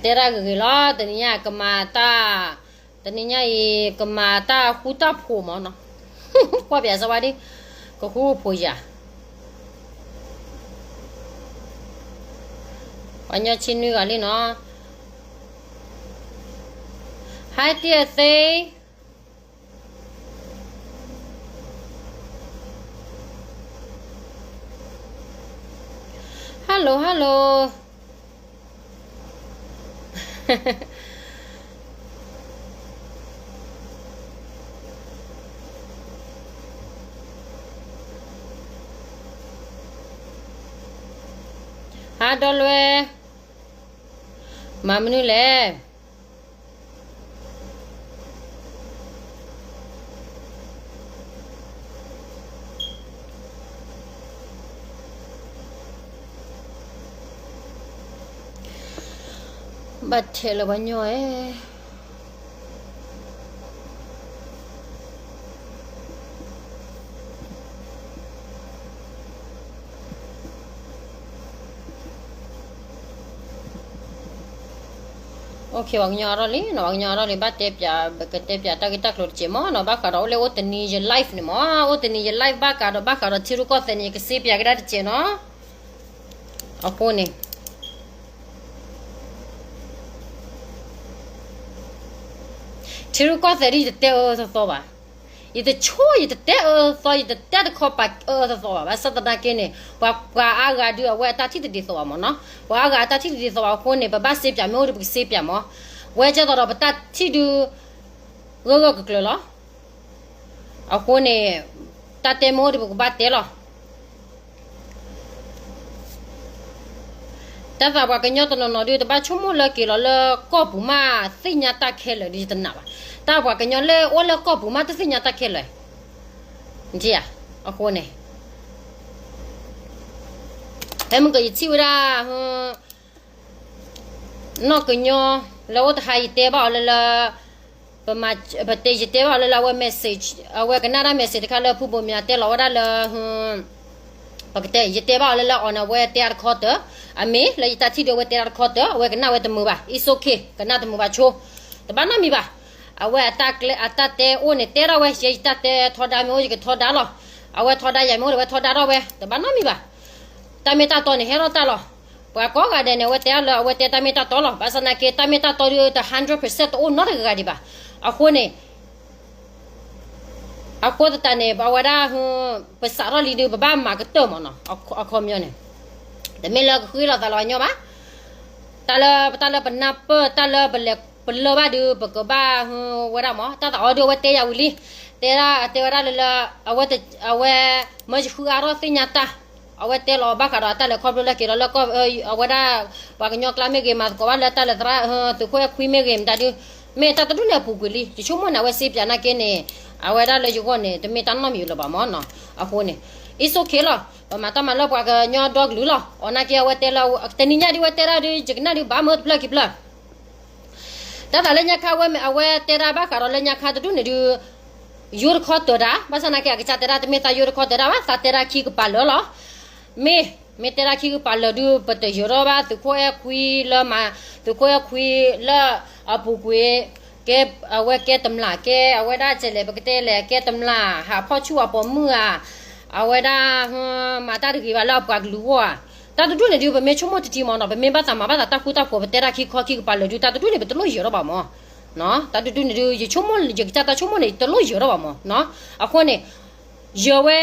တဲတၢ်ဂ့ၤဂ့ၤလီၤ, တနံၤညါကမၤတၢ်, တနံၤညါအံၤ ကမၤတၢ်ဃူတၢ်ဖိးမးနီၤ, ကွၢ်ပၠးစၢၤဝဲဒၣ်, ကဃူဖိးယၤ, ပှၤညီဆံနွံဂၤလံနီၤ, Hi တ့ၢ်သ့ Hello hello, ဟါဒီလွဲ, မၤမနုၤလဲၣ်. ဘၣ်ထဲးလၢပှၤညီအဲ ပှၤကညီအါထီၣ်လံနီၤ, ပှၤကညီအါထီၣ်လံ ဘၣ်တဲပၠး, ကတဲပၠးတၢ်ဂ့ၢ်တၢ်ကျိၤတစဲးမးနီၤ, ဘၣ်ဃးဒီးအိၣ်လၢအိၣ်တနံၤယ live န့ၣ်မး, အိၣ်တနံၤယ live ဘၣ်ဃးဒီး ဘၣ်ဃးဒီးထံရူၢ်ကီၢ်သဲးန့ၣ် ယကစ့ပၠးကဒါတစဲးနီၤ, အဃိန့ၣ် ထံရူၢ်ကီၢ်သဲးဒ်ယတတဲအၢအၢသီသီဘၣ်, ယတဆိ ယတတဲအၢအၢသီသီ, ယတတဲတခီပာ်အၢအၢသီသီဘၣ်, ဘၣ်ဆၣ်သနာ်က့န့ၣ် ပှၤ ပှၤအါဂၤဒုးအဝဲအတၢ်ထံၣ်တဒ်သိးဘၣ်မးနီၤ, ပှၤအါဂၤအတၢ်ထံၣ်တဒ်သိးဘၣ်အဃိန့ၣ် ပဘၣ်စ့ပၠးမ့ၢ်အိၣ်ဒီးပကစ့ပၠးမး, ဝဲကဲသိးဒီးပတၢ်ထံၣ်ဒုး ဂၢၢ်ဂၢၢ်ကျၢၤကျၢၤလီၤ. အဃိန့ၣ် တၢ်တဲမ့ၢ်အိၣ်ဒီးပကဘၣ်တဲလီၤ. တၢ်သးပှၤကညီတနီၤနီၤဒုး တဘၣ်ဆိကမိၣ်လၢက့ၤလီၤလၢကီၢ်ပူၤမး သ့ၣ်ညါတၢ်ခဲလၢာ်ဒုး ယတနာ်ဘၣ်. တၢ်ပှၤကညီလၢအိၣ်လၢကီၢ်ပူၤမး တသ့ၣ်ညါတၢ်ခဲလၢာ်, အဃိန့ၣ် ဖဲမုၢ်ကယထံၣ်ဝဲဒၣ် နီၢ်ကညီ လၢအိၣ်တဟါ ယတဲဘၣ်အီၤလၢလၢ ပမၤ ပတဲ ယတဲဘၣ်အီၤလၢလၢအဝဲ message အဝဲကနၣ်တၢ် message တခါလၢဖုဘိမၠးတဲလီၤဝဲဒၣ်လၢ ပကတဲ ယတဲဘၣ်အီၤလၢလၢအီၤန့ၣ် အဝဲတဲအါတခီတၢၢ်, အမ့ၢ်လၢယတၢ်ထံၣ်ဒုးအဝဲတဲအါတခီတၢၢ် အဝဲကနၣ်ဝဲတမုာ်ဘၣ်, it's okay ကနၣ်တမုာ်ဘၣ်ဆိ, တဘၣ်နီတမံၤဘၣ်. အဝဲအတၢ်ကျဲ အတၢ်တဲအိၣ်န့ၣ် တဲထီၣ်ဝဲ ယဲယတၢ်တဲထီဒါမ့ၢ်အိၣ် ယကထီဒါလီၤ. အဝဲထီဒါယၤမ့ၢ်အိၣ်ဒီး အဝဲထီဒါထီၣ်ဝဲ တဘၣ်နီတမံၤဘၣ်. တၢ်မ့ၢ်တၢ်တီန့ၣ် ဟဲထီၣ်တၢ်လီၤ. ပှၤကိးဂၤဒဲးန့ၣ် အဝဲတဲအါလၢအဝဲတဲတၢ်မ့ၢ်တၢ်တီလီၤ. ဘၣ်ဆၣ်သနာ်က့ တၢ်မ့ၢ်တၢ်တီဒုး တ hundred percent တအိၣ်နီတဂၤဂၤဒံးဘၣ်. အဃိန့ၣ် အဃိသတးန့ၣ် ပဝဲဒၣ် ပစးထီၣ်လံဒုး ပဘၣ်မၤကတၢၢ်မးနီၤ, အခီပညီန့ၣ် တမ့ၢ်လၢကဃ့လီၤသးလီၤညီဘၣ်. တၢ်လၢ တၢ်လၢပနၢ်ပၢၢ် တၢ်လၢပလဲၤပလၢၢ်ဘၣ်ဒုး ပကဘၣ်ဝဲဒၣ်မး တၢ်သးအီၤဒုး အဝဲတဲယၤဝံၤလံ. တဲဒၣ် တဲဝဲဒၣ်လၢလၢ အဝဲ အဝဲ မၢယဃုအါထီၣ်သ့ၣ်ညါတၢ် အဝဲတဲလီၤဘၣ်ဃးဒီးတၢ်လဲၤခီဖျိလၢက့ၤလီၤလၢကီၢ် အဝဲဒၣ် ပှၤကညီကျါမ့ၢ်ဂ့ၤ မၤသကိးဘၣ်လၢတၢ်လဲၤသရၣ် သုးခိၣ်အဲၣ်ခွံမ့ၢ်ဂ့ၤ မတၤဒုး မ့ၢ်တၢ်တဒူၣ်န့ၣ်အပူၤကွံာ်လံ. ယဆိကမိၣ်န့ၣ် အဝဲစ့ပၠးနာ်က့န့ၣ် အဝဲဒၣ်လၢယဂီၢ်န့ၣ် တမ့ၢ်တၢ်နီတမံၤလၢၤဘၣ်မးနီၤ. အဃိန့ၣ် it's okay လီၤ. ပမၤတၢ်မၤလၢပှၤကညီဒီကလုာ်လီၤ. အီၤနာ်က့အဝဲတဲလၢ တနံၤညါဒုး အဝဲတဲဒၣ်ဒုး ယကနၣ်ဒုးဘၣ်မၢတဖျၢၣ်ခံဖျၢၣ် တၢ်သးလၢညါခါဝဲ အဝဲတဲဒၣ်ဘၣ်ဃးဒီးလၢညါခါတဒူၣ်န့ၣ်ဒုး ယိတခီတၢၤတၢ် ဘၣ်ဆၣ်သနာ်က့ အကစၢ်တဲဒၣ် တမ့ၢ်သးယိတခီတၢၤတၢ်ဘၣ် သးတဲဒၣ်ခံကပၤလၢာ်လီၤ. မ့ၢ် မ့ၢ်တဲဒၣ်ခံကပၤလၢာ်ဒုး ပတယၢၤထီၣ်ဘၣ်သုးခိၣ်အဲၣ်ခွံလၢမၤ သုးခိၣ်အဲၣ်ခွံလၢအပူၤကွံာ် ကဲ အဝဲကဲတမျၢ် ကဲအဝဲဒၣ်ကဲလဲၣ် ပကတဲလဲၣ် ကဲတမျၢ် ဟးဖီၣ်ဆူၣ်အပိာ်မုၣ်ဧါ အဝဲဒၣ် မၤတၢ်တဂ့ၤဘၣ်လၢအပှၤကလုာ်အဂီၢ်ဧါ. တၢ်တဒူၣ်န့ၣ်ဒုး ပမ့ၢ်ဆိကမိၣ်တထံမးနီၤ ပမ့ၢ်ဘၣ်သးမၤဘၣ်သးတၢ်ဃူတၢ်ဖိး ပတဲဒၣ်ခံခီခံကပၤလၢာ်ဒုး တၢ်တဒူၣ်န့ၣ် ပတလိၣ်ယၢၤထီၣ်ဘၣ်မး. တၢ်တဒူၣ်န့ၣ်ဒုး ယဆိကမိၣ် ယကစၢ်တၢ်ဆိကမိၣ်န့ၣ် တလိၣ်ယၢၤထီၣ်ဘၣ်မး. အဃိန့ၣ် ယၢၤဝဲ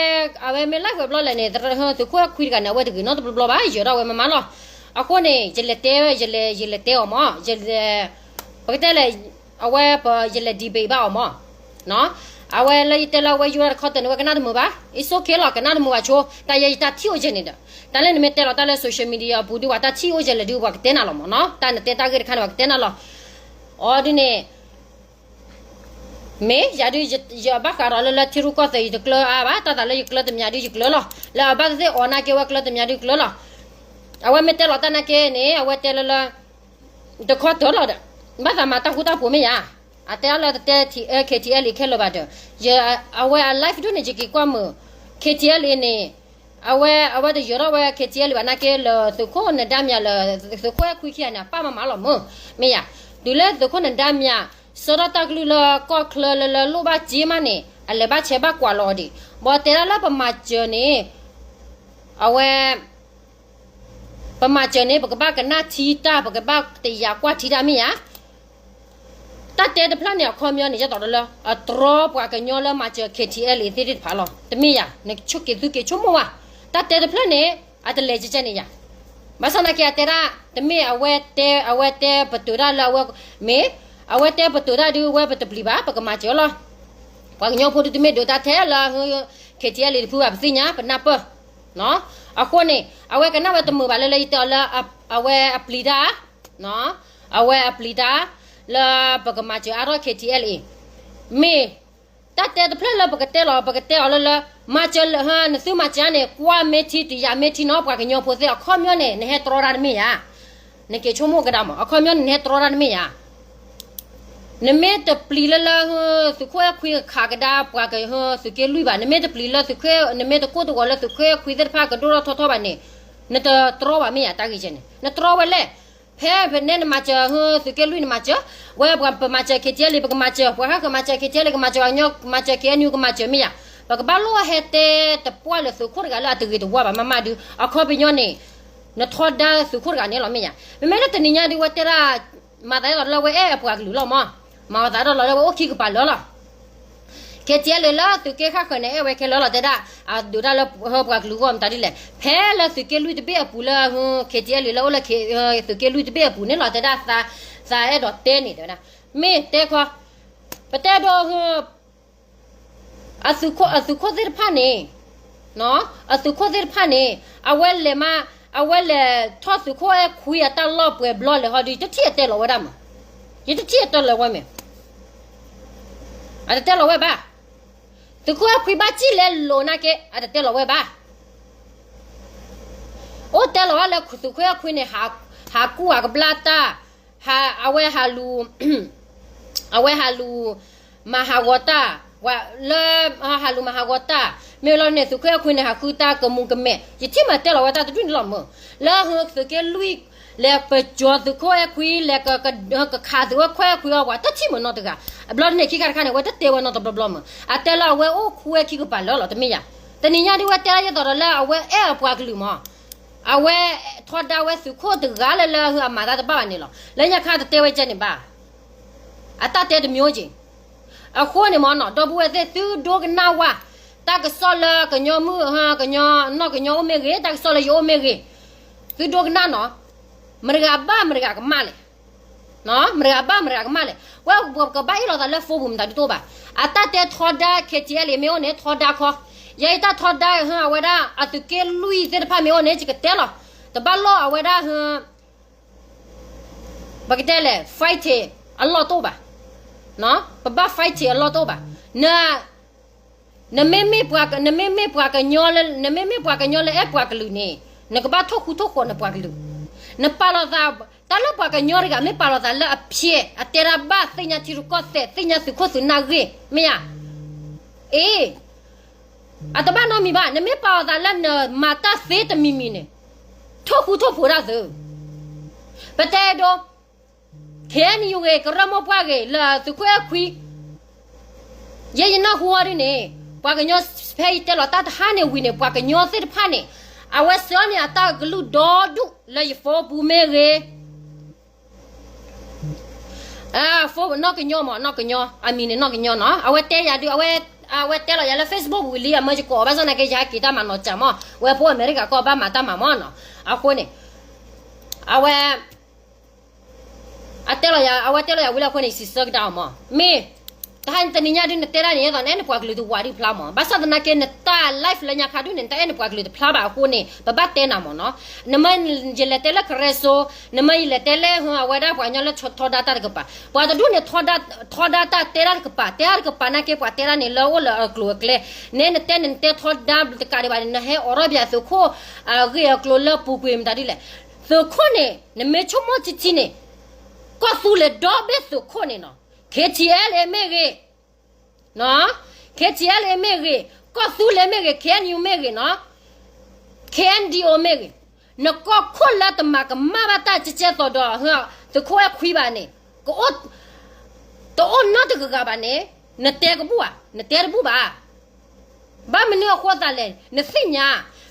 အဝဲမ့ၢ် live ဝဲဘျီလဲၣ်န့ၣ် သုးခိၣ်အဲၣ်ခွံတဂၤန့ၣ် အဝဲတဂ့ၤနီတဘျီဘျီဘၣ် ယၢၤထီၣ်ဝဲမးမးလီၤ. အဃိန့ၣ် ယလဲၤတဲ ယလဲၤ ယလဲၤတဲအီၤမး ယလဲၤ ပကတဲလဲၣ် အဝဲပ ယလဲၤ debate ဘၣ်အီၤမး အဝဲလၢယတဲလၢအဝဲယိတခီတၢၤန့ၣ် အဝဲကနၣ်တမုာ်ဘၣ် it's okay လီၤ ကနၣ်တမုာ်ဘၣ်ဆိ တၢ်ယဲယတၢ်ထံၣ်အိၣ်ယဲၢ်န့ၣ်ဒီး တၢ်လၢနမ့ၢ်တဲလီၤတၢ်လၢ social media အပူၤဒုး ပှၤတၢ်ထံၣ်အိၣ်ယဲၢ်လၢာ်ဒုး ပှၤကတဲနၤလီၤမးနီၤ တၢ်နတဲတၢ်ဂ့ၢ်တခါန့ၣ် ပှၤကတဲနၤလီၤ. အီၤဒုးန့ၣ် မ့ၢ်ယၤဒုး ယဘၣ်ဃးဒီးလၢလၢထံရူၢ်ကီၢ်သဲး ယတကျၢၤအါဘၣ် တၢ်သးလၢယကျၢၤတမံၤဒုး ယကျၢၤလီၤ လၢအဘၣ်သ့ၣ်သ့ၣ်အီၤနာ်က့ အဝဲကျၢၤတမံၤဒုးကျၢၤလီၤ. အဝဲမ့ၢ်တဲလီၤတၢ်နာ်က့န့ၣ် အဝဲတဲလၢလၢ တခီတၢၤလီၤဒီး ဘၣ်သးမၤတၢ်ဃူတၢ်ဖိးမ့ၢ်ယၤ အတဲအါလၢတတဲ KTLA ခဲလၢာ်ဘၣ်ဒီး အဝဲအ live ဒုးန့ၣ် ယက့ၤကွၢ်မုာ် KTLA န့ၣ် အဝဲ အဝဲတယၢၤထီၣ်ဝဲ KTLA ဘၣ်နာ်က့ လၢသုးခိၣ်နဒါမၠးလၢ သုးခိၣ်အဲၣ်ခွံခံဂၤန့ၣ် အပၢ်မၤမၤလီၤမၢ်, မ့ၢ်ယၤ, တုၤလၢသုးခိၣ်နဒါမၠး ဆှၢထီၣ်တၢ်ကလုၢ်လၢကီၢ်ချၢလၢလၢလိၣ်ဘၣ်စ့မးန့ၣ် အလဲၤဘၣ်ဆဲးဘၣ်ကွၢ်လီၤအီၤဒံး, ဘၣ်တဲဒၣ်လၢပမၤစၢၤန့ၣ် အဝဲ ပမၤစၢၤန့ၣ် ပကဘၣ်ကနၣ်ထံတၢ် ပကဘၣ်တယာ်ကွၢ်ထံတၢ်မ့ၢ်ယၤ, တၢ်တဲတဖျၢၣ်န့ၣ် အခီပညီန့ၣ် ယသးဒီးလၢ အတြီပှၤကညီလၢမၤစၢၤ KTLA သ့ၣ်တဖၣ်လီၤ. တမ့ၢ်ယၤ, နဆိက့ၤသူက့ၤဆိကမိၣ်ဝဲ, တၢ်တဲတဖျၢၣ်န့ၣ် အတလဲၤကဲကဲန့ၣ်ယၤ, ဘၣ်ဆၣ်သနာ်က့ အတဲဒၣ် တမ့ၢ်အဝဲတဲ အဝဲတဲပတုာ်တၢ်လၢအဝဲ မ့ၢ် အဝဲတဲပတုာ်တၢ်ဒုး အဝဲပတပျံၤဘၣ် ပကမၤစၢၤလီၤ. ပှၤကညီဖိဒုးတမ့ၢ်ဒုးတၢ်ထဲလၢ KTLA တဖုဘၣ် ပသ့ၣ်ညါ ပနၢ်ပၢၢ် အဃိန့ၣ် အဝဲကနၣ်ဝဲတမုာ်ဘၣ်လၢ လၢယတဲအီၤလၢ အဝဲအပျံၤတၢ်, အဝဲအပျံၤတၢ် လၢပကမၤစၢၤအါထီၣ် KTLA မ့ၢ် တၢ်တဲတဖျၢၣ်လၢပကတဲလီၤ ပကတဲအီၤလၢလၢ မၤစၢၤလၢ နသုမၤစၢၤန့ၣ် ကွၢ်မ့ၢ်ထံ တယာ်မ့ၢ်ထံနီၤ ပှၤကညီဖိသ့ၣ် အခီပညီန့ၣ် နဟဲတြီတၢ်တမ့ၢ်ယၤ, နက့ၤဆိကမိၣ်ကဒါမး အခီပညီန့ၣ် နဟဲတြီတၢ်တမ့ၢ်ယၤ နမ့ၢ်တပျံၤလၢလၢ သုးခိၣ်အဲၣ်ခွံခးကဒါပှၤက သုးက့လွံၢ်ဘၣ်, နမ့ၢ်တပျံၤလၢသုးခိၣ် နမ့ၢ်တကိၢ်တဂီၤလၢသုးခိၣ်အဲၣ်ခွံသ့ၣ်တဖၣ်ကဒိၣ်ထီၣ်ထီထီၣ်ဘၣ်န့ၣ် နတတြီဘၣ်မ့ၢ်ယၤ တၢ်ဂ့ၢ်ကဲန့ၣ် နတြီဝဲလဲၣ်. ဖဲဖဲန့ၣ်နမၤစၢၤ သုးက့လွံၢ်နမၤစၢၤ, ဝဲပှၤပမၤစၢၤ KTLA ပကမၤစၢၤ, ပှၤဃၣ်ဃၢၤမၤစၢၤ KTLA ကမၤစၢၤ, ပှၤကညီမၤစၢၤ KNU ကမၤစၢၤမ့ၢ်ယၤ, ပကဘၣ်လိၣ်ဟဲတဲတပှၢ်လၢသုးခိၣ်တဂၤလၢအတဂ့ၤတဝါဘၣ်မးမးဒုး အခီပညီန့ၣ် နထီဒါသုးခိၣ်တဂၤန့ၣ်လီၤမ့ၢ်ယၤ, မ့မ့ၢ်လၢတနံၤညါဒုး ဝဲတဲဒၣ် မၤသးဒ်သိးလၢဝဲအဲၣ်အပှၤကလုာ်လီၤမး, မၤသးဒ်သိးလၢဝဲအိၣ်ခံကပၤလၢာ်လီၤ. KTLA လၢသုးက့ဃၣ်ဃၢၤန့ၣ် အဲၣ်ဝဲခဲလၢာ်လီၤ တဲဒၣ်, အဒုးတၢ်လၢဟၢပှၤကလုာ်ဂီၢ်မတၤဒ်လဲၣ်, ဖဲလၢသုးက့လွံၢ်တဘ့ၣ်အပူၤလၢ KTLA လၢအိၣ်လၢ သုးက့လွံၢ်တဘ့ၣ်အပူၤန့ၣ်လီၤ တဲဒၣ်, သးအဲၣ်ဒိးတဲန့ၣ်တဲဝဲဒၣ်, မ့ၢ်တဲခီ, ပတဲဒိး အသုးခိၣ်သ့ၣ်တဖၣ်န့ၣ်, အသုးခိၣ်သ့ၣ်တဖၣ်န့ၣ် အဝဲလဲၤမး, အဝဲလဲၤထီၣ်သုးခိၣ်အဲၣ်ခွံအတၢ်လီၢ်ပှဲၤဘျီလဲၤဟီဒုး ယတထံၣ်အတဲလီၤဝဲဒၣ်မး, ယတထံၣ်အတဲလီၤဝဲမး, အတတဲလီၤဝဲဘၣ်, သုးခိၣ်အဲၣ်ခွံဘၣ်စံၣ်လဲၤလိာ်နာ်က့ အတတဲလီၤဝဲဘၣ်, အိၣ်တဲလီၤဝဲလၢသုးခိၣ်အဲၣ်ခွံန့ၣ် ဟးကူၣ်ဟးကဘျါတၢ်, အဝဲဟးလူၤ အဝဲဟးလူၤမၤဟးဂီၤတၢ်, လၢ ဟးလူၤမၤဟးဂီၤတၢ်, မ့ၢ်လီၤန့ၣ် သုးခိၣ်အဲၣ်ခွံန့ၣ် ဟးဃုတၢ်ကမူၤကမဲာ်, ယထံၣ်မးတဲလီၤဝဲတၢ်တဒူၣ်န့ၣ်လီၤမး, လၢသုးက့လွံၢ် လဲၤပစိာ်သုးခိၣ်အဲၣ်ခွံ လဲၤကခးသုးခိၣ်အဲၣ်ခွံအီၤ ပှၤတထံၣ်မးနီတဂၤ, အဘျီဒ်န့ၣ်ခံခါတခါန့ၣ် အဝဲတတဲဝဲနီတဘျီဘျီမး, အတဲလၢအဝဲအိၣ်ခူဝဲခံကပၤလၢာ်လီၤ တမ့ၢ်ယၤ, တနံၤညါဒ်ဝဲတဲဒၣ်ယသိးဒီးလၢအဝဲအဲၣ်အပှၤကလုာ်မး အဝဲထီဒါဝဲသုးခိၣ်တဂၤလၢလၢအမၤသးတဘၣ်ဘၣ်န့ၣ်လီၤ. လၢညါခါတတဲဝဲကဲန့ၣ်ဘၣ်. အတၢ်တဲတမံၤက့ၤ. အဃိန့ၣ်မ့ၢ်နီၤ ဒီပုၢ်ဝဲၢ်သ့ၣ်သုဒိကနၣ်ဝဲ, တၢ်ကစီၣ်လၢကညီမုၣ် ကညီ နီၢ်ကညီအိၣ်မ့ၢ်ဂ့ၤ, တၢ်ကစီၣ်လၢယအိၣ်မ့ၢ်ဂ့ၤ, သုဒိကနၣ်နီၤ. မတဂၤဘၣ်မတဂၤကမၣ်လဲၣ်. မတဂၤဘၣ်မတဂၤကမၣ်လဲၣ်. ဝဲပကဘၣ်အ့ၣ်လိာ်သးလၢ phone ပူၤမတၤဒုးတအိၣ်ဘၣ်. အတၢ်တဲထီဒါ KTLA မ့ၢ်အိၣ်န့ၣ် ထီဒါခီ. ယဲယတၢ်ထီဒါ အဝဲဒၣ်အသုးက့လွံၢ်သ့ၣ်တဖၣ်မ့ၢ်အိၣ်န့ၣ် ယကတဲလီၤ. တဘၣ်လိၣ်အဝဲဒၣ် ပကတဲလဲၣ် fighting အလီၢ်တအိၣ်ဘၣ်. ပဘၣ် fighting အလီၢ်တအိၣ်ဘၣ်. န နမ့မ့ၢ်ပှၤက နမ့မ့ၢ်ပှၤကညီလၢ နမ့မ့ၢ်ပှၤကညီလၢအဲၣ်ပှၤကလုာ်န့ၣ် နကဘၣ်ထိၣ်ဃူထိၣ်ဃီၤနပှၤကလုာ်. နပာ်လီၤသး တၢ်လၢပှၤကညီတဂၤ မ့ၢ်ပာ်လီၤသးလၢအဖျဲး အတဲတၢ်ဘၣ် သ့ၣ်ညါထံရူၢ်ကီၢ်သဲး သ့ၣ်ညါသုးခိၣ်သုးနၢ်ဂ့ၢ် မ့ၢ်ဧါ. အ့ အတဘၣ်နီတမံၤဘၣ်. နမ့ၢ်ပာ်လီၤသးလၢနမၤတၢ်သ့တမံၤမံၤန့ၣ် ထိၣ်ဃူထိၣ်ဖိးတၢ်သု. ပတဲဒိ KNU ဂ့ၤ ကရၢမိၢ်ပှၢ်ဂ့ၤ လၢသုးခိၣ်အဲၣ်ခွံ ယဲယနၢ်ဟူအီၤဒ်န့ၣ် ပှၤကညီ ဖဲယတဲလီၤတၢ်တဟါန့ၣ်ဝံၤန့ၣ် ပှၤကညီသ့ၣ်တဖၣ်န့ၣ် အဝဲဆှၢန့ၢ်အတၢ်ကလုၢ်ဒီဒူၣ်လၢယ phone ပူၤမ့ၢ်ဂ့ၤ phone နီၢ်ကညီမး နီၢ်ကညီ အမံၤန့ၣ်နီၢ်ကညီနီၤ အဝဲတဲယၤဒုး အဝဲတဲလီၤယၤလၢ Facebook ဝံၤလံ အမၢယကိးအီၤ ဘၣ်ဆၣ်သနာ်က့ ယဟဲက့ၤတၢ်မၤနီၤစၢ်မး ဝဲဖိအမဲရကၤကီၢ်ဘၣ်မၤတၢ်မၤမးနီၤ အဃိန့ၣ် အဝဲ အတဲလီၤယၤ အဝဲတဲလီၤယၤဝံၤလၢအဃိန့ၣ် ယစံးဆၢကဒါအီၤမး မ့ၢ် တဟါတနံၤညါဒုးနတဲဒၣ်န့ၣ် ယဲသိးနအဲၣ်နပှၤကလုာ်တဝးဒံးဖျါမး ဘၣ်ဆၣ်သနာ်က့ နတၢ် live လၢညါခါဒုးန့ၣ် နတၢ်အဲၣ်နပှၤကလုာ်တဖျါဘၣ်အဃိန့ၣ် ပဘၣ်တဲနၤမးနီၤ နမ့ၢ်ယလဲၤတဲလၢကရၢစိ နမ့ၢ်ယလဲၤတဲလၢ အဝဲဒၣ်ပှၤကညီလၢထီဒါတၢ်တကပၤ ပှၤတဒူၣ်န့ၣ် ထီဒါတၢ်တဲတၢ်တကပၤ တဲတၢ်တကပၤနာ်က့ ပှၤတဲတၢ်န့ၣ်လၢအိၣ်လၢအကျိၤအကျဲ နဲနတဲန့ၣ် နတဲထီဒါတကးဒံးဘၣ်န့ၣ် နဟဲအိးထီၣ်ဘၣ်သုးခိၣ် အဂ့ၢ်အကျိၤလၢပူၤကွံာ်မတၤဒ်လဲၣ် သုးခိၣ်န့ၣ် နမ့ၢ်ဆိကမိၣ်ထံထံန့ၣ် ကီၢ်သူလ့ၤဒီဘ့ၣ်သုးခိၣ်န့ၣ်နီၤ KTLA မ့ၢ်ဂ့ၤ KTLA မ့ၢ်ဂ့ၤ ကီၢ်သူလ့ၤမ့ၢ်ဂ့ၤ KNU မ့ၢ်ဂ့ၤနီၤ K N D O မ့ၢ်ဂ့ၤ, နကီၢ်ခိၣ်လၢတမၤကမၣ်ဘၣ်တၢ်ကဲကဲသိးဒီး သုးခိၣ်အဲၣ်ခွံဘၣ်န့ၣ် တအိၣ်နီတဂၤဂၤဘၣ်န့ၣ် နတဲကဘူၣ်ဧါ, နတဲတဘူၣ်ဘၣ်. ဘၣ်မနုၤအဃိသးလဲၣ် နသ့ၣ်ညါ,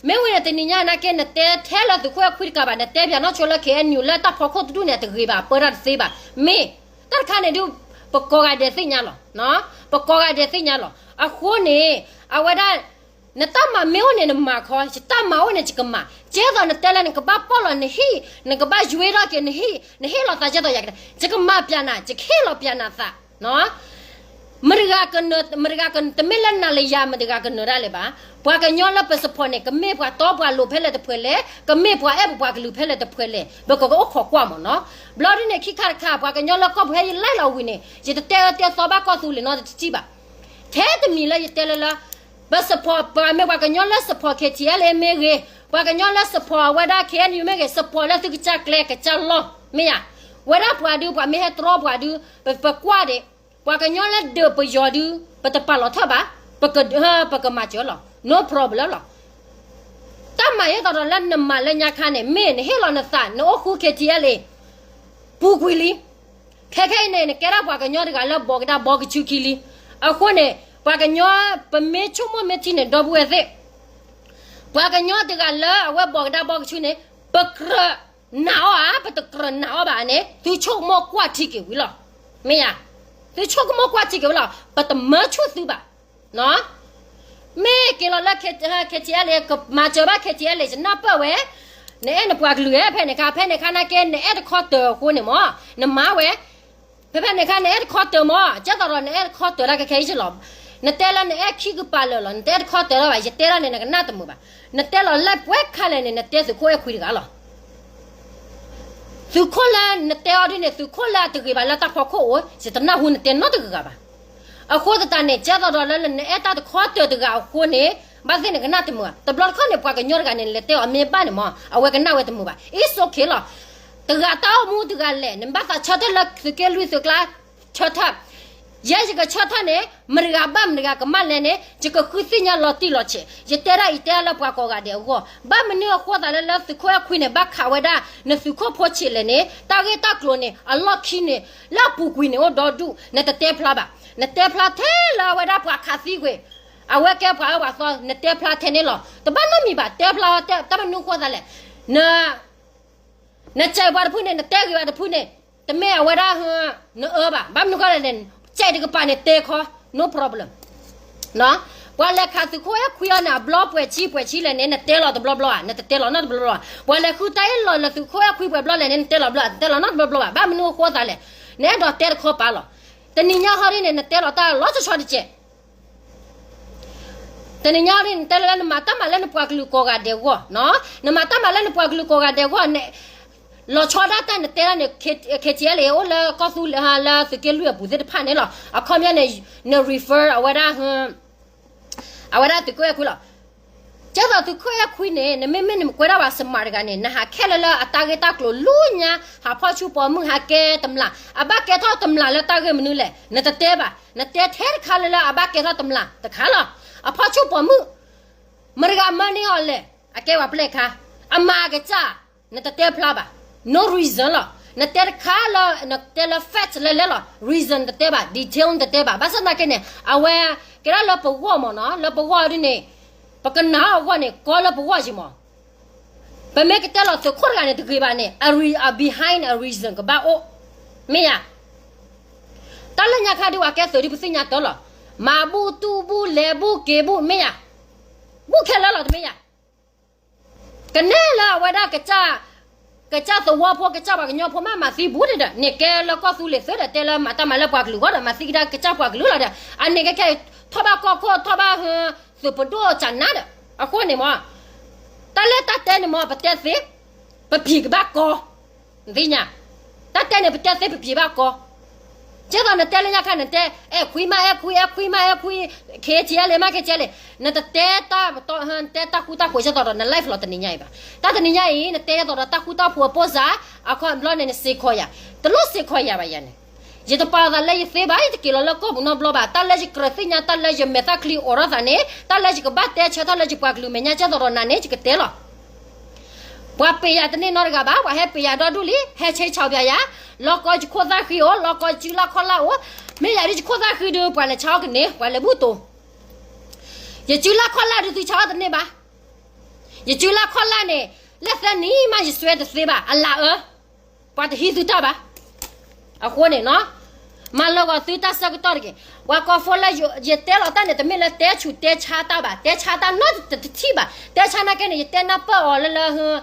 မ့ၢ်ဝံၤန့ၣ်တနံၤညါနာ်က့ နတဲထဲလၢသုးခိၣ်အဲၣ်ခွံတကးဘၣ်, နတဲပၠးနီၣ်ဆိလၢ K N U လၢတၢ်ဖီခိၣ်တဒူၣ်န့ၣ် အတဂ့ၤဘၣ်, ပၢတၢ်တသ့ဘၣ်. မ့ၢ်တၢ်တခါန့ၣ်ဒုး ပကိးဂၤဒဲးသ့ၣ်ညါလီၤ. ပကိးဂၤဒဲးသ့ၣ်ညါလီၤ. အဃိန့ၣ် အဝဲဒၣ် နတၢ်မၤမ့ၢ်အိၣ်န့ၣ်နမၤခီ, ယတၢ်မၤအိၣ်န့ၣ်ယကမၤ, ကဲသိးနတဲလၢနကဘၣ်ပီၣ်လီၤနဟံၣ်, နကဘၣ်ယွ့ထီၣ်က့ၤနဟံၣ်, နဟ့ၣ်လီၤသးကဲသိးယၤကတဲ, ယကမၤပၠးနၤ, ယကဟ့ၣ်လီၤပၠးနၤသး. မတဂၤကနၢၤ, မတဂၤက, တမ့ၢ်လၢနၤလၢယၤ မတဂၤကနၢၤဒၣ်လဲာ်ဘၣ်. ပှၤကညီလၢပ support န့ၣ် ကမ့ၢ်ပှၤတီပှၤလိၤဖဲလဲၣ်တဖှဲလဲၣ်, ကမ့ၢ်ပှၤအဲၣ်ပပှၤကလုာ်ဖဲလဲၣ်တဖှဲလဲၣ်, ပကကအိၣ်ခိးကွၢ်မၢ်နီၤ. ဘျီဒ်န့ၣ် ခံခါတခါ ပှၤကညီလၢကီၢ်ပူၤဟဲယလဲၤလီၤဝံၤန့ၣ် ယတတဲအၢတဲသီဘၣ်ကီၢ်သူလ့ၤနီတထံၣ်ဘၣ်. ထဲတမံၤလၢယတဲလၢလၢ ပ support ပှၤမ့ၢ်ပှၤကညီလၢ support K T L A မ့ၢ်ဂ့ၤ, ပှၤကညီလၢ support အဝဲဒၣ် K N U မ့ၢ်ဂ့ၤ, support လၢသုကစၢ်ကျဲကစၢ်လီၢ် မ့ၢ်ယၤ. ဝဲဒၣ်ပှၤဒုး ပှၤမ့ၢ်ဟဲတြီပှၤဒုး ပ, ပကွၢ်ဒံး, ပှၤကညီလၢဒုးပယီၤဒုး ပတပာ်လီၤထၢၣ်ဘၣ်, ပက, ပကမၤစၢၤလီၤ, no problem လီၤ. တၢ်မၤယဲသိးဒီးလၢနမၤလၢညါခါန့ၣ် မ့ၢ်နဟ့ၣ်လီၤနသး နအိၣ်ဃု K T L A ပူၤကွံာ်လံ. ခဲခဲအံၤန့ၣ် နကဲဒၣ်ပှၤကညီတဂၤလၢဘီကဒါဘီကဆူခံလံ. အဃိန့ၣ် ပှၤကညီ ပမ့ၢ်ဆိကမိၣ်မ့ၢ်ထံန့ၣ် ဒီပုၢ်ဝဲၢ်သ့ၣ်, ပှၤကညီတဂၤလၢအဝဲဘီကဒါဘီကဆူန့ၣ် ပကြၢးနာ်အီၤဧါ, ပတကြၢးနာ်အီၤဘၣ်န့ၣ် သုဆိကမိၣ်ကွၢ်ထံက့ၤဝံၤလီၤ. မ့ၢ်ယၤ, သုဆိကမိၣ်ကွၢ်ထံက့ၤဝံၤလီၤ. ပတမၢဆူၣ်သုဘၣ်. မ့ၢ်က့ၤလီၤလၢ K T L A ကမၤစၢၤဘၣ် K T L A ယနၢ်ပၢၢ်ဝဲ, နအဲၣ်နပှၤကလုာ်ဧါ ဖဲန့ၣ်ခါ, ဖဲန့ၣ်ခါနာ်က့ နအဲၣ်တခီတၢၤအဃိန့ၣ်မၢ် နမၤဝဲ, ဖဲဖဲန့ၣ်ခါ နအဲၣ်တခီတၢၤမၢ်, ကဲသိးဒီးနအဲၣ်တခီတၢၤတၢ်ခဲခဲအံၤလီၤ. နတဲလၢနအဲၣ်ခံကပၤလၢာ်လီၤ, နတအဲၣ်တခီတၢၤတၢ်ဘၣ်, ယတဲဒၣ်န့ၣ် နကနၣ်တမုာ်ဘၣ်. နတဲလီၤလၢပှဲၤခါလဲၣ်န့ၣ် နတဲသုးခိၣ်အဲၣ်ခွံတဂၤလီၤ. သုးခိၣ်လၢနတဲအီၤဒ်န့ၣ် သုးခိၣ်လၢအတဂ့ၤဘၣ်လၢတၢ်ဖီခိၣ်အိၣ်, ယတနၢ်ဟူနတဲနီတဂၤဂၤဘၣ်. အဃိသတးန့ၣ် ကဲသိးဒီးလၢနအဲၣ်တၢ်တခီတၢၤတဂၤအဃိန့ၣ် ဘၣ်သ့ၣ်နကနၣ်တမုာ်ဘၣ်. တဘျီတခီၣ်န့ၣ် ပှၤကညီတဂၤန့ၣ် နလဲၤတဲအီၤမ့ၢ်ဘၣ်န့ၣ်မၢ် အဝဲကနၣ်ဝဲတမုာ်ဘၣ်. It's okay လီၤ. တဂၤတၢ်အိၣ်မူတဂၤလဲၣ်, နဘၣ်သးဆၢထၢၣ်လၢသုးက့လွံၢ်သုးကျါ ဆၢထၢၣ် ယဲယကဆၢထၢၣ်န့ၣ် မတဂၤဘၣ်မတဂၤကမၣ်လဲၣ်န့ၣ် ယကဃုသ့ၣ်ညါလီၤတံၢ်လီၤဆဲး, ယတဲဒၣ်အံၤတဲဒၣ်လၢပှၤကိးဂၤဒဲးအဂီၢ်, ဘၣ်မနုၤအဃိသးလၢ လၢသုးခိၣ်အဲၣ်ခွံန့ၣ် ဘၣ်ခးဝဲဒၣ် နသုးခိၣ်ဖိဆံးလဲၣ်န့ၣ် တၢ်ဂ့ၢ်တၢ်ကျိၤန့ၣ် အလီၢ်ခံန့ၣ် လၢအပူၤကွံာ်န့ၣ်အိၣ်ဒီဒူၣ်, နတတဲဖျါဘၣ်, နတဲဖျါထဲလၢအဝဲဒၣ်ပှၤခးသံကွံာ်, အဝဲကဲပှၤအၢပှၤသီ နတဲဖျါထဲန့ၣ်လီၤ. တဘၣ်နီတမံၤဘၣ်, တဲဖျါတၢ်မနုၤအဃိသးလဲၣ်, န နစဲးပှၤတဖုန့ၣ် နတဲဂ့ၤပှၤတဖုန့ၣ် တမ့ၢ်အဝဲဒၣ် နအၢဘၣ်, ဘၣ်မနုၤဃိလဲၣ်န့ၣ် စဲးတကပၤန့ၣ်တဲခီ, no problem. ပှၤလဲၤခးသုးခိၣ်အဲၣ်ခွံအီၤန့ၣ် အဘျီပှဲၤဆံပှဲၤဆံလဲၣ်န့ၣ် နတဲလီၤတဘျီဘျီဧါ, နတတဲလီၤနီတဘျီဘျီဘၣ်. ပှၤလဲၤဃုတၢ်အ့ၣ်လိာ်လၢသုးခိၣ်အဲၣ်ခွံပှဲၤဘျီလဲၣ်န့ၣ် နတဲလီၤဘျီ, နတဲလီၤနီတဘျီဘျီဘၣ်. ဘၣ်မနုၤအဃိသးလဲၣ်, နအဲၣ်ဒိးတဲတခီပာ်လီၤ. တနံၤညါဟီဒ်န့ၣ် နတဲလီၤတၢ်လီၤဆီဆီတကဲး တနံၤညါန့ၣ် နတဲလၢနမၤတၢ်မၤလၢနပှၤကလုာ်ကိးဂၤဒဲးအဂီၢ်, နမၤတၢ်မၤလၢနပှၤကလုာ်ကိးဂၤဒဲးအဂီၢ်န့ၣ်, လီၤဆီဒၣ်တၢ်နတဲဒၣ်န့ၣ် K T L A အိၣ်လၢကီၢ်သူလ့ၤ လၢသုးက့လွံၢ်အပူၤသ့ၣ်တဖၣ်န့ၣ်လီၤ. အခီပညီန့ၣ် န refer အဝဲဒၣ် အဝဲဒၣ်သုးခိၣ်အဲၣ်ခွံလီၤ. ကဲသိးသုးခိၣ်အဲၣ်ခွံန့ၣ် နမ့မ့ၢ်နကွဲးဒၣ်ပှၤ smart တဂၤန့ၣ် နဟးခဲလၢာ်လၢအတၢ်ဂ့ၢ်တၢ်ကျိၤလၢညါ ဟးဖီၣ်ဆူၣ်ပိာ်မုၣ် ဟးကဲတမျး, အဘၣ်ကဲထီၣ်တမျးလၢတၢ်ဂ့ၢ်မနုၤလဲၣ် နတတဲဘၣ်, နတဲထဲတခါလၢာ်လၢအဘၣ်ကဲထီၣ်တမျးတခါလီၤ. အဖီၣ်ဆူၣ်ပိာ်မုၣ် မတဂၤမၢန့ၢ်အီၤလဲၣ်, အကဲပှၤပျဲၢ်ခါ, အမၤအကစၢ်, နတတဲဖျါဘၣ်, no reason လီၤ. နတဲတခါလၢ နတဲလၢ fact လဲၤလဲၤလီၤ, reason တတဲဘၣ်, detail တတဲဘၣ်. ဘၣ်ဆၣ်သနာ်က့န့ၣ် အဝဲကဲဒၣ်လၢပဂီၢ်မၢ်နီၤ, လၢပဂီၢ်ဒ်န့ၣ် ပကနၣ်အီၤအဂီၢ်န့ၣ် ကီလၢပဂီၢ်ယံၤမၢ်. ပမ့ၢ်ကတဲလီၤသုးခိၣ်တဂၤန့ၣ် တဂ့ၤဘၣ်န့ၣ် အ re- အ behind a reason ကဘၣ်အိၣ်, မ့ၢ်ယၤ. တၢ်လၢညါခါဒ်ပှၤကဲသုးဒ်ပသ့ၣ်ညါတၢ်လီၤ. မၤဘူၣ်တူၢ်ဘူၣ်လဲၤဘူၣ်က့ၤဘူၣ် မ့ၢ်ယၤ, ဘူၣ်ခဲလၢာ်လီၤ တမ့ၢ်ယၤ. ကနဲလၢအဝဲဒၣ် ကစၢ်သဝီဖိ ကစၢ်ပှၤကညီဖိမ့ၢ်မၤသံဘူးန့ၣ်ဒီး န့ၣ်ကဲလၢကီၢ်သူလ့ၤသုးဒီး တဲလၢမၤတၢ်မၤလၢပှၤကလုာ်အဂီၢ်ဒီး မၤသံကဒါကစၢ်ပှၤကလုာ်လီၤဒီး အန့ၣ်ကဲခဲအံၤ ထီၣ်ဘၣ်ကီၢ်ခိၣ် ထီၣ်ဘၣ်သုးပဒိၣ်စးနါဒီး အဃိန့ၣ်မၢ် တၢ်လၢတၢ်တဲန့ၣ်မၢ် ပတဲသ့ ပဖံးကဘၣ်ကီ နသ့ၣ်ညါ, တၢ်တဲန့ၣ် ပတဲသ့ပဖံးဘၣ်ကီ, ကဲသိးနတဲလၢညါခါန့ၣ် တဲအဲၣ်ခွံမးအဲၣ်ခွံ အဲၣ်ခွံမးအဲၣ်ခွံ, ခဲဆံးလဲၣ်မး ခဲဆံးလဲၣ်, နတတဲတၢ် နတဲတၢ်ဃူတၢ်ဖိး ကဲသိးဒီးန live လီၤတနံၤညါအံၤဘၣ်. တၢ်တနံၤညါအံၤ နတဲကဲသိးဒီးတၢ်ဃူတၢ်ဖိးအပိၢ်စါ, အခီဘျီန့ၣ် နစ့းခီယၤ, တလိၣ်စ့းခီယၤဘၣ်ယၤန့ၣ် ယတပာ်အသးလၢယသ့ဘၣ်, ယတက့ၤလီၤလၢကီၢ်ပူၤနီတဘျီဘၣ်. တၢ်လၢယကြၢးသ့ၣ်ညါ တၢ်လၢယမဲာ်သၣ်ချံအိးထီၣ်သးန့ၣ် တၢ်လၢယကဘၣ်တဲဆၢထၢၣ်လၢယပှၤကလုာ်မဲာ်ညါ ကဲသိးဒီးနၤန့ၣ် ယကတဲလီၤ. ပှၤပ့ၢ်ယၤတန့ၢ်နီတဂၤဘၣ်, ပှၤဟဲပ့ၢ်ယၤဒီဒူၣ်လံ, ဟဲဆ့ဆၢပၠးယၤ, လီၤကီယခိၣ်သၣ်ဃံအိၣ်, လီၤကီယစုလၢ်ခီၣ်လၢ်အိၣ်, မ့ၢ်ယၤဒ်ယခိၣ်သၣ်ဃံဒီး ပှၤလဲၤဆါအီၣ်ကန့ၢ်, ပှၤလဲၤဘူၣ်တိၤ, ယစုလၢ်ခီၣ်လၢ်ဒုးသုဆါအီၣ်တန့ၢ်ဘၣ်. ယစုလၢ်ခီၣ်လၢ်န့ၣ် လၢသၢနံၤမးယစွဲတသ့ဘၣ်, အလၢအၢ ပှၤတဟံးသုတၢ်ဘၣ်. အဃိန့ၣ်နီၤ, မၤလၢဂီၤသုတၢ်ဆၢကတီၢ်တက့ၢ်. ပှၤကိးဖိလၢယတဲလီၤတၢ်န့ၣ် တမ့ၢ်လၢတဲဆူးတဲဆါတၢ်ဘၣ်, တဲဆါတၢ်နီတထံၣ်ဘၣ်, တဲဆါနာ်က့န့ၣ် ယတဲနၢ်ပၢၢ်အီၤလၢလၢ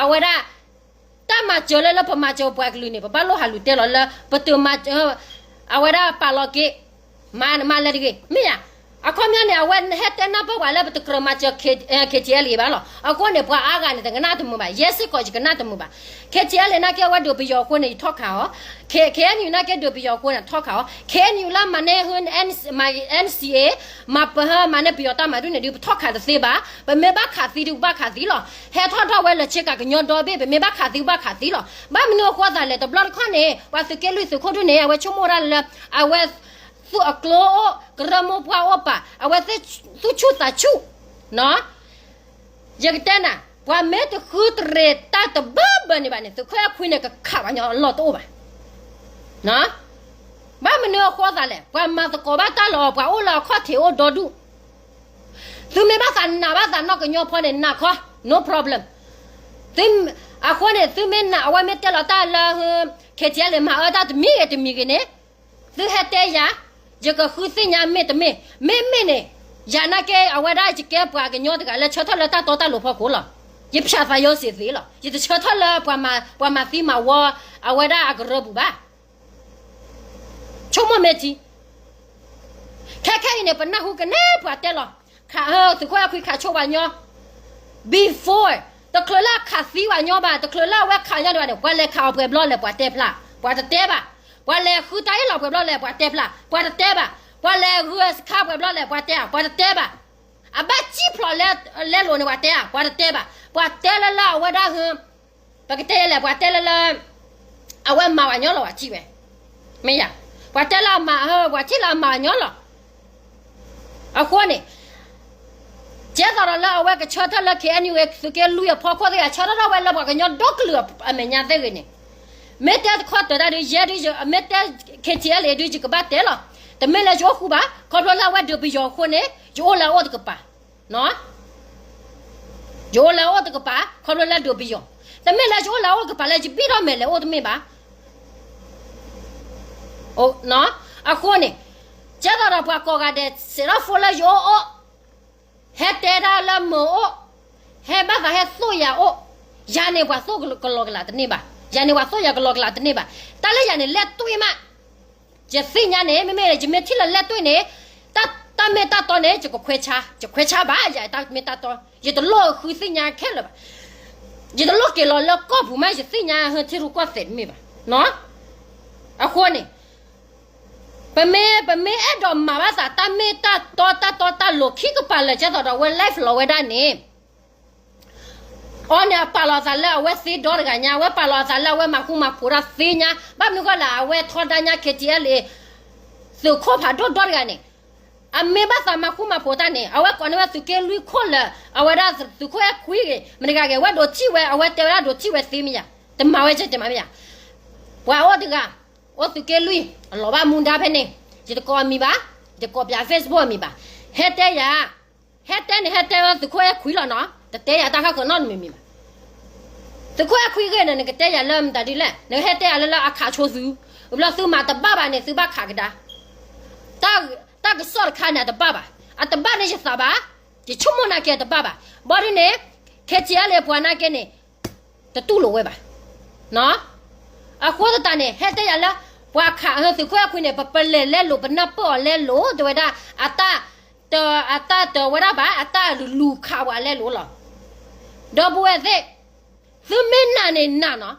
အဝဲဒၣ် တၢ်မၤစၢၤလၢလၢပမၤစၢၤပှၤကလုာ်န့ၣ် ပဘၣ်လိၣ်ဟးလူၤတဲလီၤလၢ ပတမၤ အဝဲဒၣ်ပာ်လီၤက့ၤ မၤမၤလဲၤတဂ့ၤ မ့ၢ်ယၤ, အခီပညီန့ၣ် အဝဲဟဲတဲနၢ်ပၢၢ်ပှၤလၢပတကြၢးမၤစၢၤ K- KTLA ဘၣ်လီၤ. အဃိန့ၣ် ပှၤအါဂၤန့ၣ် တကနၣ်တမုာ်ဘၣ်, ယဲစ့ၢ်ကီးယကနၣ်တမုာ်ဘၣ်. KTLA နာ်က့အဝဲဒိးပယီၤအဃိန့ၣ် ယထီၣ်ခးအီၤ, K- KNU နာ်က့ဒိးပယီၤအဃိန့ၣ် ထီၣ်ခးအီၤ, KNU လၢမၤန့ၢ် မၤ NCA မၤပဟၢမၤန့ၢ်ပယီၤတၢ်မၤဒ်န့ၣ်ဒုး ပထီၣ်ခးတသ့ဘၣ်, ပမ့ၢ်ဘၣ်ခးသံဒုး ပဘၣ်ခးသံလီၤ. ဟဲထီၣ်ထီၣ်ဝဲလၢဆ့ကၤကညီဒီဘ့ၣ် ပမ့ၢ်ဘၣ်ခးသံ ပဘၣ်ခးသံလီၤ. ဘၣ်မနုၤအဃိသးလဲၣ်, တဘျီတခီၣ်န့ၣ် ပှၤသုးက့လွံၢ်သုးခိၣ်ဒုးန့ၣ် အဝဲဆိကမိၣ်ဝဲဒၣ်လၢ အဝဲ သူၣ်အကျိအိၣ်, ကရၢမိၢ်ပှၢ်အိၣ်ပာ်, အဝဲသူၣ်ဆူၣ်သးဆူၣ်, ယကတဲနၤ, ပှၤမ့ၢ်တဃုတရံးတၢ်တဘၢဘၢန့ၣ်ဘၣ်န့ၣ် သုးခိၣ်အဲၣ်ခွံန့ၣ် ကခးပှၤညီအလီၢ်တအိၣ်ဘၣ်. ဘၣ်မနုၤအဃိသးလဲၣ်, ပှၤမၤသကိးဘၣ်တၢ်လီၤ, ပှၤအိၣ်လၢအခီၣ်ထံးအိၣ်ဒီဒူၣ်. သုမ့ၢ်ဘၣ်သးနာ်ဘၣ်သးနီၢ်ကညီဖီန့ၣ် နာ်ခီ, no problem. အဃိန့ၣ် သုမ့ၢ်နာ် အဝဲမ့ၢ်တဲလီၤတၢ်လၢ KTLA မၤအၢတၢ်တမံၤဂ့ၤတမံၤဂ့ၤန့ၣ် သုဟဲတဲယၤ, ယကဃုသ့ၣ်ညါမ့ၢ်တမ့ၢ်, မ့မ့ၢ်န့ၣ် ယၤနာ်က့ အဝဲဒၣ်ယကဲပှၤကညီတဂၤလၢဆၢထၢၣ်လၢတၢ်တီတၢ်လိၤဖီခိၣ်လီၤ. ယဖၠးသးယီၤစ့ၢ်သ့လီၤ. ယတဆၢထၢၣ်လၢပှၤမၤသံမၤဝီ အဝဲဒၣ်အကရၢပူၤဘၣ်. ဆိကမိၣ်မ့ၢ်ထံ ခဲခဲအံၤန့ၣ် ပနၢ်ဟူကန့ၢ်ပှၤတဲလီၤ, သုးခိၣ်အဲၣ်ခွံခးဆိပှၤညီ before, တချုးလၢအခးသံပှၤညီဘၣ်, တချုးလၢအဝဲခးညီဒံးဘၣ်န့ၣ် ပှၤလဲၤခးအီၤပှဲၤဘျီလဲၣ် ပှၤတဲဖျါ, ပှၤတတဲဘၣ်. ပှၤလဲၤဃုတၢ်အ့ၣ်လိာ်ပှဲၤဘျီလဲၣ် ပှၤတဲဖျါ, ပှၤတတဲဘၣ်. ပှၤလဲၤဂုာ်စခါပှဲၤဘျီလဲၣ် ပှၤတဲ, ပှၤတတဲဘၣ်. အဘၣ်စံၣ်ဖျိးလဲလိာ်န့ၣ် ပှၤတဲဧါ, ပှၤတတဲဘၣ်. ပှၤတဲလၢလၢအဝဲဒၣ်ဟ ပကတဲလဲၣ် ပှၤတဲလၢလၢ အဝဲမၤပှၤညီလီၤ ပှၤထံၣ်ဝဲ, မ့ၢ်ယၤ, ပှၤတဲလၢအမၤ ပှၤထံၣ်လၢအမၤပှၤညီလီၤ. အဃိန့ၣ် ကဲသိးဒီးလၢအဝဲကဆၢထၢၣ်လၢ KNU သုးက့လွံၢ်အဖီခိၣ်သ့ၣ် ဆၢထၢၣ်ထီၣ်ဝဲလၢပှၤကညီဒီကလုာ်အမဲာ်ညါသ့ၣ်ဂ့ၤန့ၣ်, မ့ၢ်တဲတခီတၢၢ်တၢ်ဒုး ယဲဒုး မ့ၢ်တဲ KTLA ဒုး ယကဘၣ်တဲလီၤ. တမ့ၢ်လၢယအိၣ်ဃူဘၣ်, ခီဖျိလၢအဝဲဒုးပယီၤအဃိန့ၣ် ယအိၣ်လၢအအိၣ်တကပၤ ယအိၣ်လၢအအိၣ်တကပၤ ခီဖျိလၢဒုးပယီၤ, တမ့ၢ်လၢယအိၣ်လၢအအိၣ်တကပၤလၢယဘံၣ်ထီၣ်မဲာ်လဲၤအိၣ်တမ့ၢ်ဘၣ်. အဃိန့ၣ် ကဲသိးဒီးပှၤကိးဂၤဒဲး စဲးထီၣ်ဖိလၢယအိၣ်အိၣ်, ဟဲတဲတၢ်လၢမုာ်အိၣ်, ဟဲဘၣ်သးဟဲသိၣ်ယၤအိၣ်, ယၤန့ၣ်ပှၤသိၣ်ကလီကလးတန့ၢ်ဘၣ်, ယၤန့ၣ်ပှၤသိၣ်ယၤကလီကလးတန့ၢ်ဘၣ်. တၢ်လၢယၤန့ၣ် လဲၢ်တွ့ၢ်မး ယသ့ၣ်ညါန့ၣ် မ့မ့ၢ်ယမ့ၢ်ထံၣ်လၢလဲၢ်တွ့ၢ်န့ၣ် တၢ်မ့ၢ်တၢ်တီန့ၣ် ယကခွဲးဆါ, ယခွဲးဆါဘၣ် ယတၢ်မ့ၢ်တၢ်တီ, ယတလိၣ်ဃုသ့ၣ်ညါခဲလၢာ်ဘၣ်. ယတလိၣ်က့ၤလီၤလၢကီၢ်ပူၤမး ယသ့ၣ်ညါဟဲထံရူၢ်ကီၢ်သဲးတမ့ၢ်ဘၣ်. အဃိန့ၣ် ပမ့ၢ် ပမ့ၢ်အဲၣ်ဒိးမၤဘၣ်သးတၢ်မ့ၢ်တၢ်တီ တၢ်တီတၢ်လိၤခံကပၤလၢာ် ကဲသိးဒီးဝဲ live လီၤဝဲဒၣ်န့ၣ် အီၤန့ၣ်အပာ်လီၤအသးလၢအဝဲသ့ဒီတဂၤညါ, အဝဲပာ်လီၤအသးလၢအဝဲမၤဃူမၤဖိးတၢ်သ့ညါ, ဘၣ်မနုၤဃိလဲၣ် အဝဲထီဒါညါ KTLA သုးခိၣ်ဖးဒိၣ်ဒီတဂၤန့ၣ်, အမ့ၢ်ဘၣ်သးမၤဃူမၤဖိးတၢ်န့ၣ် အဝဲကိးန့ၢ်ဝဲသုးက့လွံၢ်ခိၣ်လၢာ်, အဝဲဒၣ်သုးခိၣ်အဲၣ်ခွံဂ့ၤ မတဂၤဂ့ၤ အဝဲဒိးထံၣ်ဝဲ, အဝဲတဲဝဲဒၣ်ဒိးထံၣ်ဝဲသ့မ့ၢ်ယၤ, တမၤဝဲကဲတဲမ့ၢ်ယၤ, ပှၤအိၣ်တဂၤ အိၣ်သုးက့လွံၢ် အလီၤဘၣ်မူဒါဖဲန့ၣ်, ယတကိးအမံၤဘၣ်, ယတကိးပၠး Facebook အမံၤဘၣ်, ဟဲတဲယၤ ဟဲတဲန့ၣ် ဟဲတဲဝဲသုးခိၣ်အဲၣ်ခွံလီၤနီၤ, တတဲယၤတၢ်ခါဃၢၤနီတမံၤမံၤဘၣ်. သုးခိၣ်အဲၣ်ခွံဂ့ၤန့ၣ် နကတဲယၤလၢမတၤဒ်လဲၣ်, နကဟဲတဲယၤလၢလၢအခးဆိသု, ဘျီသုမၤတဘၣ်ဘၣ်န့ၣ် သုဘၣ်ခးကဒါ, တၢ်ကစီၣ်တခါန့ၣ် အတဘၣ်ဘၣ်, အတဘၣ်န့ၣ်ယသးဘၣ်, ယဆိကမိၣ်နာ်က့အတဘၣ်ဘၣ်, ဘၣ်ဒ်န့ၣ် KTLA ပှၤနာ်က့န့ၣ် တတူၢ်လိာ်ဝဲဘၣ်. အဃိသတးန့ၣ် ဟဲတဲယၤလၢ ပှၤခးသုးခိၣ်အဲၣ်ခွံန့ၣ် ပပလဲၤလဲလိာ် ပနၢ်ပၢၢ်အီၤလဲလိာ် တဲဝဲဒၣ် အတၢ် အတၢ်တၢၤဝဲဒၣ်ဘၣ် အတၢ်လူၤခးဝဲလဲလိာ်လီၤ. ဒီပုၢ်ဝဲၢ်သ့ၣ်, သုမ့ၢ်နာ်န့ၣ်နာ်နီၤ,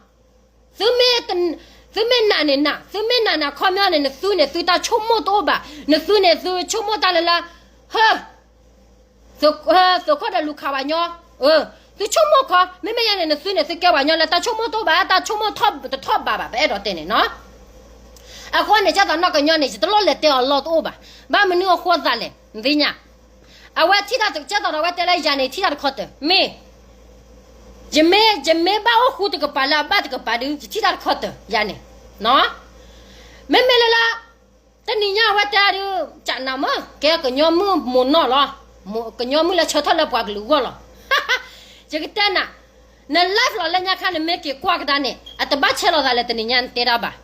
သုမ့ၢ်နာ်န့ၣ်နာ်, သုမ့ၢ်နာ်န့ၣ် ခီပညီန့ၣ် နသုန့ၣ် သုတၢ်ဆိကမိၣ်တအိၣ်ဘၣ်, နသုန့ၣ် သုဆိကမိၣ်တၢ်လၢလၢ ဟၢ သုးခိၣ်ဒီးလူၤခးပှၤညီ, သုဆိကမိၣ်ခီ, မ့မ့ၢ်ယဲန့ၣ် နသုန့ၣ် သုကဲပှၤညီလၢတၢ်ဆိကမိၣ်တအိၣ်ဘၣ်, တၢ်ဆိကမိၣ်တထီၣ်ဘးဘၣ် ပအဲၣ်ဒိးတဲန့ၣ်နီၤ. အဃိန့ၣ် ကဲသိးနီၢ်ကညီန့ၣ် ယတလိၣ်လဲၤတဲအီၤလီၢ်တအိၣ်ဘၣ်, ဘၣ်မနုၤအဃိသးလဲၣ် နသ့ၣ်ညါ, အဝဲထံၣ်တၢ်ကဲသိးဒီးအဝဲတဲလၢယၤန့ၣ် ထံၣ်တၢ်တခီတၢၢ် မ့ၢ် ယမ့ၢ် ယမ့ၢ်ဘၣ်အိၣ်ဃူတကပၤလၢအဘၣ်တကပၤဒီး ယထံၣ်တၢ်တခီတၢၤယၤန့ၣ်, မ့မ့ၢ်လၢလၢ တနံၤညါအဝဲတဲဒုး ကနးမ့ၢ် ကဲကညီမုၣ်မိၢ်နီၢ်လီၤ, ကညီမုၣ်လၢဆၢထၢၣ်လၢပှၤကလုာ်အဂီၢ်လီၤ. ယကတဲနၤ, န live လီၤလၢညါခါ နမ့ၢ်က့ၤကွၢ်ကဒါန့ၣ် အတဘၣ်ဆဲးလီၤသးလၢတနံၤညါနတဲဒၣ်ဘၣ်.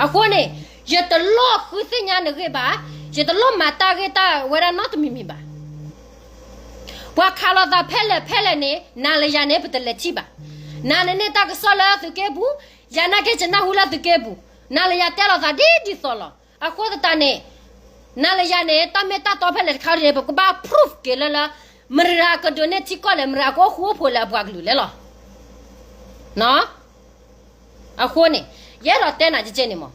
အဃိန့ၣ် ယတလိၣ်ဃုသ့ၣ်ညါနဂ့ၢ်ဘၣ်, ယတလိၣ်မၤတၢ်ဂ့ၢ်တၢ်ဝဲဒၣ်နီတမံၤမံၤဘၣ်. ပှၤခးလိာ်သးဖဲလဲၣ်ဖဲလဲၣ်န့ၣ် နၤလၢယၤန့ၣ် ပတလဲၤထံၣ်ဘၣ်. နၤန့ၣ်န့ၢ်တၢ်ကစီၣ်လၢသုးက့ပူၤ, ယၤနာ်က့ ယနၢ်ဟူလၢသုးက့ပူၤ, နၤလၢယၤတဲလိာ်သးဒ်ဒ်သိးလီၤ. အဃိသတးန့ၣ် နၤလၢယၤန့ၣ် တၢ်မ့ၢ်တၢ်တီဖဲလဲၣ်တခါန့ၣ် ပကဘၣ် proof က့ၤလၢလၢ မတၤကဒိးန့ၢ်ထံကီၢ်လဲၣ်, မတၤကအိၣ်ဃူအိၣ်ဖိးလၢအပှၤကလုာ်လဲၣ်လီၤ. အဃိန့ၣ် ယအဲၣ်ဒိးတဲနၤကဲကဲန့ၣ်မး,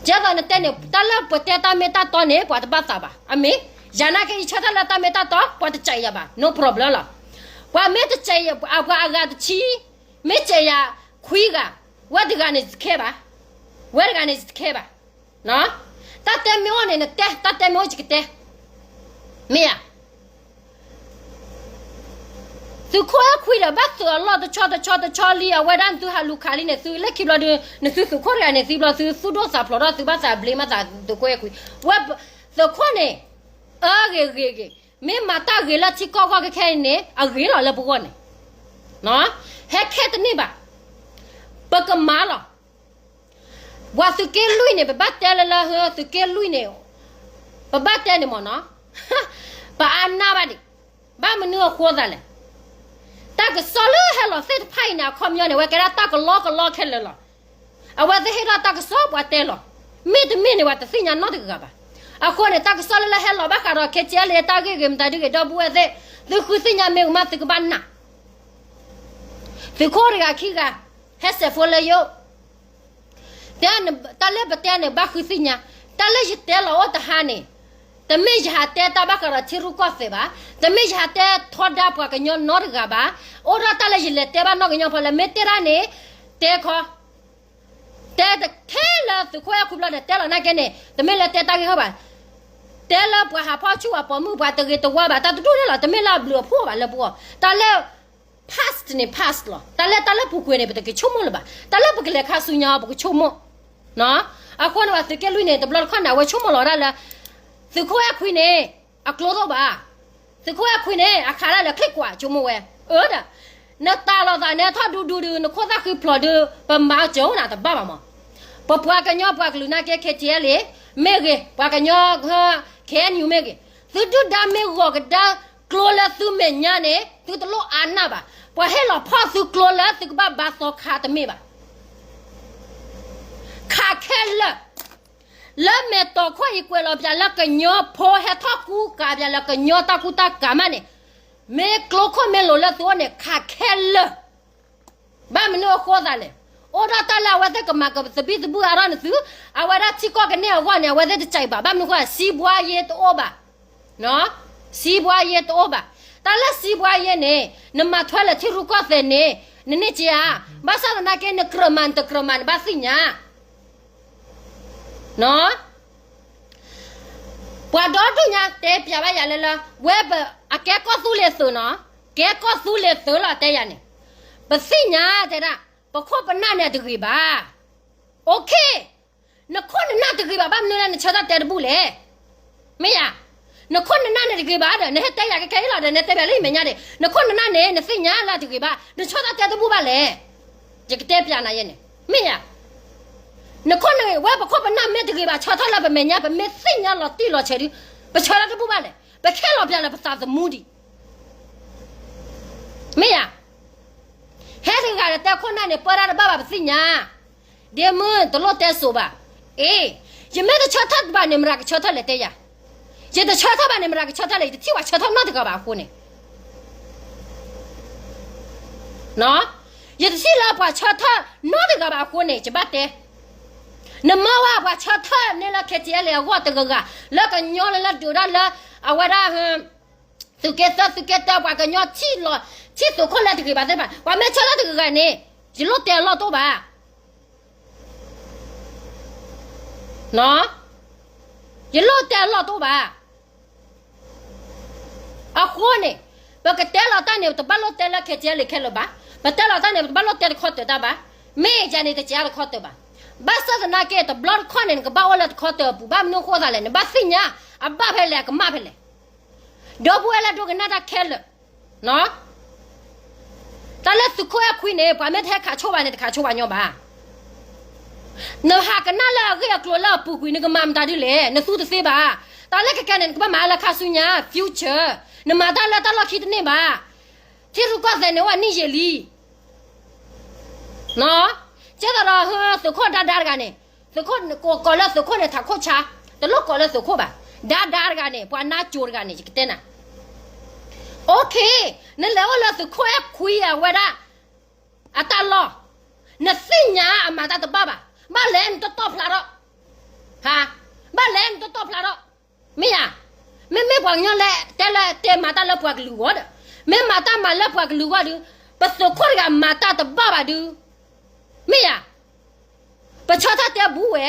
ကဲသိးနတဲန့ၣ် တၢ်လၢပတဲတၢ်မ့ၢ်တၢ်တီန့ၣ် ပှၤတဘၣ်သးဘၣ်. အမ့ၢ် ယၤနာ်က့ ယဆၢထၢၣ်လၢတၢ်မ့ၢ်တၢ်တီ ပှၤတစဲးယၤဘၣ်, no problem လီၤ. ပှၤမ့ၢ်တစဲးယၤ ပှၤအဂၤတဆံ မ့ၢ်စဲးယၤခွံဂၤ, ဝဲတဂၤန့ၣ်တခဲဘၣ်, ဝဲတဂၤန့ၣ်တခဲဘၣ်. တၢ်တဲမ့ၢ်အိၣ်န့ၣ် နတဲ, တၢ်တဲမ့ၢ်အိၣ်ယကတဲ, မ့ၢ်ဧါ. သုးခိၣ်အဲၣ်ခွံဒီး ဘၣ်သုးအလီၢ်တဆီတဆီတဆီလံ, အဝဲဒၣ်နသုဟးလူၤခးလံန့ၣ် သုလၢခံဘျီဒီး နသုသုးခိၣ်တဂၤန့ၣ် သံဘျီ သုသူၣ်ဒိၣ်သးဖျိးထီၣ် သုဘၣ်သးဘျ့မးသးသုးခိၣ်အဲၣ်ခွံ, ဝဲ သုးခိၣ်န့ၣ် အၢဂ့ၤဂ့ၤဂ့ၤ, မ့ၢ်မၤတၢ်ဂ့ၤလၢထံကီၢ်ဂီၢ်ခဲခဲအံၤန့ၣ် အဂ့ၤလီၤလၢပဂီၢ်န့ၣ်, ဟဲခဲတန့ၢ်ဘၣ်, ပကမၤလီၤ. ပှၤသုးက့လွံၢ်န့ၣ် ပဘၣ်တဲလၢလၢ သုးက့လွံၢ်န့ၣ် ပဘၣ်တဲန့ၣ်မ့ၢ်နီၤ, ပအါနၢ်ဘၣ်ဒံး, ဘၣ်မနုၤအဃိသးလဲၣ်. တၢ်ကစီၣ်လၢဟဲလီၤသ့ၣ်တဖၣ်အံၤန့ၣ် အခီပညီန့ၣ် အဝဲကဲဒၣ်တၢ်ကလီကလီခဲလၢာ်လီၤ. အဝဲသ့ၣ်ဟ့ၣ်ထီၣ်တၢ်ကစီၣ်ပှၤတဲလီၤ, မ့တမ့ၢ်န့ၣ် ပှၤတသ့ၣ်ညါနီတဂၤဘၣ်. အဃိန့ၣ် တၢ်ကစီၣ်လၢလၢဟဲလီၤဘၣ်ဃးဒီး ခဲကဲလၢ တၢ်ဂ့ၢ်ဂ့ၤမတၤဒုဂ့ၤ ဒီပုၢ်ဝဲၢ်သ့ၣ်, သုဃုသ့ၣ်ညါမ့ၢ်ကမၣ် သုကဘၣ်နာ် သုးခိၣ်တဂၤခံဂၤ ဟဲစဲးဖိလၢယိၣ်, တၢ်လၢပတဲန့ၣ် ဘၣ်ဃုသ့ၣ်ညါ, တၢ်လၢယတဲလီၤအိၣ်တဟါန့ၣ်, တမ့ၢ်ယဟးတဲတၢ်ဘၣ်ဃးဒီးထံရူၢ်ကီၢ်သဲးဘၣ်, တမ့ၢ်ယဟးတဲထီဒါပှၤကညီနီတဂၤဘၣ်, အိၣ်ဒီးတၢ်လၢယလဲၤတဲဘၣ်နီၢ်ကညီဖိလၢမ့ၢ်တဲတၢ်န့ၣ်, တဲခီ တဲတခဲလၢသုးခိၣ်အဲၣ်ခွံဘျီဒီး တဲလီၤနာ်က့န့ၣ် တမ့ၢ်လၢတဲတၢ်ဂ့ၢ်ဟီၣ်ဘၣ်, တဲလၢပှၤဟးဖီၣ်ဆူၣ်ပှၤပိာ်မုၣ် ပှၤတဂ့ၤတဝါဘၣ် တၢ်တဒူၣ်န့ၣ်လီၤ, တမ့ၢ်လၢအဘျုးအဖှိၣ်ဘၣ်လၢပဂီၢ်, တၢ်လၢ past န့ၣ် past လီၤ, တၢ်လၢတၢ်လၢပူၤကွံာ်န့ၣ် ပတက့ၤဆိကမိၣ်လၢၤဘၣ်, တၢ်လၢပကလဲၤခါဆူညါ ပကဆိကမိၣ် အဃိန့ၣ် ပှၤသုးက့လွံၢ်န့ၣ် တဘျီတခီၣ်န့ၣ် အဝဲဆိကမိၣ်လီၤဒၣ်လၢ သုးခိၣ်အဲၣ်ခွံန့ၣ် အကျိတအိၣ်ဘၣ်, သုးခိၣ်အဲၣ်ခွံန့ၣ် အခးဒၣ်လၢချံၣ်ကွၢ် ဆိကမိၣ်ဝဲ, အၢဒီး နတၢ်လီၤသးန့ၣ်ထီၣ်ဒူဒူဒုး နခိၣ်သၣ်ဃံဖျိးဒုး ပမၤစၢၤအိၣ်နၤတဘၣ်ဘၣ်မး, ပပှၤကညီပှၤကလုာ်နာ်က့ ခဲကဲလံ မ့ၢ်ဂ့ၤ, ပှၤကညီ ခဲအံၤမ့ၢ်ဂ့ၤ, သုဒုၣ်ဒါမ့ၢ်ဂီၤကဒါကျိလၢသုမဲာ်ညါန့ၣ် သုတလိၣ်အါနၢ်ဘၣ်, ပှၤဟ့ၣ်လီၤဖီၣ်သုကျိလၢသုကဘၣ်ဘါသီခါတမ့ၢ်ဘၣ် ခးခဲလၢာ်, လၢမဲာ်တီၤခိၣ်အံၤကွဲးလီၤပျးလၢကညီဖိဟဲထီၣ်ကူကၤပျးလၢကညီတၢ်ကူတၢ်ကၤမးန့ၣ်, မ့ၢ်ကျိခိၣ်မ့ၢ်လိၤလၢသုအိၣ်န့ၣ် ခးခဲလၢာ်, ဘၣ်မနုၤအဃိသးလဲၣ်, အိၣ်ဒီးတၢ်လၢအဝဲသ့ၣ်ကမၤကသဘံၣ်သဘုၣ်အါထီၣ်နသု, အဝဲဒၣ်ထံကီၢ်ကန့ၢ်အဂီၢ်န့ၣ် အဝဲသ့ၣ်တစဲးဘၣ်, ဘၣ်မနုၤဃိ စံးဘှါယ့တအိၣ်ဘၣ် စံးဘှါယ့တအိၣ်ဘၣ်, တၢ်လၢစံးဘှါယ့န့ၣ် နမၤထွဲလၢထံရူၢ်ကီၢ်သဲးန့ၣ် နန့ၢ်က့ၤဧါ, ဘၣ်ဆၣ်သနာ်က့ နကြၢးမၤနတကြၢးမၤနဘၣ်သ့ၣ်ညါ, ပှၤဒီဒူၣ်ညါတဲပျးဘၣ်ယၤလၢလၢ ဝဲပအကဲကီၢ်သူလ့ၤသုးနီၤ, ကဲကီၢ်သူလ့ၤသုးလီၤတဲယၤန့ၣ်, ပသ့ၣ်ညါတဲဒၣ် ပခိၣ်ပနၢ်န့ၣ်တဂ့ၤဘၣ်, OK, နခိၣ်နနၢ်တဂ့ၤဘၣ် ဘၣ်မနုၤလၢနဆၢထၢၣ်တဲတဘူၣ်လဲၣ်, မ့ၢ်ယၤ, နခိၣ်နနၢ်န့ၣ်တဂ့ၤဘၣ်ဒီး နဟဲတဲယၤကဲကဲအံၤလီၤဒီး နတဲပျးလၢယမဲာ်ညါဒၣ် နခိၣ်နနၢ်န့ၣ် နသ့ၣ်ညါလၢတဂ့ၤဘၣ် နဆၢထၢၣ်တဲတဘူၣ်ဘၣ်လဲၣ်, ယကတဲပျးနၤယဲန့ၣ်, မ့ၢ်ယၤ, နခိၣ်နဝဲပခိၣ်ပနၢ်မ့ၢ်တဂ့ၤဘၣ် ဆၢထၢၣ်လၢပမဲာ်ညါ ပမ့ၢ်သ့ၣ်ညါလီၤတံၢ်လီၤဆဲးဒုး ပဆၢထၢၣ်တဘူၣ်ဘၣ်လဲၣ်, ပခဲလီၤပျးလၢပသးသမူဒံး မ့ၢ်ယၤ, ဟဲတဂၤဒီးတဲခိၣ်နၢ်န့ၣ် ပၢတၢ်တဘၣ်ဘၣ် ပသ့ၣ်ညါ, ဒ့မုၣ်တလိၣ်တဲစိၤဘၣ်, အ့, ယမ့ၢ်တဆၢထၢၣ်ဘၣ်န့ၣ် မတၤကဆၢထၢၣ်လဲၣ်တဲယၤ, ယတဆၢထၢၣ်ဘၣ်န့ၣ် မတၤကဆၢထၢၣ်လဲၣ် ယတထံၣ်ပှၤဆၢထၢၣ်နီတဂၤဘၣ်အဃိန့ၣ် ယတထံၣ်လၢပှၤဆၢထၢၣ်နီတဂၤဘၣ်အဃိန့ၣ် ယဘၣ်တဲ, နမၢဝဲပှၤဆၢထၢၣ်န့ၣ်လၢ ခဲကဲလ့ အဂီၢ်တဂၤဂၤ လၢကညီလၢလၢဒုးဒၣ်လၢ အဝဲဒၣ် သုးက့သၢ သုးက့တၢ ပှၤကညီထံၣ်လီၤ ထံၣ်သုးခိၣ်လၢတဂ့ၤဘၣ်သ့ၣ်တဖၣ် ပှၤမ့ၢ်ဆၢထၢၣ်တဂ့ၤဂၤန့ၣ် ယလိၣ်တဲအလီၢ်တအိၣ်ဘၣ်, ယလိၣ်တဲအလီၢ်တအိၣ်ဘၣ်. အဃိန့ၣ် ပကတဲလီၤတၢ်န့ၣ် ပတဘၣ်လိၣ်တဲလၢ ခဲကဲလံ ခဲလၢာ်ဘၣ်. ပတဲလီၤတၢ်န့ၣ် ပတဘၣ်လိၣ်တဲတခီတၢၤတၢ်ဘၣ်. မ့ၢ်ယၤန့ၣ် တကးတခီတၢၤဘၣ်. ဘၣ်ဆၣ်သနာ်က့ တဘျီတခီၣ်န့ၣ် နကဘၣ်အိၣ်လၢတခီတၢၤအပူၤ ဘၣ်မနုၤအဃိသတးလဲၣ် နဘၣ်သ့ၣ်ညါ အဘၣ်ဖဲလဲၣ် အကမၣ်ဖဲလဲၣ်. ဒီပုၢ်ဝဲၢ်လၢဒိကနၣ်တၢ်ခဲလၢာ် တၢ်လၢသုးခိၣ်အဲၣ်ခွံန့ၣ် ပှၤမ့ၢ်တဟဲခးဆိၣ်ဘၣ်န့ၣ် တခးဆိၣ်ဘၣ်ညီဘၣ်. နဟးကနၣ်လၢအဂ့ၢ်အကျိၤလၢအပူၤကွံာ် နကမၤမတၤဒ်လဲၣ် နသူတသ့ဘၣ်. တၢ်လၢခဲကဲန့ၣ် နကဘၣ်မၤလၢခါဆူညါ future, နမၤတၢ်လၢတၢ်လီၢ်ခံတန့ၢ်ဘၣ်. ထံရူၢ်ကီၢ်သဲးန့ၣ် အိၣ်နံၣ်ယံာ်လံ ကဲသိးဒီး သုးခိၣ်ဒါဒါတဂၤန့ၣ်, သုးခိၣ်ကိးလၢသုးခိၣ်န့ၣ် ထးခိၣ်ဆါ, တလိၣ်ကိးလၢသုးခိၣ်ဘၣ်, ဒါဒါတဂၤန့ၣ် ပှၤနါကိၤတဂၤန့ၣ် ယကတဲနၤ, OK, နလဲၤအိၣ်လၢသုးခိၣ်အဲၣ်ခွံအဝဲဒၣ် အတၢ်လီၢ်, နသ့ၣ်ညါအမၤတၢ်တဘၣ်ဘၣ်, ဘၣ်လဲၤနတတီၢ်ဖျါထီၣ်, ဘၣ်လဲၤနတတီၢ်ဖျါထီၣ်, မ့ၢ်ဧါ, မ့မ့ၢ်ပှၤကညီလၢတဲလၢတဲမၤတၢ်လၢပှၤကလုာ်ဂီၢ်ဒီး, မ့ၢ်မၤတၢ်မၤလၢပှၤကလုာ်ဂီၢ်ဒီး, ပသုးခိၣ်တဂၤမၤတၢ်တဘၣ်ဘၣ်ဒီး, မ့ၢ်ဧါ, ပဆၢထၢၣ်တဲဘူးဝဲ,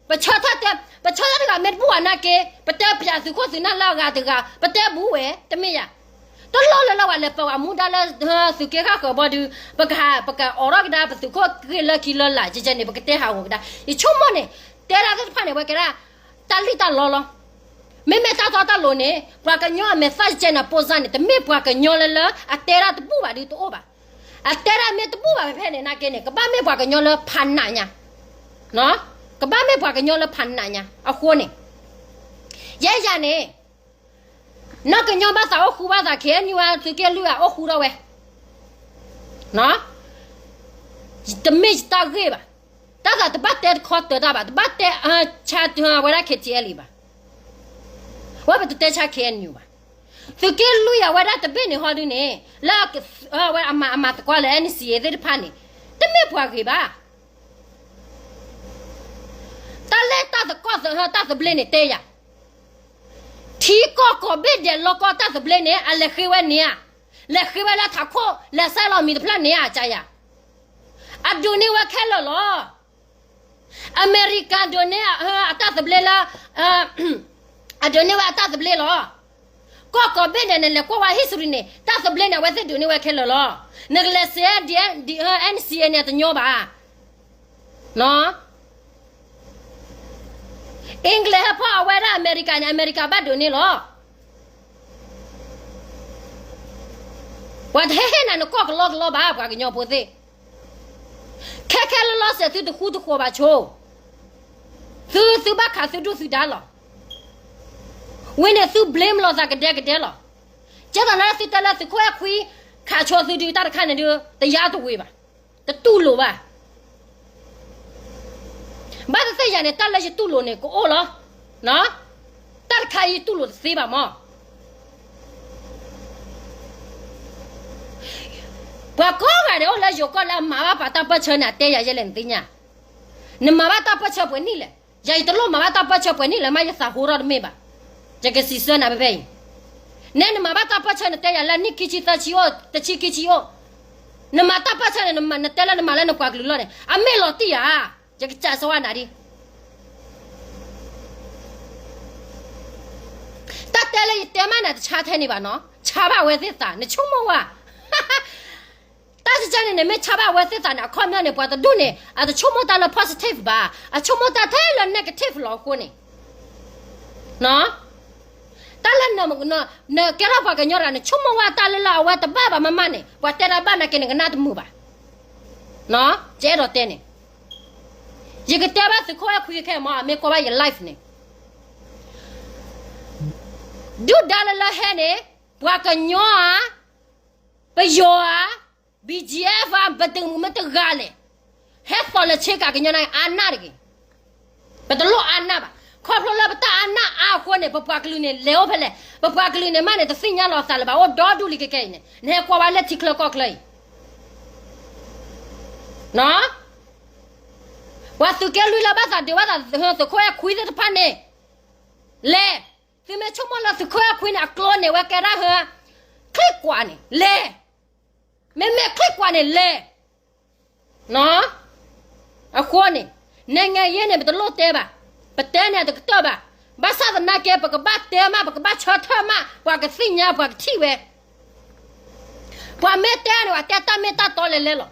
ပဆၢထၢၣ်တဲ, ပဆၢထၢၣ်တဂၤမ့ၢ်တဘူးဘၣ်နာ်က့, ပတဲပၠးသုးခိၣ်သုးနၢ်လၢအဂၤတဂၤ, ပတဲဘူးဝဲ, တမ့ၢ်ဧါ, တလိၣ်လၢလၢပှၤလဲၤပာ်ဝဲမူဒါလၢသုးက့ဃၣ်ဃၢၤဘီဒီး, ပက, ပကအိးထီၣ်ကဒါပသုးခိၣ်ဂ့ၢ်လၢခံလၢလာ်ကဲကဲန့ၣ် ပကတဲဟးဂီၤကဒါ, ယဆိကမိၣ်န့ၣ်, တဲဒၣ်သ့ၣ်တဖၣ်န့ၣ် အဝဲကဲဒၣ်, တၢ်လံၣ်တၢ်လီလီၤ, မ့မ့ၢ်တၢ်တီတၢ်လိၤန့ၣ် ပှၤကညီအမဲာ်သၣ်ကဲနၤပိၢ်စၢ်န့ၣ် တမ့ၢ်ပှၤကညီလၢလၢအတဲဒၣ်တဘူးဘၣ်ဒီးတအိၣ်ဘၣ်, အတဲဒၣ်မ့ၢ်တဘူးဘၣ်ဖဲဖဲန့ၣ်နာ်က့န့ၣ် ကဘၣ်မ့ၢ်ပှၤကညီလၢဖးနးညါ ကဘၣ်မ့ၢ်ပှၤကညီလၢဖးနးညါ, အဃိန့ၣ်, ယဲယၤန့ၣ်, နီၢ်ကညီဘၣ်သးအိၣ်ဃူဘၣ်သး KNU သုးက့လွံၢ်အအိၣ်ဃူထီၣ်ဝဲ, တမ့ၢ်ယတၢ်ဂ့ၢ်ဘၣ်, တၢ်သးတဘၣ်တဲတခီတၢၤတၢ်ဘၣ်, တဘၣ်တဲဆါဝဲဒၣ် KTLA ဘၣ်, ဝဲပတတဲဆါ KNU ဘၣ်, သုးက့လွံၢ်အဝဲဒၣ်တဘ့ၣ်န့ၣ်ဟီဒုန့ၣ်, လၢ, ဝဲအမၤ, အမၤသကိးလၢ NCA သ့ၣ်တဖၣ်န့ၣ်, တမ့ၢ်ပှၤဂ့ၤဘၣ် တၢ်လၢတၢ်သကိးသးတၢ်သဘျ့န့ၣ်တဲယၤ, ထံကီၢ်ကိးဘ့ၣ်ဒဲးလီၢ်ကီၢ်တၢ်သဘျ့န့ၣ် အလဲၤဃ့ဝဲန့ၣ်ဧါ, လဲၤဃ့ဝဲလၢထးခိၣ် လဲၤဆဲးလီၤမံၤတဖျၢၣ်န့ၣ်ဧါ ကယၤ, အဒိးန့ၢ်ဝဲခဲလၢာ်လီၤ. အမဲရကၤဒိးန့ၢ်အတၢ်သဘျ့လၢ, အဒိးန့ၢ်ဝဲအတၢ်သဘျ့လီၤ. ကီၢ်ကိးဘ့ၣ်ဒဲးန့ၣ် လဲၤကွၢ်ဝဲ history န့ၣ် တၢ်သဘျ့န့ၣ် အဝဲသ့ၣ်ဒိးန့ၢ်ဝဲခဲလၢာ်လီၤ. နကလဲၤစဲးဒ်, NCA န့ၣ် တညီဘၣ် English ဟဲဖီၣ်အဝဲဒၣ်အမဲရကၤန့ၣ် အမဲရကၤဘၣ်ဒိးန့ၢ်လီၤ. ပှၤတဟဲဟ့ၣ်နၤနကီၢ်ကလီကလီဘၣ် ပှၤကညီဖိသ့ၣ်, ခဲခဲလၢာ်လီၤစဲး သုတဃူတဃီၤဘၣ်ဆိ, သု, သုဘၣ်ခးသုဒုၣ်သုဒါလီၤ. ဝံၤန့ၣ်သု blame လီၤသးကဒဲကဒဲလီၤ. ကဲသိးလၢသုတဲလၢသုးခိၣ်အဲၣ်ခွံ ခးဆိသုဒုး တၢ်တခါန့ၣ်ဒုး တယါတဝံၤဘၣ်, တတူၢ်လိာ်ဘၣ်. ဘၣ်သ့ၣ်သ့ၣ်ယၤန့ၣ် တၢ်လၢယတူၢ်လိာ်န့ၣ် ကအိၣ်လီၤ. တၢ်တခါအံၤယတူၢ်လိာ်တသ့ဘၣ်မး. ပှၤကိးဂၤဒဲးအိၣ်လၢယိၤကီၢ်လၢအမၤဘၣ်ပှၤတၢ်ပၢၢ်ဆၢန့ၣ် အတဲယၤယဲလဲၣ်နသ့ၣ်ညါ, နမၤဘၣ်တၢ်ပၢၢ်ဆၢပှဲၤနံၣ်လဲၣ်. ယၤယတလိၣ်မၤဘၣ်တၢ်ပၢၢ်ဆၢပှဲၤနံၣ်လၢၤမး ယသးဟိထီၣ်တမ့ၢ်ဘၣ်. ယကစံးဆၢနၤဖဲဖဲအံၤ, နဲနမၤဘၣ်တၢ်ပၢၢ်ဆၢ နတဲယၤလၢနံၣ်ခံဆံသၢဆံအိၣ် တဆံခံဆံအိၣ်, နမၤတၢ်ပၢၢ်ဆၢန့ၣ် နတဲလၢနမၤလၢနပှၤကလုာ်လီၤန့ၣ် အမ့ၢ်လီၤတံၢ်ဧါ. ယကစံးဆၢဝဲနၤဒ် တၢ်တဲလၢယတဲမးန့ၣ် တဆါထဲန့ၣ်ဘၣ်နီၤ, ဆါဘၣ်အဝဲသ့ၣ်သး နဆိကမိၣ်ဝဲ. တၢ်ကကဲန့ၣ်န့ၣ် မ့ၢ်ဆါဘၣ်အဝဲသ့ၣ်သးန့ၣ် အခီပညီန့ၣ် ပှၤတဒူၣ်န့ၣ် အတဆိကမိၣ်တၢ်လၢ positive ဘၣ်, အဆိကမိၣ်တၢ်ထဲလၢ negative လီၤအဃိန့ၣ် တၢ်လၢ နကဲထီၣ်ပှၤကညီတဂၤ နဆိကမိၣ်ဝဲတၢ်လၢလၢအဝဲတဘၣ်ဘၣ်မးမးန့ၣ် ပှၤတဲတၢ်ဘၣ်နာ်က့ နကနၣ်တမုာ်ဘၣ်. ယအဲၣ်ဒိးတဲန့ၣ်, ယကတဲဘၣ်သုးခိၣ်အဲၣ်ခွံခဲမး အမ့ၢ်ကွၢ်ဘၣ်ယ live န့ၣ်, ဒုၣ်ဒါလၢလၢဟဲန့ၣ် ပှၤကညီဧါ, ပယီၤဧါ, BGF ဧါ, ပတမုာ်မ့ၢ်တဂၤလဲၣ်, ဟဲသိးလၢဆ့ကၤကညီန့ၣ် အါနၢ်တဂ့ၤ. ပတလိၣ်အါနၢ်ဘၣ်. ခီဖျိလၢပတၢ်အါနၢ်အါအဃိန့ၣ် ပပှၤကလုာ်န့ၣ် လဲၤအိၣ်ဖဲလဲၣ်, ပပှၤကလုာ်န့ၣ်မးန့ၣ် တသ့ၣ်ညါလီၤသးလၢၤဘၣ်, အိၣ်ဒီဒူၣ်လံခဲခဲအံၤန့ၣ် နဟဲကွၢ်ဝဲလၢထံချၢကီၢ်ချၢအံၤ ပှၤသုးက့လွံၢ်လၢဘၣ်သးဒုးဘၣ်သး သုးခိၣ်အဲၣ်ခွံသ့ၣ်တဖၣ်န့ၣ် လဲၤ, သုမ့ၢ်ဆိကမိၣ်လၢသုးခိၣ်အဲၣ်ခွံန့ၣ် အကျိန့ၣ် ဝဲကဲဒၣ်ဟဲ ချံကွၢ်န့ၣ် လဲၤ, မ့မ့ၢ်ချံကွၢ်န့ၣ်လဲၤ. အဃိန့ၣ် နဲငဲယဲန့ၣ် ပတလိၣ်တဲဘၣ်, ပတဲန့ၣ်တကတၢၢ်ဘၣ်. ဘၣ်ဆၣ်သနာ်က့ ပကဘၣ်တဲမး ပကဘၣ်ဆၢထၢၣ်မး ပှၤကသ့ၣ်ညါ ပှၤကထံၣ်ဝဲ ပှၤမ့ၢ်တဲန့ၣ် ပှၤတဲတၢ်မ့ၢ်တၢ်တီလဲၤလဲလီၤ.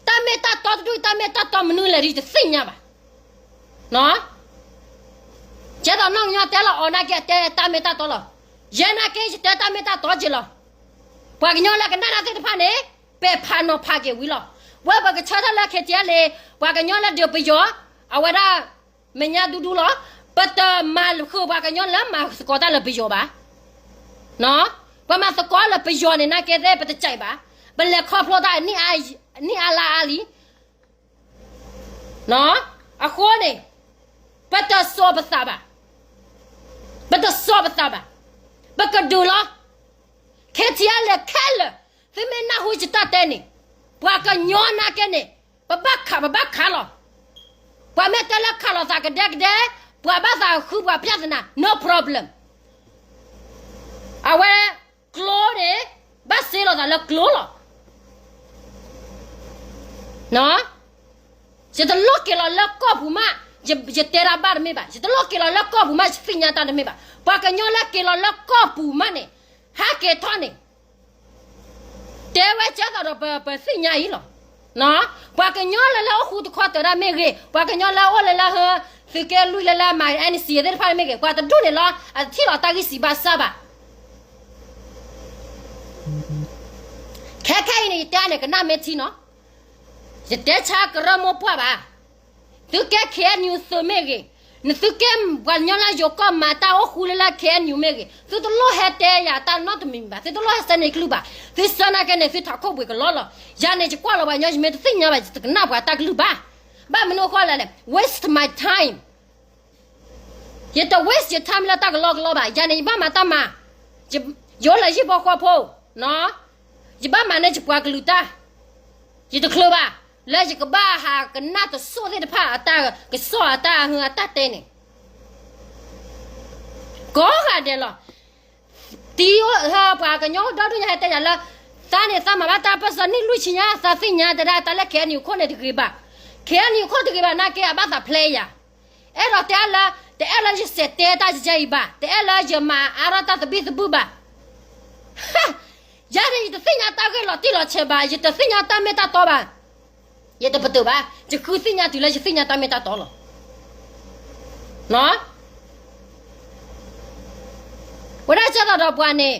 တၢ်မ့ၢ်တၢ်တီတဒူၣ် တၢ်မ့ၢ်တၢ်တီမနုၤလဲၣ်ဒီး ယတသ့ၣ်ညါဘၣ်. ကဲသိးနီၢ်ကညီတဲလီၤအီၤနာ်က့ အတဲတၢ်မ့ၢ်တၢ်တီလီၤ. ယဲနာ်က့ ယတဲတၢ်မ့ၢ်တၢ်တီက့ၤလီၤ. ပှၤကညီလၢကနၣ်တၢ်သ့ၣ်တဖၣ်န့ၣ် ပဲာ်ဖးနီၤဖးက့ၤဝံၤလီၤ. ဝဲပကဆၢထၢၣ်လၢ ခဲထံအါလ့ၤ ပှၤကညီလၢဒုးပယီၤ အဝဲဒၣ် မဲာ်ညါဒူဒူလီၤ. ပတမၤဃုာ်ပှၤကညီလၢမၤသကိးတၢ်လၢပယီၤဘၣ်. ပှၤမၤသကိးလၢပယီၤန့ၣ် နာ်က့သ့ၣ် ပတကဲဘၣ်. ပလဲၤခီဖျိတၢ် နံၣ်အါလါအါလံ. အဃိန့ၣ် ပတစိာ်ပသးဘၣ်. ပတစိာ်ပသးဘၣ်. ပကဒုးလီၤ. ခဲထံအါလ့ၤခဲလၢာ် သုမ့ၢ်နၢ်ဟူယတၢ်တဲန့ၣ် ပှၤကညီနာ်က့န့ၣ် ပဘၣ်ခး ပဘၣ်ခးလီၤ. ပှၤမ့ၢ်တဲလၢခးလိာ်သးကဒဲကဒဲ ပှၤဘၣ်သးဃုပှၤ ပြဿနာ no problem. အဝဲ ကျိန့ၣ် ဘၣ်စ့လိာ်သးလၢကျိလီၤ. ယတလိၣ်က့ၤလီၤလၢကီၢ်ပူၤမး ယတဲတၢ်ဘၣ်တမ့ၢ်ဘၣ်. ယတလိၣ်က့ၤလီၤလၢကီၢ်ပူၤမး ယသ့ၣ်ညါတၢ်တမ့ၢ်ဘၣ်. ပှၤကညီလၢက့ၤလီၤလၢကီၢ်ပူၤမးန့ၣ် ဟးက့ၤထီၣ်န့ၣ် တဲဝဲကဲသိးဒီးပသ့ၣ်ညါအံၤလီၤ. ပှၤကညီလၢလၢအိၣ်ဃူတခီတၢၤဒၣ်မ့ၢ်ဂ့ၤ, ပှၤကညီလၢအိၣ်လၢလၢဟၢ သုးက့လွံၢ်လၢလၢမၤ NCA သ့ၣ်တဖၣ်မ့ၢ်ဂ့ၤ, ပှၤတဒူၣ်န့ၣ်လီၤ အတထံၣ်လီၤတၢ်ဂံၢ်စၢ်ဘါစၢ်ဘၣ်. ခဲခဲအံၤန့ၣ် ယတဲန့ၣ် ကနၣ်မ့ၢ်ထံနီၤ, ယတဲဆါကရၢမိၢ်ပှၢ်ဘၣ်. သုကဲ KNU သုးမ့ၢ်ဂ့ၤ, နသုကဲပှၤကညီလၢယိၤကီၢ်မၤတၢ်အိၣ်ဃူလၢလၢ KNU မ့ၢ်ဂ့ၤ, သုတလိၣ်ဟဲတဲယၤတၢ်နီတမံၤဘၣ်, သုတလိၣ်ဟဲဆၢန့ၢ်ကလုၢ်ဘၣ်, သုဆၢနာ်က့န့ၣ် သုထးခိၣ်ဘှံးကလီလီၤ. ယၤန့ၣ် ယကွၢ်လီၤပှၤကညီ ယမ့ၢ်တသ့ၣ်ညါဘၣ် ယတကနၣ်ပှၤတၢ်ကလုၢ်ဘၣ်. ဘၣ်မနုၤအဃိလဲၣ်လဲၣ်, waste my time. ယတ waste ယ time လၢတၢ်ကလီကလီဘၣ်. ယၤန့ၣ် ယဘၣ်မၤတၢ်မၤ, ယအိၣ်လၢဟံၣ်ဖိဃီဖိ, ယဘၣ်မၤန့ၢ်ယပှၤကလုာ်တၢ်, ယတချုးဘၣ် လၢယကဘၣ်ဟးကနၣ်တစိၢ်သ့ၣ်တဖၣ်အတၢ်ကစီၣ်အတၢ်ဟၢအတၢ်တဲန့ၣ် ကိးဂၤဒဲးလီၤ. တံၤအိၣ်ဟၢ ပှၤကညီအိၣ်ဒီဒူၣ်ညါဟဲတဲယၤလၢ သးန့ၣ်သးမၤဘၣ်တၢ်ပၢၢ်ဆၢနံၣ်လွံၢ်ဆံညါ သးသ့ၣ်ညါတဲဒၣ်တၢ်လၢ KNU ခိၣ်န့ၣ်တဂ့ၤဘၣ်, KNU ခိၣ်တဂ့ၤဘၣ်နာ်က့ အဘၣ်သးဖျဲယၤ. အဲၣ်ဒိးတဲလၢ တအဲၣ်လၢယစဲးတဲတၢ်ယဲအံၤဘၣ်, တအဲၣ်လၢယမၤအါထီၣ်တၢ်သဘံၣ်သဘုၣ်ဘၣ်. ယၤန့ၣ် ယတသ့ၣ်ညါတၢ်ဂ့ၢ်လီၤတံၢ်လီၤဆဲးဘၣ်, ယတသ့ၣ်ညါတၢ်မ့ၢ်တၢ်တီဘၣ်. ယတပတုာ်ဘၣ်, ယဃုသ့ၣ်ညါတုၤလၢယသ့ၣ်ညါတၢ်မ့ၢ်တၢ်တီလီၤ. ဝဲဒၣ်ကဲသိးဒီးပှၤန့ၣ်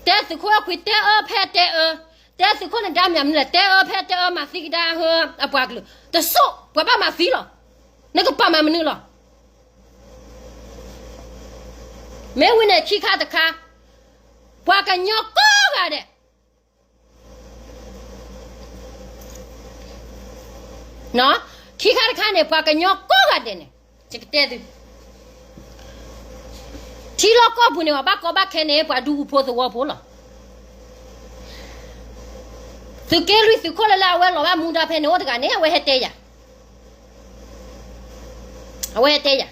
တဲသုးခိၣ်အဲၣ်ခွံတဲအၢဖဲတဲအၢ, တဲသုးခိၣ်န့ၣ်ဒါမၠးမနုၤလဲၣ်, တဲအၢဖဲတဲအၢ မၤသံကဒါဟၢအပှၤကလုာ်, တစိၢ် ပှၤဘၣ်မၤသံလီၤ. နကပာ်မၤမနုၤလီၤ. မ့ၢ်ဝံၤန့ၣ် ခံခါတခါ, ပှၤကညီကိးဂၤဒဲး ခံခါတခါန့ၣ် ပှၤကညီကိးဂၤဒဲးန့ၣ် ယကတဲသု, ထံလီၢ်ကီၢ်ပူၤန့ၣ် ပှၤဘၣ်ကီဘၣ်ခဲန့ၣ် ပှၤဒူပူၤဖိသဝီဖိလီၤ. သုးက့လွံၢ်သုးခိၣ်လၢလၢအဝဲလီၤဘၣ်မူဒါဖဲန့ၣ်အိၣ်တဂၤန့ၣ် အဝဲဟဲတဲယၤ, အဝဲဟဲတဲယၤ,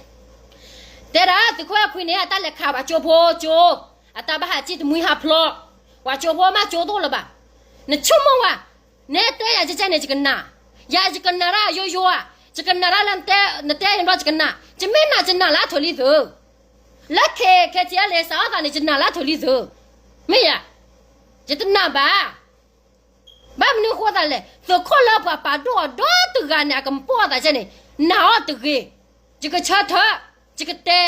တဲဒၣ်သုးခိၣ်အဲၣ်ခွံန့ၣ် အတၢ်လဲၤခးပှၤကၠိဖိကၠိ, အတၢ်ဘၣ်ဟးစံၣ်တမှံဟးဖျိး, ပှၤကၠိဖိမးကၠိတအိၣ်လၢၤဘၣ်. နဆိကမိၣ်ဝဲ, နတဲယၤကဲကဲန့ၣ် ယကနၣ်, ယၤယကနၣ်တၢ်ယိယိဧါ, ယကနၣ်တၢ်လၢ နတဲယဘျီယကနၣ်, ယမ့ၢ်နၢ်ယနၢ်လၢအထၢၣ်လံသုး, လၢခဲခဲထံအါလ့ၤစးအီၣ်သးန့ၣ် ယနၢ်လၢအထၢၣ်လံသုး, မ့ၢ်ယၤ, ယတနၢ်ဘၣ်. ဘၣ်မနုၤဃိသးလဲၣ်, သုးခိၣ်လၢပှၤပာ်ဒိၣ်အီၤဒီတဂၤန့ၣ် အကမၢပှၢ်အသးကဲန့ၣ်, နၢ်အီၤတဂ့ၤ, ယကဆၢထၢၣ်, ယကတဲ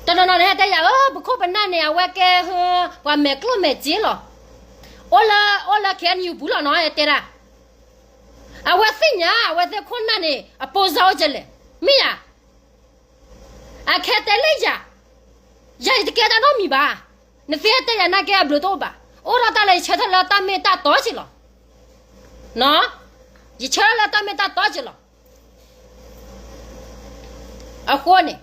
တနီၤနီၤန့ၣ်ဟဲတဲယၤဧၢ, ပခိၣ်ပနၢ်န့ၣ် အဝဲကဲဟၢ ပှၤမဲာ်ကျိၣ်မဲာ်စ့လီၤ. အိၣ်လၢ အိၣ်လၢ KNU ပူၤလီၤနီၤ ဟဲတဲဒၣ်. အဝဲသ့ၣ်ညါ အဝဲသ့ၣ်ခိၣ်နၢ်န့ၣ် အပိစါအိၣ်ကလဲၣ်, မ့ၢ်ယၤ. အခဲတဲလၢယၤ, ယၤယတကဲတၢ်နီတမံၤဘၣ်. နသ့ၣ်တဲယၤနာ်က့အဘျုးတအိၣ်ဘၣ်. အိၣ်ဒီးတၢ်လၢယဆၢထၢၣ်လၢတၢ်မ့ၢ်တၢ်တီက့လီၤ. ယဆၢထၢၣ်လၢတၢ်မ့ၢ်တၢ်တီက့လီၤ. အဃိန့ၣ်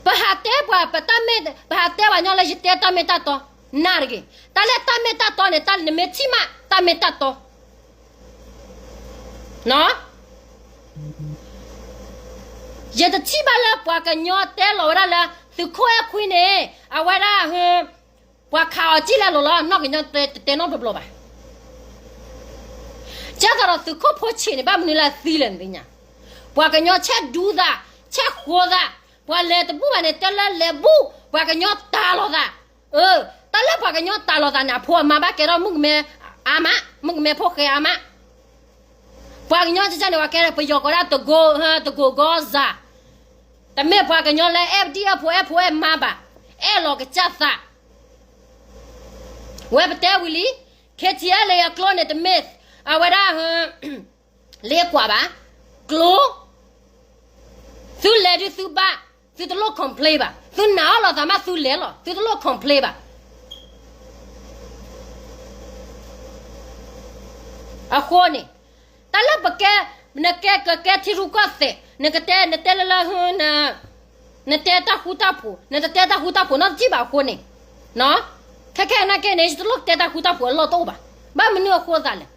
ပဟးတဲပှၤ ပတၢ်မ့ၢ် ပဟးတဲပှၤညီလၢယတဲတၢ်မ့ၢ်တၢ်တီ, နၢ်တဂ့ၤ. တၢ်လၢတၢ်မ့ၢ်တၢ်တီန့ၣ် တၢ်နမ့ၢ်ထံၣ်မး တၢ်မ့ၢ်တၢ်တီ ယတထံၣ်ဘၣ်လၢပှၤကညီတဲလီၤဝဲဒၣ်လၢ သုးခိၣ်အဲၣ်ခွံန့ၣ် အဝဲဒၣ် ပှၤခးအီၤကံၣ်လဲလိာ်လီၤ နီၢ်ကညီတတဲနီတဘျီဘၣ်. ကဲသိးဒီးသုးခိၣ်ဖိဆံးန့ၣ် ဘၣ်မနုၤလၢအသံလဲၣ်နသ့ၣ်ညါ, ပှၤကညီဆဲးဒူသး, ဆဲးဃိသး, ပှၤလဲၤတဘူၣ်ဘၣ်န့ၣ် တဲလၢလဲၤဘူၣ် ပှၤကညီတၢ်လိာ်သး. တၢ်လၢပှၤကညီတၢ်လိာ်သးန့ၣ် အဖိအမါဘၣ်ကဲထီၣ်မုၣ်ကမဲအါမး, မုၣ်ကမဲဖိဃဲအါမး. ပှၤကညီကန့ၣ် ပှၤကဲပယီၤကိးဒၣ် တကိးဂီၢ်စၢ်, တမ့ၢ်ပှၤကညီလၢအဲၣ်ဒိၣ်အဲၣ်ဖိအဲၣ်ဖိအဲၣ်မါဘၣ်, အဲၣ်လီၤကစၢ်သး. ဝဲပတဲဝံၤလံ, ခ့ထံအဲလၢအကျိန့ၣ် တမ့ၢ်အဝဲဒၣ် လ့ကွၢ်ဘၣ်, ကျိ သုလဲၤဒုသုဘၣ်, သုတလိၣ် complain ဘၣ်, သုနာ်အီၤလိာ်သးမးသုလဲၤလီၤ, သုတလိၣ် complain ဘၣ်. အဃိန့ၣ် တၢ်လၢပကဲ, နကဲကကဲထံရူၢ်ကီၢ်သဲး, နကတဲ နတဲလၢလၢ နတဲတၢ်ဃူတၢ်ဖိး, နတတဲတၢ်ဃူတၢ်ဖိးနီတစံၣ်ဘၣ်အဃိန့ၣ်, ခဲခဲနာ်က့န့ၣ် ယတလိၣ်တဲတၢ်ဃူတၢ်ဖိးအလီၢ်တအိၣ်ဘၣ်. ဘၣ်မနုၤအဃိသးလဲၣ်.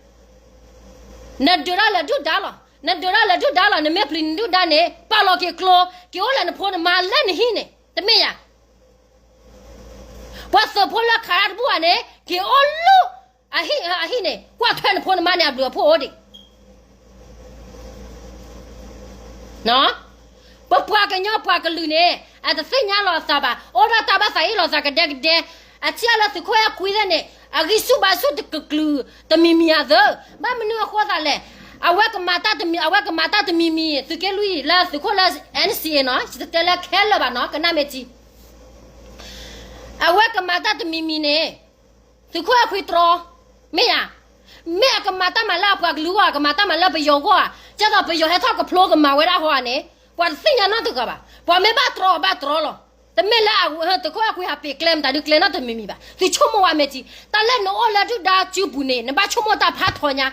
နဒုးတၢ်လဲၤဒုၣ်ဒါလီၤ, နဒုးတၢ်လဲၤဒုၣ်ဒါလီၤ, နမ့ၢ်ပျံၤနဒုၣ်ဒါန့ၣ် ပာ်လီၤက့ၤကျိ, က့ၤအိၣ်လၢနဖိနမါလၢနဟံၣ်န့ၣ် တမ့ၢ်ယၤ. ပှၤသုးဖိလၢခးတၢ်တဘူၣ်ဘၣ်န့ၣ် က့ၤအိၣ်လၢအဟံၣ်, အဟံၣ်န့ၣ် ကွၢ်ထွဲနဖိနမါန့ၣ် အဘျုးအဖှိၣ်အိၣ်ဒံး. ပပှၤကညီပှၤကလုာ်န့ၣ် အတသ့ၣ်ညါလီၤအသးဘၣ်, အိၣ်ဒီးတၢ်ဘၣ်သးအ့ၣ်လိာ်သးကဒဲကဒဲ, အထံၣ်အီၤလၢသုးခိၣ်အဲၣ်ခွံသ့ၣ်န့ၣ် အဂံၢ်ဆူၣ်ဘါဆူၣ်တကလုာ်တမံၤမံၤအသး, ဘၣ်မနုၤအဃိသးလဲၣ်. အဝဲကမၤတၢ်တမံၤ, အဝဲကမၤတၢ်တမံၤမံၤ, သုးက့လွံၢ်လၢသုးခိၣ်လၢ N C A နီၤ, ယတတဲလၢခဲလၢာ်ဘၣ်နီၤ, ကနၣ်မ့ၢ်ထံ အဝဲကမၤတၢ်တမံၤမံၤန့ၣ် သုးခိၣ်အဲၣ်ခွံတြီ, မ့ၢ်ဧါ. မ့ၢ်အကမၤတၢ်မၤလၢအပှၤကလုာ်အဂီၢ်, အကမၤတၢ်မၤလၢပယီၤအဂီၢ်ဧါ, ကဲသိးပယီၤဟဲထီၣ်ကဖျိကမၤဝဲဒၣ်ဟီဧါန့ၣ် ပှၤတသ့ၣ်ညါနီတဂၤဘၣ်. ပှၤမ့ၢ်ဘၣ်တြီအီၤဘၣ်တြီလီၤ. တမ့ၢ်လၢသုးခိၣ်အဲၣ်ခွံဟးပ့ၤကျဲမတၤဒုးကျဲနီတမံၤမံၤဘၣ်. သုဆိကမိၣ်ဝဲမ့ၢ်ထံ, တၢ်လၢနအိၣ်လၢဒုၣ်ဒါစုပူၤန့ၣ် နဘၣ်ဆိကမိၣ်တၢ်ဖးထီညါ.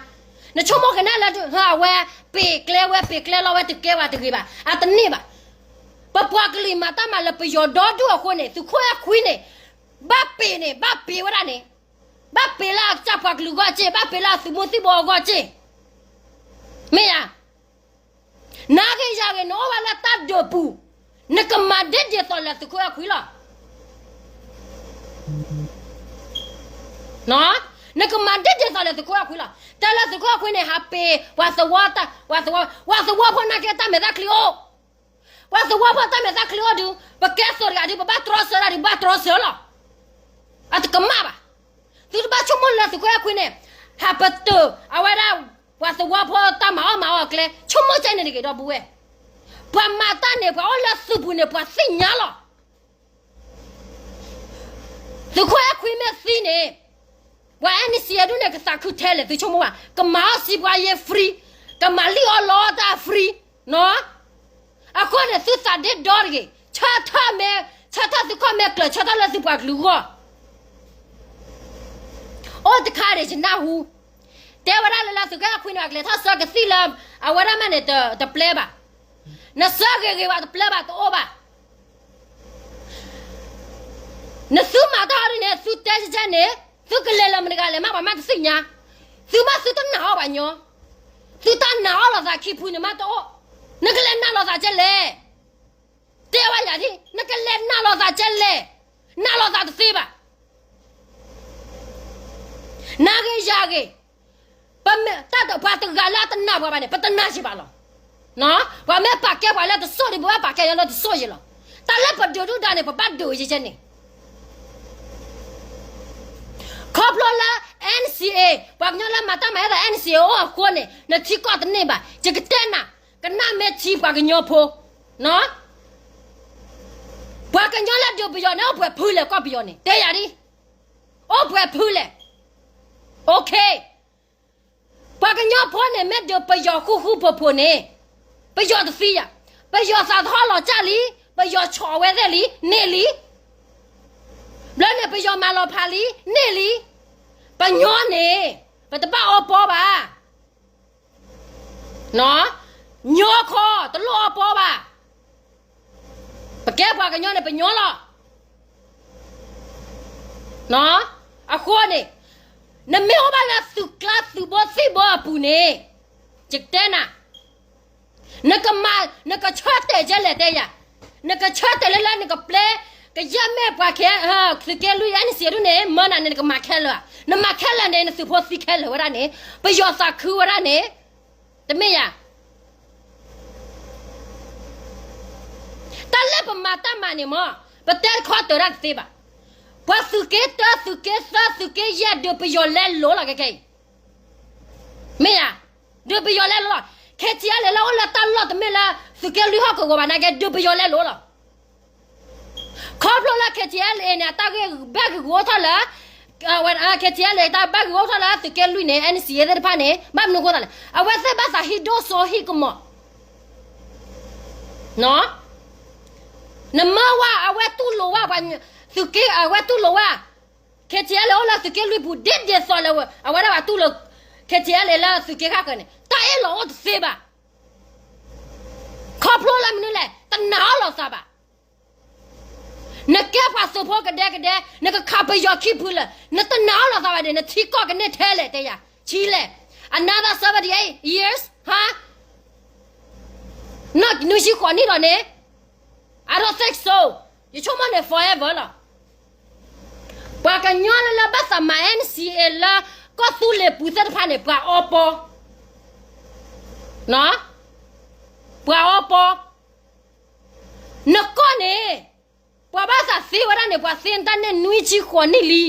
နဆိကမိၣ်က့ၤနၤလၢ အဝဲပ့ၤကျဲဝဲပ့ၤကျဲလီၤဝဲတကဲဝဲတဂ့ၤဘၣ်, အတန့ၢ်ဘၣ်. ပပှၤကလုာ်မၤတၢ်မၤလၢပယီၤဒီဒူၣ်အဃိန့ၣ် သုးခိၣ်အဲၣ်ခွံန့ၣ် ဘၣ်ပ့ၤန့ၣ် ဘၣ်ပ့ၤဝဲဒၣ်န့ၣ်, ဘၣ်ပ့ၤလၢအကစၢ်ပှၤကလုာ်အဂီၢ်စ့ၢ်, ဘၣ်ပ့ၤလၢအသုးမုၢ်သံၣ်ဘိအဂီၢ်စ့ၢ်, မ့ၢ်ဧါ. နၤဂ့ၤယၤဂ့ၤ နအိၣ်ဘၣ်လၢတၢ်ဒုးပူၤ, နကမၤဒ်ဒ်သိးလၢသုးခိၣ်အဲၣ်ခွံလီၤ. နကမၤဒ်ဒ်သိးလၢသုးခိၣ်အဲၣ်ခွံလီၤ. တဲလၢသုးခိၣ်အဲၣ်ခွံန့ၣ် ဟးပ့ၤပှၤသဝီ, ပှၤသဝီ, ပှၤသဝီဖိနာ်က့တၢ်မဲာ်တၢ်ချံအိၣ်, ပှၤသဝီဖိတၢ်မဲာ်တၢ်ချံအိၣ်ဒုး, ပကဲသိးတဂၤဒုး ပဘၣ်တြီစၢၤဒၣ်ဒုး ပဘၣ်တြီစၢၤလီၤ. အတကမၣ်ဘၣ်. သုတဘၣ်ဆိကမိၣ်လၢသုးခိၣ်အဲၣ်ခွံန့ၣ် ဟးပတုာ်အဝဲဒၣ် ပှၤသဝီဖိတၢ်မၤအီၣ်မၤအီအကျဲ, ဆိကမိၣ်ကဲန့ၣ်တဂ့ၤ ဒီပုၢ်ဝဲၢ်. ပှၤမၤတၢ်န့ၣ် ပှၤအိၣ်လၢသုးပူၤန့ၣ် ပှၤသ့ၣ်ညါလီၤ. သုးခိၣ်အဲၣ်ခွံမ့ၢ်သံန့ၣ် ပှၤ N C A ဒူၣ်န့ၣ် ကသးခုထဲလဲၣ် သုဆိကမိၣ်ဘၣ်, ကမၤအီၣ်စံးပှၤယဲ free, ကမၤလံၣ်အီၣ်လီအီၣ်တၢ် free နီၤ. အဃိန့ၣ် သုသးဒ့ဒီတဂ့ၤ, ဆၢထၢၣ်မ့ၢ်, ဆၢထၢၣ်သုခီၣ်မဲာ်ကျၢၤ ဆၢထၢၣ်လၢသုပှၤကလုာ်အဂီၢ်. အိၣ်တခါန့ၣ် ယနၢ်ဟူ တဲဝဲဒၣ်လၢ လၢသုးခိၣ်အဲၣ်ခွံန့ၣ် အကလဲၤထီၣ်ဆှၢကသံၣ်လၢ အဝဲဒၣ်မးန့ၣ် တပျဲဘၣ်. နဆှၢဂ့ၤဂ့ၤဘၣ်တပျဲဘၣ်တအိၣ်ဘၣ်. နသုမၤတၢ်အီၤဒ်န့ၣ် သုတဲကဲန့ၣ် သုကလဲၤလၢမတၤတဂၤလဲၣ်မး ပှၤမးတသ့ၣ်ညါ, သုမးသုတနာ်အီၤဘၣ်ညီ, သုတၢ်နာ်အီၤလိာ်သးခံဖုန့ၣ်မးတအိၣ်, နကလဲၤနာ်လိာ်သးကဲလဲၣ်. တဲဝဲယၤဒ် နကလဲၤနာ်လိာ်သးကဲလဲၣ်, နာ်လိာ်သးတသ့ဘၣ်. နၤဂ့ၤယၤဂ့ၤ, ပမ့ၢ်တၢ်တ ပှၤတဂၤလၢအတနာ်ပှၤဘၣ်န့ၣ် ပတနာ်ယံၤဘၣ်လီၤ. ပှၤမ့ၢ်ပာ်ကဲပှၤလၢတစိၢ်ဒံး ပဘၣ်ပာ်ကဲညီလၢတစိၢ်ယံၤလီၤ. တၢ်လၢပဒုးဒုၣ်ဒါန့ၣ် ပဘၣ်ဒုးယံၤကဲန့ၣ် ခီဖျိလၢ N C A ပှၤကညီလၢမၤတၢ်မၤအသး N C A အိၣ်အဃိန့ၣ် နထံကီၢ်တန့ၢ်ဘၣ်. ယကတဲနၤ, ကနၣ်မ့ၢ်ထံပှၤကညီဖိ, ပှၤကညီလၢဒုးပယီၤန့ၣ် အိၣ်ပှဲၤဖုလဲၣ် ကီၢ်ပယီၤန့ၣ် တဲယၤဒ်, အိၣ်ပှဲၤဖုလဲၣ်. အိၣ်ခ့ ပှၤကညီဖိန့ၣ် မ့ၢ်ဒုးပယီၤဃူဃူဖိးဖိးန့ၣ်, ပယီၤတသံယၤ, ပယီၤသးသဟီၣ်လီၤကၢ်လံ, ပယီၤဆီၣ်အဝဲသ့ၣ်လံ, န့ၢ်လံ. ဘျီန့ၣ် ပယီၤမၤလီၤဖးလံ, န့ၢ်လံ. ပညီန့ၣ် ပတဘၣ်အီပီဘၣ်. ညီခီ တလိၣ်အီပီဘၣ်. ပကဲပှၤကညီန့ၣ် ပညီလီၤ. အဃိန့ၣ် နမ့ၢ်အိၣ်ဘၣ်လၢသုးကျါသုးဘိသံၣ်ဘိအပူၤန့ၣ် ယကတဲနၤ, နကမၤ နကဆၢတဲာ်ကဲလဲၣ်တဲယၤ, နကဆၢတဲာ်လၢလၢနကပျဲ ကယဲၢ်မ့ၢ်ပှၤခဲ သုးက့လွံၢ် N C A ဒူၣ်န့ၣ် မၢနၤန့ၣ် နကမၤခဲလၢာ်ဧါ. နမၤခဲလၢာ်န့ၣ် နသုးဖိသံခဲလၢာ်ဝဲဒၣ်န့ၣ် ပယီၤသးခုဝဲဒၣ်န့ၣ် တမ့ၢ်ယၤ. တၢ်လၢပမၤတၢ်မၤန့ၣ်မ့ၢ် ပတဲတခီတၢၤတၢ်တသ့ဘၣ်. ပှၤသုးက့တၢ သုးက့သၢ သုးက့ယဲၢ် ဒုးပယီၤလဲလိာ်လီၤ ခဲခဲအံၤ, မ့ၢ်ဧါ, ဒုးပယီၤလဲလိာ်လီၤ. ခဲကဲလၢအိၣ်လၢတၢ်လီၢ်တမ့ၢ်လၢ သုးက့လွံၢ်ဟီၣ်ကဝီၤဘၣ် နာ်က့ ဒုးပယီၤလဲလိာ်လီၤ. ခီဖျိလၢ ခဲကဲလၢန့ၣ် အတၢ်ဂ့ၢ်ဘၣ်ဂ့ၢ်ဂီၢ်ထီၣ်လၢ ခဲကဲလၢတၢ်ဘၣ်ဂ့ၢ်ဂီၢ်ထီၣ်လၢသုးက့လွံၢ်န့ၣ် NCA သ့ၣ်တဖၣ်န့ၣ် ဘၣ်မနုၤအဃိသးလဲၣ်, အဝဲသ့ၣ်ဘၣ်သးဟံးဒိၣ်စိဟံးကမီၤ နမၢဝဲ အဝဲတူၢ်လိာ်ဝဲ သုးက့ အဝဲတူၢ်လိာ်ဝဲ ခဲကဲလၢအိၣ်လၢသုးက့လွံၢ်ပူၤ ဒ်ဒ်သိးလၢ အဝဲဒၣ်ဘၣ်တူၢ်လိာ် ခဲကဲလၢ လၢသုးက့ဃၣ်ဃၢၤန့ၣ် တၢ်အ့ၣ်လိာ်အိၣ်တသ့ဘၣ်. ခီဖျိလၢမနုၤလဲၣ်, တနာ်အီၤလိာ်သးဘၣ်. နကဲပှၤသုးဖိကဒဲကဒဲ, နကခးပယီၤခံဖုလၢာ် နတနာ်အီၤလိာ်သးဘၣ်ဒီး နထံကီၢ်ကန့ၢ်ထဲလဲၣ် တဲယၤ, ဆံလဲၣ်, another seventy eight years, ဟါ, နီၢ်နွံဆံဃိးနံၣ်ဒီးန့ၣ် I don't think so. ယဆိကမိၣ်န့ၣ် forever လီၤ. ပှၤကညီလၢလၢဘၣ်သးမၤ NCA လၢကီၢ်သူလ့ၤပူၤသ့ၣ်တဖၣ်န့ၣ် ပှၤအီပီ, ပှၤအီပီ, နကီၢ်န့ၣ် ပှၤဘၣ်သးသ့ဝဲဒၣ်န့ၣ် ပှၤသ့နတၢ်န့ၢ်နွံဆံဃိးနံၣ်လံ.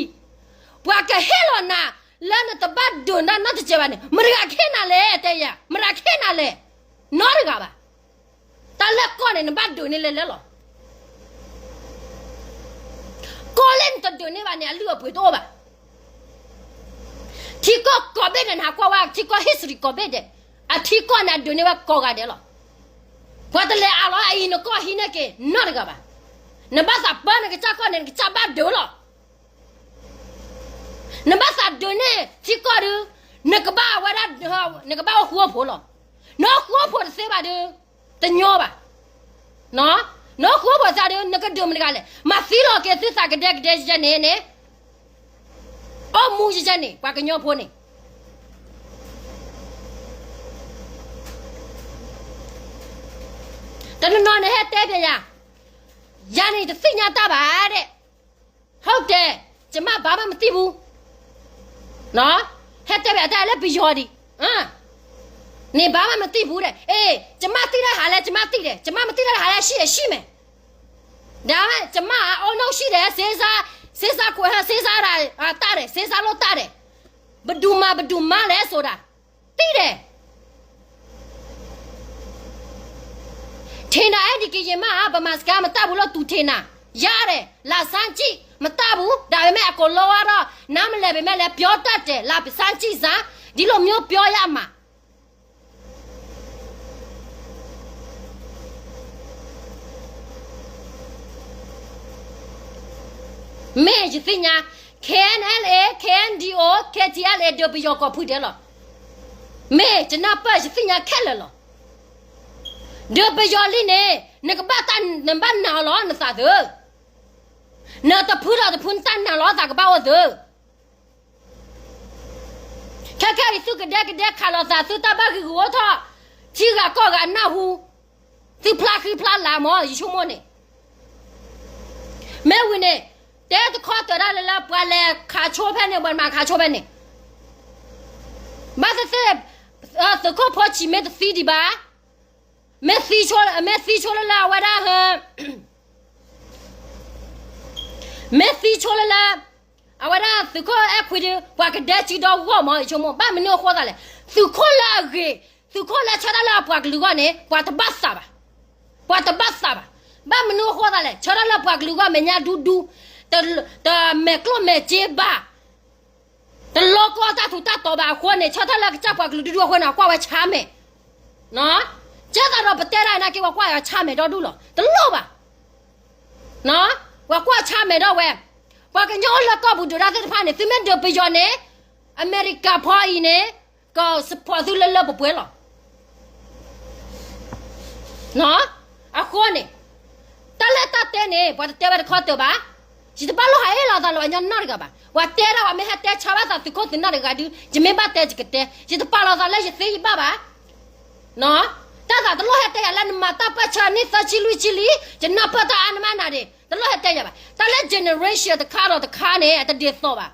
ပှၤကဟ့ၣ်လီၤနၤ လၢနတဘၣ်ဒုးနၤနီတစဲးဘၣ်န့ၣ် မတၤတဂၤကဟ့ၣ်နၤလဲၣ် တဲယၤ, မတၤကဟ့ၣ်နၤလဲၣ်, နီတဂၤဘၣ်. တၢ်လၢကီၢ်န့ၣ် နဘၣ်ဒုးန့ၢ်လဲၣ်လဲၣ်လီၤ. ကီၢ်လၢနတဒုးန့ၢ်ဘၣ်န့ၣ် အလုၢ်အပှ့ၤတအိၣ်ဘၣ်. ထံကီၢ်ကိးဘ့ၣ်ဒဲး နဟးကွၢ်ဝဲ ထံကီၢ် history ကိးဘ့ၣ်ဒဲး, အထံကီၢ်န့ၣ် အဒုးန့ၢ်ဝဲကိးဂၤဒဲးလီၤ. ပှၤတလဲၤအးလီၤအအံၤနကီၢ်ဟံးန့ၢ်က့ၤ နီတဂၤဘၣ်. နဘၣ်သးပၢနကစၢ်ကီၢ်န့ၣ် နကစၢ်ဘၣ်ဒုးလီၤ. နဘၣ်သးဒုးန့ၢ်ထံကီၢ်ဒုး, နကဘၣ်ဝဲဒၣ်, နကဘၣ်အိၣ်ဃူအိၣ်ဖိးလီၤ. နအိၣ်ဃူအိၣ်ဖိးတသ့ဘၣ်ဒုး, တညီဘၣ်. နအိၣ်ဃူအိၣ်ဖိးသးဒုး နကဒုးမတၤတဂၤလဲၣ်. မၤသံလီၤက့ၤသုသးကဒဲကဒဲယဲန့ၣ်န့ၣ်, အိၣ်မူယဲန့ၣ် ပှၤကညီဖိန့ၣ် တနီၤနီၤန့ၣ်ဟဲတဲပျဲယၤ, ယၤန့ၣ်တသ့ၣ်ညါတၢ်ဘၣ်ဒဲး, ဟုတ်တယ်, ကျွန်မဘာမှမသိဘူး, ဟဲတဲပျဲတၢ်လၢပယီၤဒံး, နဘာမှမသိဘူးတဲ့, အေး, ကျွန်မသိတဲ့ဟာလဲ ကျွန်မသိတယ်, ကျွန်မမသိတဲ့ဟာလဲ ရှိတယ် ရှိမယ်, ဒါပေမဲ့ ကျွန်မက အုံနောက်ရှိတယ်, စဉ်းစား, စဉ်းစားခွင့်, စဉ်းစားတာ, တတ်တယ်, စဉ်းစားလို့တတ်တယ်, ဘယ်သူမှ ဘယ်သူမှလဲဆိုတာ သိတယ်. ထင်တာ အဲ့ဒီကရင်မက ဗမာစကားမတတ်ဘူးလို့ သူထင်တာ, ရတယ်, လာစမ်းကြည့်, မတတ်ဘူး, ဒါပေမဲ့အကုန်လုံးကတော့ နားမလည်ပေမဲ့လည်း ပြောတတ်တယ်, လာစမ်းကြည့်စမ်း, ဒီလိုမျိုးပြောရမှာ. မ့ၢ်ယသ့ၣ်ညါ, KNLA, KNDO, KTLA ဒီးပယီၤကိးဖုဒဲးလီၤ. မ့ၢ်ယနၢ်ပၢၢ်ယသ့ၣ်ညါခဲလၢာ်လီၤ. ဒီးပယီၤလံန့ၣ် နကဘၣ်တၢ်, နဘၣ်နာ်အီၤလီၤနသးသု, နတဖုဒီးတဖု နတၢ်နာ်လီၤသးကဘၣ်အိၣ်သု. ခဲခဲအံၤ သုကဒဲကဒဲခးလိာ်သး သုတၢ်ဘၣ်ဂ့ၢ်ဂီၢ်အိၣ်ထီၣ်, ထံဂၤကီၢ်ဂၤအနၢ်ဟူ, သုဖျါဃံဖျါလၤမၢ် ယဆိကမိၣ်န့ၣ်, မ့ၢ်ဝံၤန့ၣ်, တဲတခီတၢၤတၢ်လၢလၢ ပှၤလဲၤခးဆိဖဲန့ၣ် ပှၤမၤခးဆိဖဲန့ၣ်, ဘၣ်သ့ၣ်သ့ၣ်, သုးခိၣ်ဖိဆံးမ့ၢ်တသံဒံးဘၣ်, မ့ၢ်သံဆိ, မ့ၢ်သံဆိလၢလၢအဝဲဒၣ် မ့ၢ်သံဆိလၢလၢ, အဝဲဒၣ်သုးခိၣ်အဲၣ်ခွံဒုး ပှၤကဒဲစုဒီဂီၢ်မၢ် ယဆိကမိၣ်, ဘၣ်မနုၤအဃိသးလဲၣ်, သုးခိၣ်လၢအဂ့ၤ, သုးခိၣ်လၢဆၢတၢ်လၢအပှၤကလုာ်ဂီၢ်န့ၣ် ပှၤတဘၣ်သးဘၣ်, ပှၤတဘၣ်သးဘၣ်, ဘၣ်မနုၤအဃိသးလဲၣ်, ဆၢတၢ်လၢပှၤကလုာ်ဂီၢ်မဲာ်ညါဒူဒူ, တမဲာ်ကျိၣ်မဲာ်စ့ဘၣ် တလီကီတၢ်ထူးတၢ်တီၤဘၣ်အဃိန့ၣ် ဆၢထၢၣ်လၢကစၢ်ပှၤကလုာ်ဒူဒူအဃိန့ၣ် အကွၢ်ဝဲဆါမဲာ်, ကဲသးဒီးပတဲဒၣ်နာ်က့ ပှၤကွၢ်ယၤဆါမဲာ်ဒီဒူၣ်လီၤ, တလိၣ်ဘၣ်, ပှၤကွၢ်ဆါမဲာ်ဒီးဝဲ, ပှၤကညီအိၣ်လၢကီၢ်ပူၤဒုးတၢ်သ့ၣ်တဖၣ်န့ၣ် သုမ့ၢ်ဒုးပယီၤန့ၣ်, အမဲရကၤဖီအံၤန့ၣ်, က support သုလၢလၢပှဲၤပှဲၤလီၤ. အဃိန့ၣ်, တၢ်လၢတၢ်တဲန့ၣ် ပှၤတတဲဝဲတခီတၢၤဘၣ်, ယတပာ်လီၤဟးအ့ၣ်လိာ်သးလၢပှၤကညီနီတဂၤဘၣ်, ပှၤတဲဒၣ်ပှၤမ့ၢ်ဟဲတဲဆါဘၣ်သးသုးခိၣ်သုးနၢ်တဂၤဒုး ယမ့ၢ်ဘၣ်တဲယကတဲ, ယတပာ်လီၤသးလၢယသ့ယဘၣ်ဘၣ်. တၢ်သးတလိၣ်ဟဲတဲယၤလၢနမၤတၢ်ပၢၢ်ဆၢနံၣ်သၢဆံလွံၢ်ဆံလံ, ယနၢ်ပၢၢ်တၢ်အါနမးနၤဒၣ်, တလိၣ်ဟဲတဲယၤဘၣ်, တၢ်လၢ generation တခါဒီးတခါန့ၣ် အတဒ်သိးဘၣ်,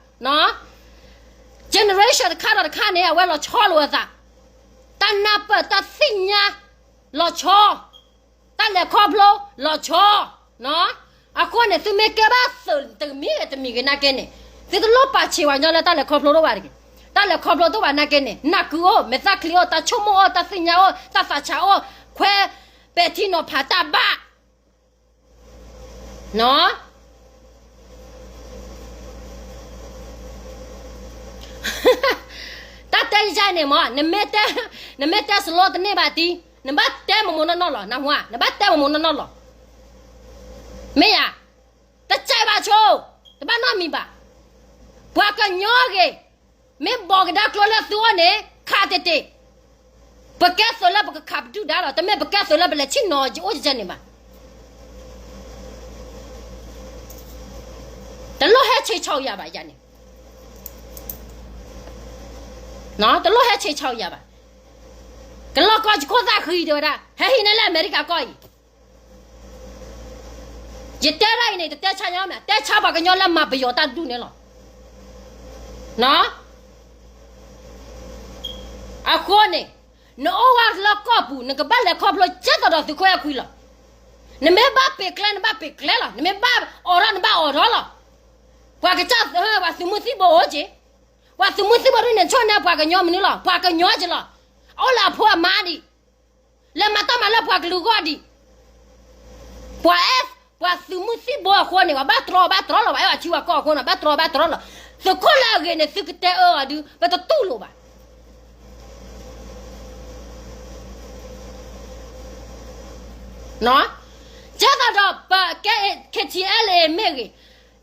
generation တခါဒီးတခါန့ၣ် အဝဲလီၤဆီလိာ်အသး, တၢ်နၢ်ပၢၢ်တၢ်သ့ၣ်ညါ, လီၤဆီ တၢ်လဲၤခီဖျိလီၤဆီ, အဃိန့ၣ် သုမ့ၢ်ကဲဘၣ်သုးတမံၤဂ့ၤတမံၤဂ့ၤနာ်က့န့ၣ်, သုတလိၣ်ပာ်ဆံးပှၤကညီလၢတၢ်လဲၤခီဖျိတအိၣ်ဘၣ်တဂ့ၤ. တၢ်လဲၤခီဖျိတအိၣ်ဘၣ်နာ်က့န့ၣ် နၢ်ကုအိၣ်, မဲာ်သၣ်ချံအိၣ်, တၢ်ဆိကမိၣ်အိၣ်, တၢ်သ့ၣ်ညါအိၣ်, တၢ်သးဆးအိၣ်, ခွဲးပဲာ်ထံနီၤဖးတၢ်ဘၣ် တၢ်တဲယၤန့ၣ်မ့ၢ် နမ့ၢ်တဲစလိတန့ၢ်ဘၣ်တံၢ်, နဘၣ်တဲမိၢ်မိၢ်နီၢ်နီၢ်လီၤ, နၢ်ဟူဧါ, နဘၣ်တဲမိၢ်မိၢ်နီၢ်နီၢ်လီၤ. မ့ၢ်ယၤ, တကဲဘၣ်ဆိ, တဘၣ်နီတမံၤဘၣ်. ပှၤကညီဂ့ၤ, မ့ၢ်ဘီၣ်ကဒါကျိၤလၢသုအိၣ်န့ၣ် ခးတ့ၢ်တ့ၢ်, ပကဲသုးလၢပကခးပဒုၣ်ဒါလီၤ, တမ့ၢ်ပကဲသုးလၢပလဲၤဆ့ၣ်နီၤအိၣ်ကကဲန့ၣ်ဘၣ်. တလိၣ်ဟဲဆ့ၣ်ဆီၣ်ယၤဘၣ်ယၤန့ၣ်, တလိၣ်ဟဲဆ့ၣ်ဆီၣ်ယၤဘၣ်. ကလီၢ်ကီၢ်ယခိၣ်သၣ်ဃံတဲဝဲဒၣ် ဟဲဟံးန့ၢ်လၢအမဲရကၤကီၢ်အံၤ, ယတဲဒၣ်အံၤန့ၣ် တတဲဆါညီမး, တဲဆါပှၤကညီလၢမၤပယီၤတၢ်ဒုးန့ၣ်လီၤ. အဃိန့ၣ်, နအိၣ်ဝဲလၢကီၢ်ပူၤ နကဘၣ်လဲၤခီဖျိကဲသိးဒီးသုးခိၣ်အဲၣ်ခွံလီၤ. နမ့ၢ်ဘၣ်ပ့ၤကျဲ နဘၣ်ပ့ၤကျဲလီၤ, နမ့ၢ်ဘၣ်အိးထီၣ် နဘၣ်အိးထီၣ်လီၤ. ပှၤကစၢ်, ပှၤသုးမုၢ်သံၣ်ဘိအိၣ်က့ၤ, ပှၤသုးမုၢ်သံၣ်ဘိဒ်န့ၣ် ဆိၣ်န့ၢ်ပှၤကညီမနုၤလီၤ, ပှၤကညီက့ၤလီၤ. အိၣ်လၢအဖိအမါဒံး, လဲၤမၤတၢ်မၤလၢပှၤကလုာ်ဂီၢ်ဒံး. ပှၤအဲၣ်, ပှၤသုးမုၢ်သံၣ်ဘိအဃိန့ၣ် ပှၤဘၣ်တြီဘၣ်တြီလီၤ, ပှၤအဲၣ်အထံဝဲကီၢ်အဃိန့ၣ် ဘၣ်တြီဘၣ်တြီလီၤ. သုးခိၣ်လၢအဂ့ၤန့ၣ် သုကတဲအၢအီၤဒုး ပတတူၢ်လိာ်ဘၣ်. ကဲသိးဒီးပကဲ K T L A မ့ၢ်ဂ့ၤ,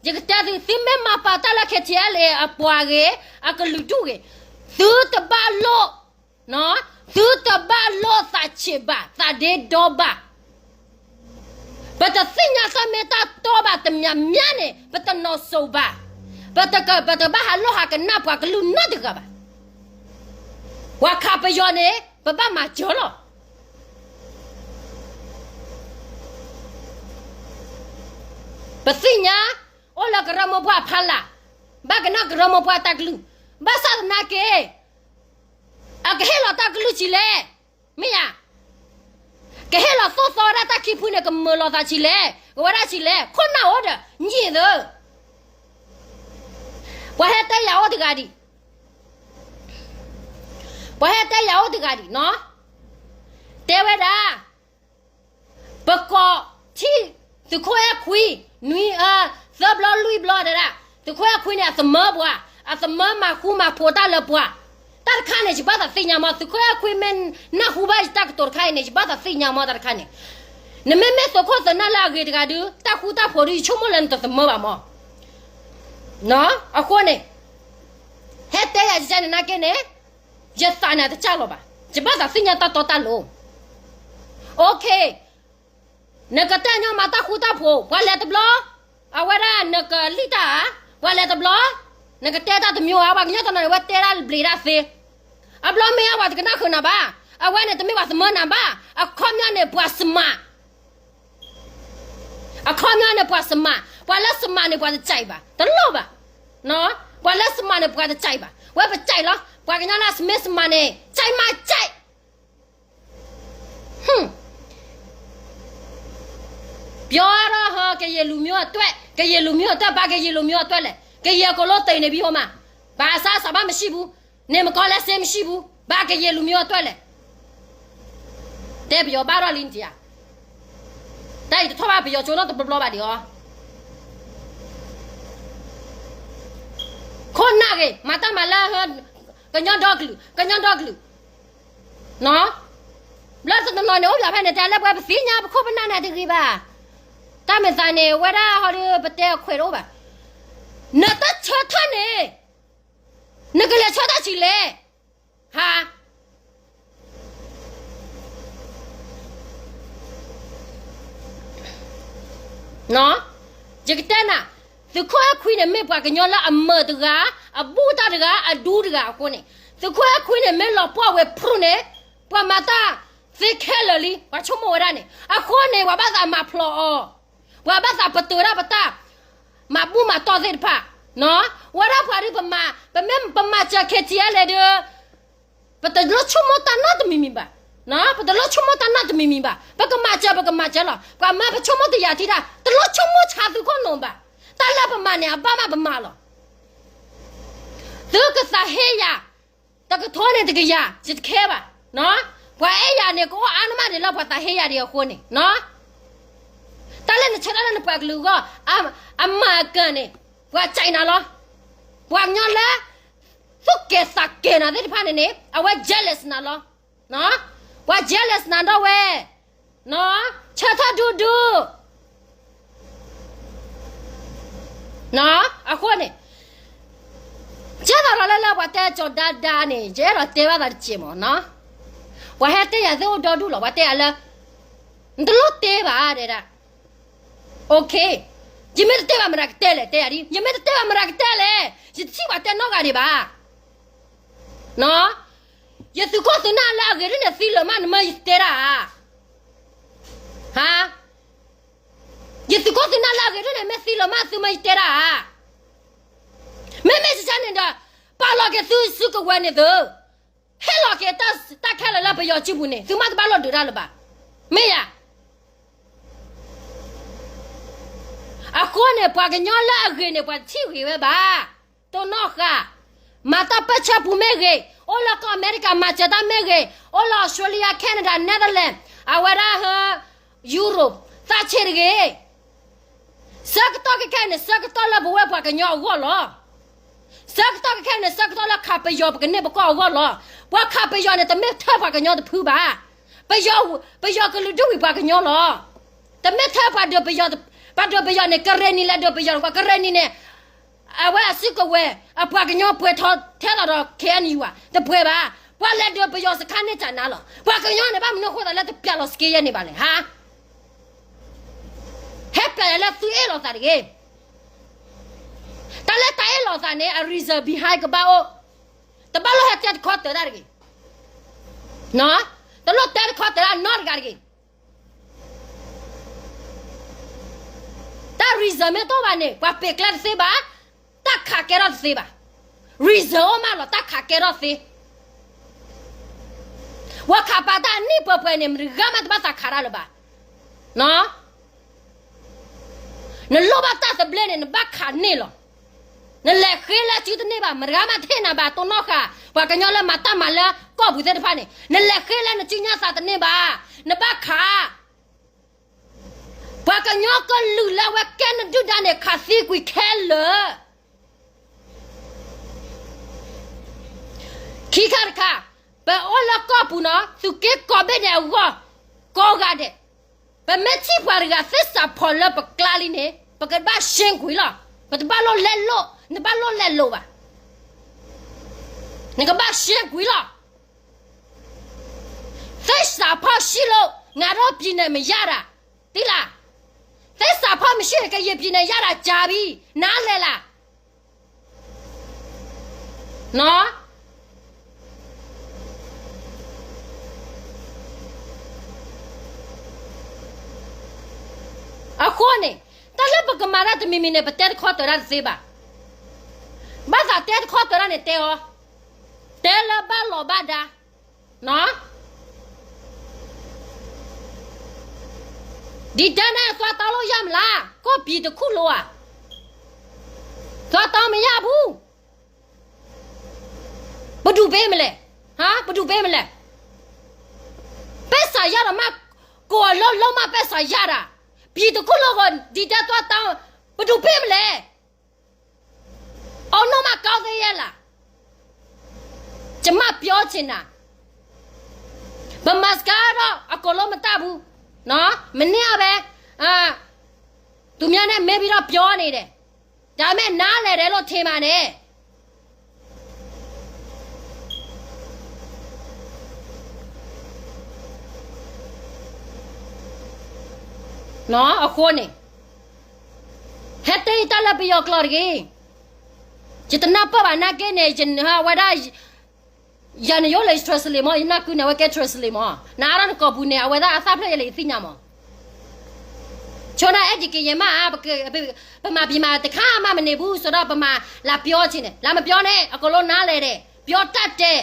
ယကတဲသု, သုမ့ၢ်မၤပာ်တၢ်လၢ K T L A အပှၤဂ့ၤ, အကလုာ်ဒူၣ်ဂ့ၤ, သုတဘၣ်လိၣ်, သုတဘၣ်လိၣ်သးဆံးဘၣ်, သးဒ့ဒီဘၣ်. ပတသ့ၣ်ညါသးမ့ၢ်တၢ်တီဘၣ်တမံၤမံၤန့ၣ် ပတနီၢ်စိၤဘၣ်. ပတ, ပတဘၣ်ဟးလိၣ်ဟးကနၣ်ပှၤကလုာ်နီတဂၤဘၣ်. ပှၤခးပယီၤန့ၣ် ပဘၣ်မၤစၢၤလီၤ. ပသ့ၣ်ညါ, အိၣ်လၢကရၢမိၢ်ပှၢ်ဖီလာ်, ဘၣ်ကနၣ်ကရၢမိၢ်ပှၢ်တၢ်ကလုၢ်, ဘၣ်ဆၣ်သနာ်က့ အကဟ့ၣ်လီၤတၢ်ကလုၢ်ဆံးလဲၣ်, မ့ၢ်ယၤ, ကဟ့ၣ်လီၤသိၣ်သီဝဲဒၣ်တၢ်ခံဖုန့ၣ် ကမုာ်လီၤသးဆံးလဲၣ်, ကဝဲဒၣ်ဆံးလဲၣ်, ခိၣ်နၢ်အိၣ်ဒီး ယံာ်သၢ ပှၤဟဲတဲယၤအိၣ်တဂၤဒံး, ပှၤဟဲတဲယၤအိၣ်တဂၤဒံးနီၤ, တဲဝဲဒၣ် ပကိးထံၣ်သုးခိၣ်အဲၣ်ခွံ, နွံ, သၢဘျီလွံၢ်ဘျီဒၣ်, သုးခိၣ်အဲၣ်ခွံန့ၣ် အသမၢပှၤ, အသမၢမၤဃူမၤဖိးတၢ်လၢပှၤ, တၢ်တခါန့ၣ် ယဘၣ်သးသ့ၣ်ညါမး, သုးခိၣ်အဲၣ်ခွံမ့ၢ်နၢ်ဟူဘၣ်ယတၢ်ကတိၤတခါအံၤန့ၣ် ယဘၣ်သးသ့ၣ်ညါမးတၢ်တခါန့ၣ်, နမ့မ့ၢ်သုးခိၣ်သုးနၢ်လၢအဂ့ၤတဂၤဒုး တၢ်ဃူတၢ်ဖိးဒုး ယဆိကမိၣ်လၢနတသမၢဘၣ်မး, အဃိန့ၣ် ဟဲတဲယၤယကဲန့ၣ်နာ်က့န့ၣ်, ယသးန့ၣ်တစၢ်လီၤဘၣ်, ယဘၣ်သးသ့ၣ်ညါတၢ်တီတၢ်လိၤ, OK, နကတဲညီမးတၢ်ဃူတၢ်ဖိး, ပှၤလဲၤတဘျီ, အဝဲဒၣ်နကလံၣ်တၢ်ဧါ, ပှၤလဲၤတဘျီ, နကတဲတၢ်တမံၤဧါ, ပှၤကညီတနီၤန့ၣ် အဝဲတဲဒၣ်ဘျ့းဒၣ်သ့, အဘျီမ့ၢ်အဝဲတကနၣ်ဃုာ်နၤဘၣ်, အဝဲန့ၣ်တမ့ၢ်ပှၤသမၢနၤဘၣ်, အခီပညီန့ၣ်ပှၤစမး အခီပညီန့ၣ်ပှၤစမး, ပှၤလၢစမးန့ၣ်ပှၤတစဲးဘၣ်, တလိၣ်ဘၣ်, ပှၤလၢစမးန့ၣ်ပှၤတစဲးဘၣ်, ဝဲပစဲးလီၤ, ပှၤကညီလၢမ့ၢ်စမးန့ၣ် စဲးမးစဲး ပြောတော့ ကရင်လူမျိုးအတွက်, ကရင်လူမျိုးအတွက်, ဘာကရင်လူမျိုးအတွက်လဲၣ်, ကရင်အကုန်လုံးသေနေပြီဟိုမှာ, ဘာအစားအစာမှမရှိဘူး, နေမကောင်းလမ်းဆေးမရှိဘူး, ဘာကရင်လူမျိုးအတွက်လဲၣ်, တဲပယီၤဘၣ်ထီၣ်လံနတံၤဧါ, တၢ်အံၤတထီၣ်ဘၣ်ပယီၤကၠိနီတဘျီဘျီဘၣ်ဒံးအီၤ, ခိၣ်နၢ်ဂ့ၤ မၤတၢ်မၤလၢ ကညီဒီကလုာ်, ကညီဒီကလုာ် ဘျီတနီၤန့ၣ် အိၣ်ဘၣ်ဖဲန့ၣ် တဲလၢပှၤပသ့ၣ်ညါပခိၣ်ပနၢ်န့ၣ်တဂ့ၤဘၣ်, တၢ်မဲာ်သးန့ၣ် ဝဲဒၣ်ဟီဒီးပတဲအခွဲးတအိၣ်ဘၣ်, နတၢ်ဆၢထၢၣ်န့ၣ် နကလဲၤဆၢထၢၣ်ဆံးလဲၣ်, ဟါ ယကတဲနၤ, သုးခိၣ်အဲၣ်ခွံန့ၣ် မ့ၢ်ပှၤကညီလၢအမၢတဂၤ, အဘူၣ်တၢ်တဂၤ, အဒူတဂၤအဃိန့ၣ်, သုးခိၣ်အဲၣ်ခွံန့ၣ် မ့ၢ်လီၤပှီၢ်ဝဲဖုၣ်န့ၣ်, ပှၤမၤတၢ်သ့ခဲလၢာ်လံ, ပှၤဆိကမိၣ်ဝဲဒၣ်န့ၣ်, အဃိန့ၣ် ပှၤဘၣ်သးမၤဖျိးအီၤ, ပှၤဘၣ်သးပတုာ်ဒၣ်ပတၢ် မၤဘူၣ်မၤတီၢ်သ့ၣ်တဖၣ်, ဝဲဒၣ်ပှၤဒုးပမၤ, ပမ့ၢ်ပမၤစၢၤ K T L A ဒီး ပတလိၣ်ဆိကမိၣ်တၢ်နီတမံၤမံၤဘၣ်, ပတလိၣ်ဆိကမိၣ်တၢ်နီတမံၤမံၤဘၣ်. ပကမၤစၢၤ ပကမၤစၢၤလီၤ. ပှၤမၢပဆိကမိၣ်တယာ်ထံတၢ် တလိၣ်ဆိကမိၣ်ဆါသုခိၣ်နူာ်ဘၣ်. တၢ်လၢပမၤန့ၣ် အဘၣ်မးပမၤလီၤ. သုကသးဟ့ယၤ တကထိန့ၣ်တကယၤ ယတခဲဘၣ်. ပှၤအဲၣ်ယၤန့ၣ် ကအိၣ်အါန့ၢ်မးဒံးလၢပှၤသးဟ့ယၤဒံးအဃိန့ၣ်, တၢ်လၢနဆၢထၢၣ်လၢနပှၤကလုာ်အဂီၢ် အမၤအကၢၢ်န့ၣ် ပှၤကၠဲးနၤလီၤ. ပှၤကညီလၢ သူၣ်ကဲၤသးကဲၤနၤသ့ၣ်တဖၣ်န့ၣ်န့ၣ် အဝဲ jealous နၤလီၤ. ပှၤ jealous နၤဒီးဝဲ ဆၢထၢၣ်ဒူဒူ အဃိန့ၣ် ကဲသးလီၤလၢလၢပှၤတဲကၠီၤဒါဒါန့ၣ် ယအဲၣ်ဒိးတဲဘၣ်သးတစဲးမးနီၤ. ပှၤဟဲတဲယၤသ့ၣ်အိၣ်ဒီဒူၣ်လီၤ. ပှၤတဲယၤလၢ နတလိၣ်တဲဘၣ်ဒဲဒၣ်. Okay, ယမ့ၢ်တတဲဘၣ်မတၤကတဲလဲၣ်, တဲယၤဒ် ယမ့ၢ်တတဲဘၣ်မတၤကတဲလဲၣ်, ယတထံၣ်ပှၤတဲနီတဂၤဒံးဘၣ်. ယသုးခိၣ်သုးနၢ်လၢအဂ့ၤဒ်န့ၣ်သံလၢၤမး နမၢယတဲဒၣ်ဧါ. ယသုးခိၣ်သုးနၢ်လၢအဂ့ၤဒ်န့ၣ် မ့ၢ်သံလၢၤမး သုမၢယတဲဒၣ်ဧါ. မ့မ့ၢ်ဆၢန့ၣ်ဒီး ပာ်လီၤက့ၤသုစုကဝဲၤန့ၣ်သု, ဟ့ၣ်လီၤက့ၤတၢ်ခဲလၢာ်လၢပယီၤစုပူၤန့ၣ် သုမ့ၢ်တဘၣ်လိၣ်ဒုးတၢ်လၢၤဘၣ်. မ့ၢ်ယၤ အဃိန့ၣ် ပှၤကညီလၢအဂ့ၤန့ၣ် ပှၤတထံၣ်ဂ့ၤဝဲဘၣ်. တိၢ်နီၣ်ဃာ်, မၤတၢ်ပၢၢ်ဆၢပူၤမ့ၢ်ဂ့ၤ, အိၣ်လၢကီၢ်အမဲရကၤမၤစၢၤတၢ်မ့ၢ်ဂ့ၤ, အိၣ်လၢ Australia, Canada, Netherlands, အဝဲဒၣ် Europe, သၣ်ဆ့တဂ့ၤ. ဆၢကတီၢ်ခဲခဲအံၤန့ၣ် ဆၢကတီၢ်လၢပဝဲပှၤကညီအဂီၢ်လီၤ. ဆၢကတီၢ်ခဲခဲအံၤန့ၣ် ဆၢကတီၢ်လၢခးပယီၤပကန့ၢ်ပကီၢ်အဂီၢ်လီၤ. ပှၤခးပယီၤန့ၣ် တမ့ၢ်ထဲပှၤကညီတဖုဘၣ်. ပယီၤကလုာ်ဒူၣ်ဝံၤပှၤကညီလီၤ. တမ့ၢ်ထဲပှၤဒုးပယီၤ, ပှၤဒုးပယီၤန့ၣ် ကရ့ၣ်နံၤလဲၤဒုးပယီၤ, ပှၤကရ့ၣ်နံၤန့ၣ် အဝဲအစုကဝဲၤ အပှၤကညီပှဲၤထီထဲလီၤဒီး KNU ဧါ, တပှဲၤဘၣ်. ပှၤလဲၤဒုးပယီၤစခါန့ၣ်တၢ်နၤလီၤ. ပှၤကညီန့ၣ် ဘၣ်မနုၤအဃိသးလၢတပျးလီၤစက့ယဲၢ်န့ၣ်ဘၣ်လဲၣ်, ဟါ. ဟဲပျးယၤလၢသုအဲၣ်လီၤသးတဂ့ၤ. တၢ်လၢတၢ်အဲၣ်လီၤသးန့ၣ် အ reason behind ကဘၣ်အိၣ်, တဘၣ်လိၣ်ဟဲတဲတခီတၢၤတၢ်တဂ့ၤ. တလိၣ်တဲတခီတၢၤတၢ်နီတဂၤတဂ့ၤ. တၢ် reason မ့ၢ်တအိၣ်ဘၣ်န့ၣ် ပှၤပ့ၤကျဲတသ့ဘၣ်, တၢ်ခးကဲထီၣ်တသ့ဘၣ်. reason အိၣ်မးလီၤ တၢ်ခးကဲထီၣ်သ့. ပှၤခးပာ်တၢ်နံၣ်ပှဲၤပှဲၤန့ၣ် မတဂၤမးတဘၣ်သးခးတၢ်လၢၤဘၣ်. နလိၣ်ဘၣ်တၢ်သဘျ့န့ၣ် နဘၣ်ခးန့ၢ်လီၤ. နလဲၤဃ့လၢစုတန့ၢ်ဘၣ် မတဂၤမးတဟ့ၣ်နၤဘၣ် တိၢ်နီၣ်ဃာ် ပှၤကညီလၢမၤတၢ်မၤလၢကီၢ်ပူၤသ့ၣ်တဖၣ်န့ၣ် နလဲၤဃ့လၢနစုညါသးတန့ၢ်ဘၣ်, နဘၣ်ခး ပှၤကညီကလုာ်လၢအဝဲကဲနဒုၣ်ဒါန့ၣ် ခးသံကွံာ်ခဲလၢာ်. ခံခါတခါ, ပအိၣ်လၢကီၢ်ပူၤနီၤ သုးက့ကိးဘ့ၣ်ဒဲးအဂီၢ်, ကိးဂၤဒဲး, ပမ့ၢ်ထံၣ်ပှၤတဂၤသ့ၣ်စးဖီၣ်လၢပကျါလံန့ၣ် ပကဘၣ်ရှင်းကွံာ်လီၤ. ပတဘၣ်လိၣ်လဲလိာ်, နဘၣ်လိၣ်လဲလိာ်ဘၣ်. နကဘၣ်ရှင်းကွံာ်လီၤ. သ့ၣ်စးဖီၣ်ရှံလိာ် ငါတို့ပြည်နယ်မရတာ, သိလား. သ့ၣ်စးဖီၣ်မရှိ ကရင်ပြည်နယ်ရတာကြာပြီ, နားလည်လား. အဃိန့ၣ် တၢ်လၢပကမၤတၢ်တမံၤမံၤန့ၣ် ပတဲတခီတၢၤတၢ်တသ့ဘၣ်. ဘၣ်သးတဲတခီတၢၤတၢ်န့ၣ်တဲအီၤ, တဲလၢဘၣ်လီၤဘၣ်ဒါ. ဒီတိုင်းနဲ့ သွားတောင်းလို့ရမလား? ကိုယ့်ပြည်တစ်ခုလုံးอ่ะ သွားတောင်းမရဘူး. ဘယ်သူပေးမလဲ? ဟမ်? ဘယ်သူပေးမလဲ? ပိုက်ဆံရတော့မှ ကိုယ့်အလုပ်လုပ်မှ ပိုက်ဆံရတာ. ပြည်တစ်ခုလုံးကို ဒီတိုင်းသွားတောင်း ဘယ်သူပေးမလဲ? အောင်လုပ်မှ ကောင်းသေးရဲ့လား? ကျွန်မပြောချင်တာ, ဗမာစကားတော့ အကုန်လုံးမတတ်ဘူးနော်, မနေ့ကပဲ အာ, သူများနဲ့ မေးပြီးတော့ ပြောနေတယ်, ဒါပေမဲ့ နားလည်တယ်လို့ ထင်ပါတယ်. အဃိန့ၣ် ဟဲတဲတၢ်လၢပယီၤကျိာ်တဂ့ၤ. ယတနၢ်ပၢၢ်ဘၣ်နာ်က့န့ၣ် ယဝဲဒၣ် ယၤနယိလၢ translate မး, ယနၢ်ကုန့ၣ် အဝဲကဲ translate မး, နအါထီၣ်နကိာ်ပူၤန့ၣ် အဝဲဒၣ်အသၣ်ဖျၢၣ်ယဲလၢယသ့ၣ်ညါမး. ဆိနၢ်အဲၣ်ဒိး ကရင်မး, ဗမာပြည်မှာ တခါမှ မနေဘူးဆိုတော့ ဗမာ လာပြောချင်တယ်, လာမပြောနဲ့, အကုန်လုံးနားလည်တယ်, ပြောတတ်တယ်.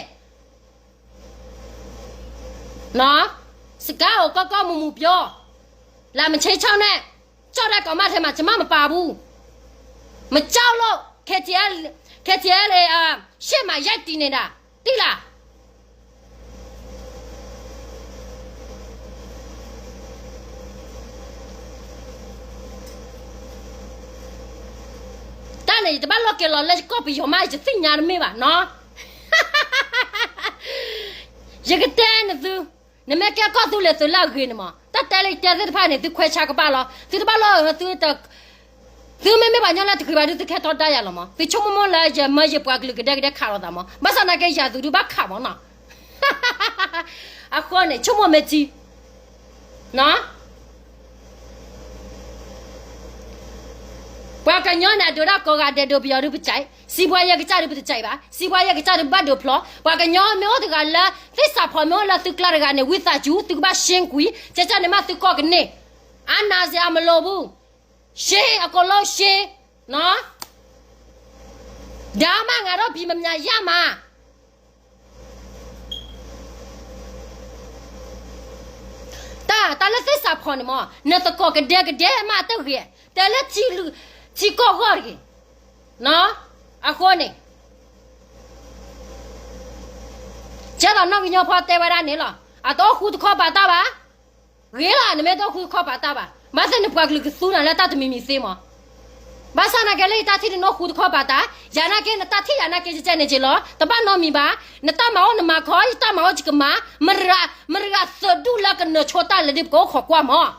စကါအိၣ်ကီကီမုၢ်မုၢ်ပျီ, လၢမဆ့ဆီန့ၣ်, ကၠီၣ်ဒၣ်ကိးမးထဲမှာ ကျွန်မမပါဘူး, မကြောက်လို့, KTLA, KTLA ရှေ့မှာရပ်တည်နေတာ, သိလား. တၢ်န့ၣ် ယတဘၣ်လီၤက့ၤလီၤလၢယကီၢ်ပယီၤမး ယသ့ၣ်ညါတမ့ၢ်ဘၣ်နီၤ. ယကတဲနသု, နမ့ၢ်ကဲကီၢ်သူလ့ၤသုးလၢအဂ့ၤန့ၣ်မး, တၢ်တဲလၢယတဲသ့ၣ်တဖၣ်န့ၣ် သုခွဲးဆါကဘၣ်လီၤ. သုတဘၣ်လီၤ, သု သုမ့မ့ၢ်ပှၤကညီလၢတဂ့ၤဘၣ်ဒုး သုကဟဲထီဒါယၤလီၤမး. သုဆိကမိၣ်လၢယမၢယပှၤကလုာ်ကဒဲကဒဲခးလိာ်သးမး. ဘၣ်ဆၣ်သနာ်က့ ယၤသုးဒုးဘၣ်ခးမးနီၤ. အဃိန့ၣ် ဆိကမိၣ်မ့ၢ်ထံ ပှၤကညီန့ၣ် အဒိးဒၣ်ကိးဂၤဒဲး ဒိးပယီၤဒုးပစံး, စီးပွားရေးကစၢ်ဒုးပတစံးဘၣ်, စီးပွားရေးကစၢ်ဒုးဘၣ်ဒိးဖျီ, ပှၤကညီမ့ၢ်အိၣ်တဂၤလၢ သ့ၣ်စးဖီၣ်မ့ၢ်အိၣ်လၢသုကျါတဂၤန့ၣ် ဝံသးစူၤ သုကဘၣ်ရှင်းကွံာ်, ကဲကၢ်န့ၣ်မးသုကီၢ်ကန့ၢ်, အာဏာရှင်အမလိုဘူး, ရှင်း, အကုန်လုံးရှင်း, နီၤ. ဒါမှ ငါတို့ ပြည် မမြတ်ရမှာ. တၢ်, တၢ်လၢသ့ၣ်စးဖီၣ်န့ၣ်မး နသကိးကဒဲကဒဲမးတဂ့ၤ, တဲလၢထံကီၢ်ဂီၢ်တဂ့ၤ, နီၤ. အဃိန့ၣ် ကဲသိးနီၣ်ကညီဖီတဲဝဲဒၣ်န့ၣ်လီၤ. အတအိၣ်ဃူတခီပာ်တၢ်ဘၣ်. ဂ့ၤလီၤ နမ့ၢ်တအိၣ်ဃူတခီပာ်တၢ်ဘၣ်. ဘၣ်သ့ၣ်နပှၤကလုာ်ကသူနၤလၢတၢ်တမံၤမံၤသ့မး. ဘၣ်ဆၣ်သနာ်က့လၢယတၢ်ထံၣ်တအိၣ်ဃူတခီပာ်တၢ်, ယၤနာ်က့ နတၢ်ထံၣ်ယၤနာ်က့ ကဲကၢ်န့ၣ်က့ၤလီၤ. တဘၣ်နီတမံၤဘၣ်. နတၢ်မၤအိၣ်နမၤခီ, ယတၢ်မၤအိၣ်ယကမၤ, မတဂၤ, မတဂၤသုးဒူၣ်လၢကနၢၤဆိတၢ်လဲၤဒ်ပကအိၣ်ခိးကွၢ်မး.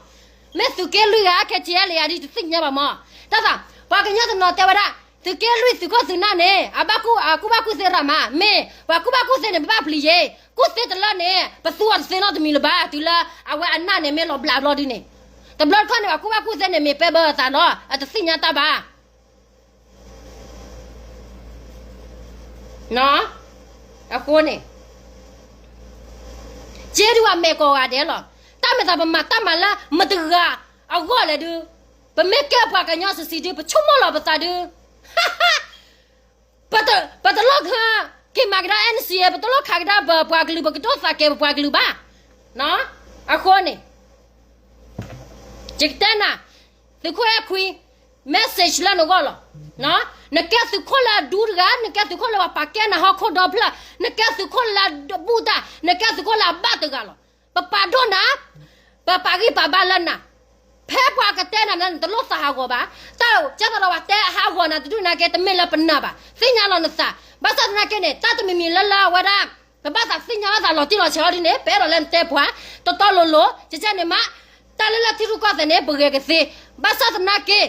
မ့ၢ်သုးက့လွံၢ်ဂၤ ခဲကဲလၢယၤဒ်တသ့ၣ်ညါဘၣ်မး. တၢ်သး, ပှၤကညီတနီၤတဲဝဲဒၣ် သုးက့လွံၢ်သုးခိၣ်သုးနၢ်န့ၣ် အဘၣ်ကူၣ်, အကူၣ်ဘၣ်ကူၣ်သ့ရၣ်မး, မ့ၢ်ပှၤကူၣ်ဘၣ်ကူၣ်သ့န့ၣ် ပဘၣ်ပျံၤယ့ၤ, ကူၣ်သ့တလၢန့ၣ် ပသူအီၤတသ့နီတမံၤလၢၤဘၣ်, တုၤလၢအဝဲအနၢ်န့ၣ်မ့ၢ်လီၤဘျးဘျီဒ်န့ၣ်. တဘျီတခီၣ်န့ၣ် ပှၤကူၣ်ဘၣ်ကူၣ်သ့န့ၣ် မ့ၢ်ပဲဘၢအသးဒီး အတသ့ၣ်ညါတၢ်ဘၣ်. အဃိန့ၣ် ကဲဒုးအမဲာ်ကိးဂၤဒဲးလီၤ. တၢ်မ့ၢ်သးပမၤတၢ်မၤလၢမတဂၤအဂီၢ်လဲၣ်ဒုး, ပမ့ၢ်ကဲပှၤကညီစံးစံးဒုး ပဆိကမိၣ်လီၤပသးဒုး, ပတ, ပတလိၣ်က့ၤမၤကဒါ NCA, ပတလိၣ်ခးကဒါပပှၤကလုာ်, ပကဒိၣ်သးကဲပပှၤကလုာ်ဘၣ်. အဃိန့ၣ် ယကတဲနၤ, သုးခိၣ်အဲၣ်ခွံ message လၢနဂီၢ်လီၤ. နကဲသုးခိၣ်လၢအဒူတဂၤ, နကဲသုးခိၣ်လၢပှၤပာ်ကဲနၤဟီၣ်ခိၣ်ဒီဖျၢၣ်, နကဲသုးခိၣ်လၢအဘူၣ်တၢ်, နကဲသုးခိၣ်လၢအဘၣ်တဂၤလီၤ. ပပာ်ဒိၣ်နၤ, ပပာ်ဂံၢ်ပာ်ဘါလၢနၤ, ဖဲပှၤကတဲနၤန့ၣ် နတလိၣ်သးဟးဂီၤဘၣ်. တၢ်ကဲသိးဒီးပှၤတဲအဟးဂီၤနၤတဒူၣ်နာ်က့ တမ့ၢ်လၢပနာ်ဘၣ်. သ့ၣ်ညါလီၤနသး. ဘၣ်ဆၣ်သနာ်က့န့ၣ် တၢ်တမံၤမံၤလၢလၢအဝဲဒၣ် ပဘၣ်သးသ့ၣ်ညါဘၣ်သးလီၤတံၢ်လီၤဆဲးအီၤဒ်န့ၣ် ပအဲၣ်ဒိးလၢနတဲပှၤ တီတီလိၤလိၤ, ကဲကၢ်န့ၣ်မး, တၢ်လၢလၢထံရူၢ်ကီၢ်သဲးန့ၣ် ပဂဲၤကသ့. ဘၣ်ဆၣ်သနာ်က့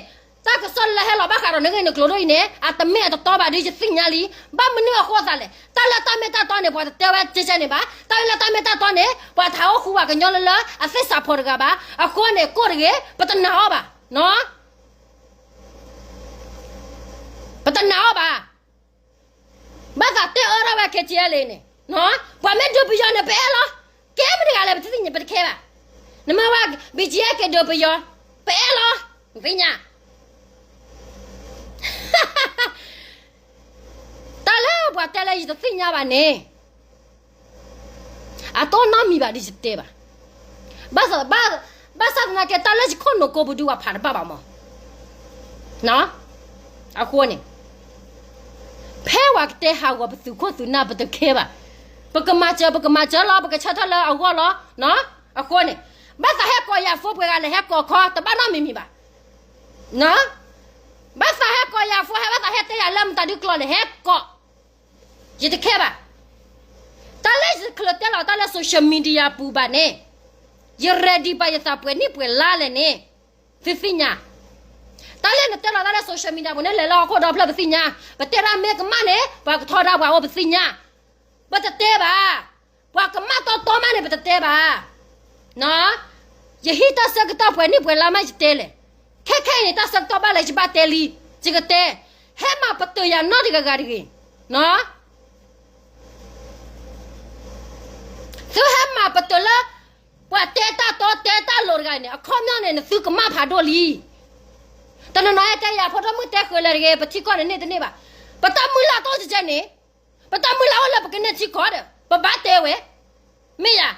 တၢ်ကစီၣ်လၢဟဲလီၤဘၣ်ဃးဒီးနဂ့ၢ်နကျိၤဒ်အံၤန့ၣ် အတမ့ၢ်အတတီဘၣ်ဒ် ယသ့ၣ်ညါလံ. ဘၣ်မနုၤအဃိသးလဲၣ်. တၢ်လၢတၢ်မ့ၢ်တၢ်တီန့ၣ် ပှၤတတဲဝဲကဲကၢ်န့ၣ်ဘၣ်. တၢ်လၢလၢတၢ်မ့ၢ်တၢ်တီန့ၣ် ပှၤတဟးအိၣ်ဃူပှၤကညီလၢလၢအသ့ၣ်စးဖီၣ်တဂၤဘၣ်. အဃိန့ၣ် ကိၣ်တဂ့ၤ ပတနာ်အီၤဘၣ်. ပတနာ်အီၤဘၣ်. ဘၣ်သးတဲအၢထီၣ်ဝဲ KTLA န့ၣ်, ပှၤမ့ၢ်ဒုးပယီၤန့ၣ် ပအဲၣ်လီၤ. ကဲမ့ၢ်တဂၤလဲၣ် ပတသ့ၣ်ညါ ပတခဲဘၣ်. နမ့ၢ်ဝဲ BGF က့ၤဒုးပယီၤ ပအဲၣ်လီၤ. နသ့ၣ်ညါ တၢ်လၢပှၤတဲလၢယတသ့ၣ်ညါဘၣ်န့ၣ် အတအိၣ်နီတမံၤဘၣ်ဒ်ယတဲဘၣ်. ဘၣ်ဆၣ်, ဘၣ်ဆၣ်သနာ်က့ တၢ်လၢယခိၣ်နူာ်ကိးပူၤဒုး ပှၤဖးတဘၣ်ဘၣ်မး. အဃိန့ၣ် ဖဲပှၤကတဲဟးဂီၤပသုးခိၣ်သုးနၢ် ပတခဲဘၣ်. ပကမၤစၢၤ ပကမၤစၢၤလီၤ, ပကဆၢထၢၣ်လၢအဂီၢ်လီၤ. အဃိန့ၣ် ဘၣ်သးဟဲကိးယၤဖိပှဲၤဂၤလဲၣ် ဟဲကိးခီ တဘၣ်နီတမံၤမံၤဘၣ်. ဘၣ်သးဟဲကိးယၤဖိ ဟဲဘၣ်သးဟဲတဲယၤလၢမတၤဒုးကျိၤန့ၣ် ဟဲကိး, ယတခဲဘၣ်. တၢ်လၢယချုးတဲလီၤတၢ်လၢ social media ပူၤဘၣ်န့ၣ် ယ ready ပာ်ယသးပှဲၤနံၣ်ပှဲၤလါလဲၣ်န့ၣ် သုသ့ၣ်ညါ. တၢ်လၢနတဲလီၤတၢ်လၢ social media ပူၤန့ၣ် လဲၤလၢဟီၣ်ခိၣ်ဒီဖျၢၣ် ပသ့ၣ်ညါ. ပတဲဒၣ်မ့ၢ်ကမၣ်န့ၣ် ပှၤကထီဒါပှၤအိၣ် ပသ့ၣ်ညါ. ပတတဲဘၣ်. ပှၤကမၣ်တီတီမးန့ၣ် ပတတဲဘၣ်. ယဟံးတၢ်ဆၢကတီၢ်ပှဲၤနံၣ်ပှဲၤလါမး ယတဲလဲၣ်. ခဲခဲအံၤန့ၣ် တၢ်ဆၢကတီၢ်ဘၣ်လဲၣ် ယဘၣ်တဲလံ. ယကတဲ, ဟဲမၤပတုာ်ယၤနီတဂၤဂၤတဂ့ၤ. သုဟဲမၤပတုာ်လၢ ပှၤတဲတၢ်တီတဲတၢ်လိၤတဂၤန့ၣ် အခီပညီန့ၣ် နသုကမၣ်ဖးဒိၣ်လံ. တနီၤနီၤဟဲတဲယၤ ဖိဒိၣ်မုၣ်တဲဃုာ်လၢတဂ့ၤ, ပထံကီၢ်န့ၣ်န့ၢ်တန့ၢ်ဘၣ်. ပတၢ်မုၢ်လၢ်တအိၣ်ကဲန့ၣ်, ပတၢ်မုၢ်လၢ်အိၣ်လၢပကန့ၢ်ထံကီၢ်ဒီး ပဘၣ်တဲဝဲ. မ့ၢ်ယၤ,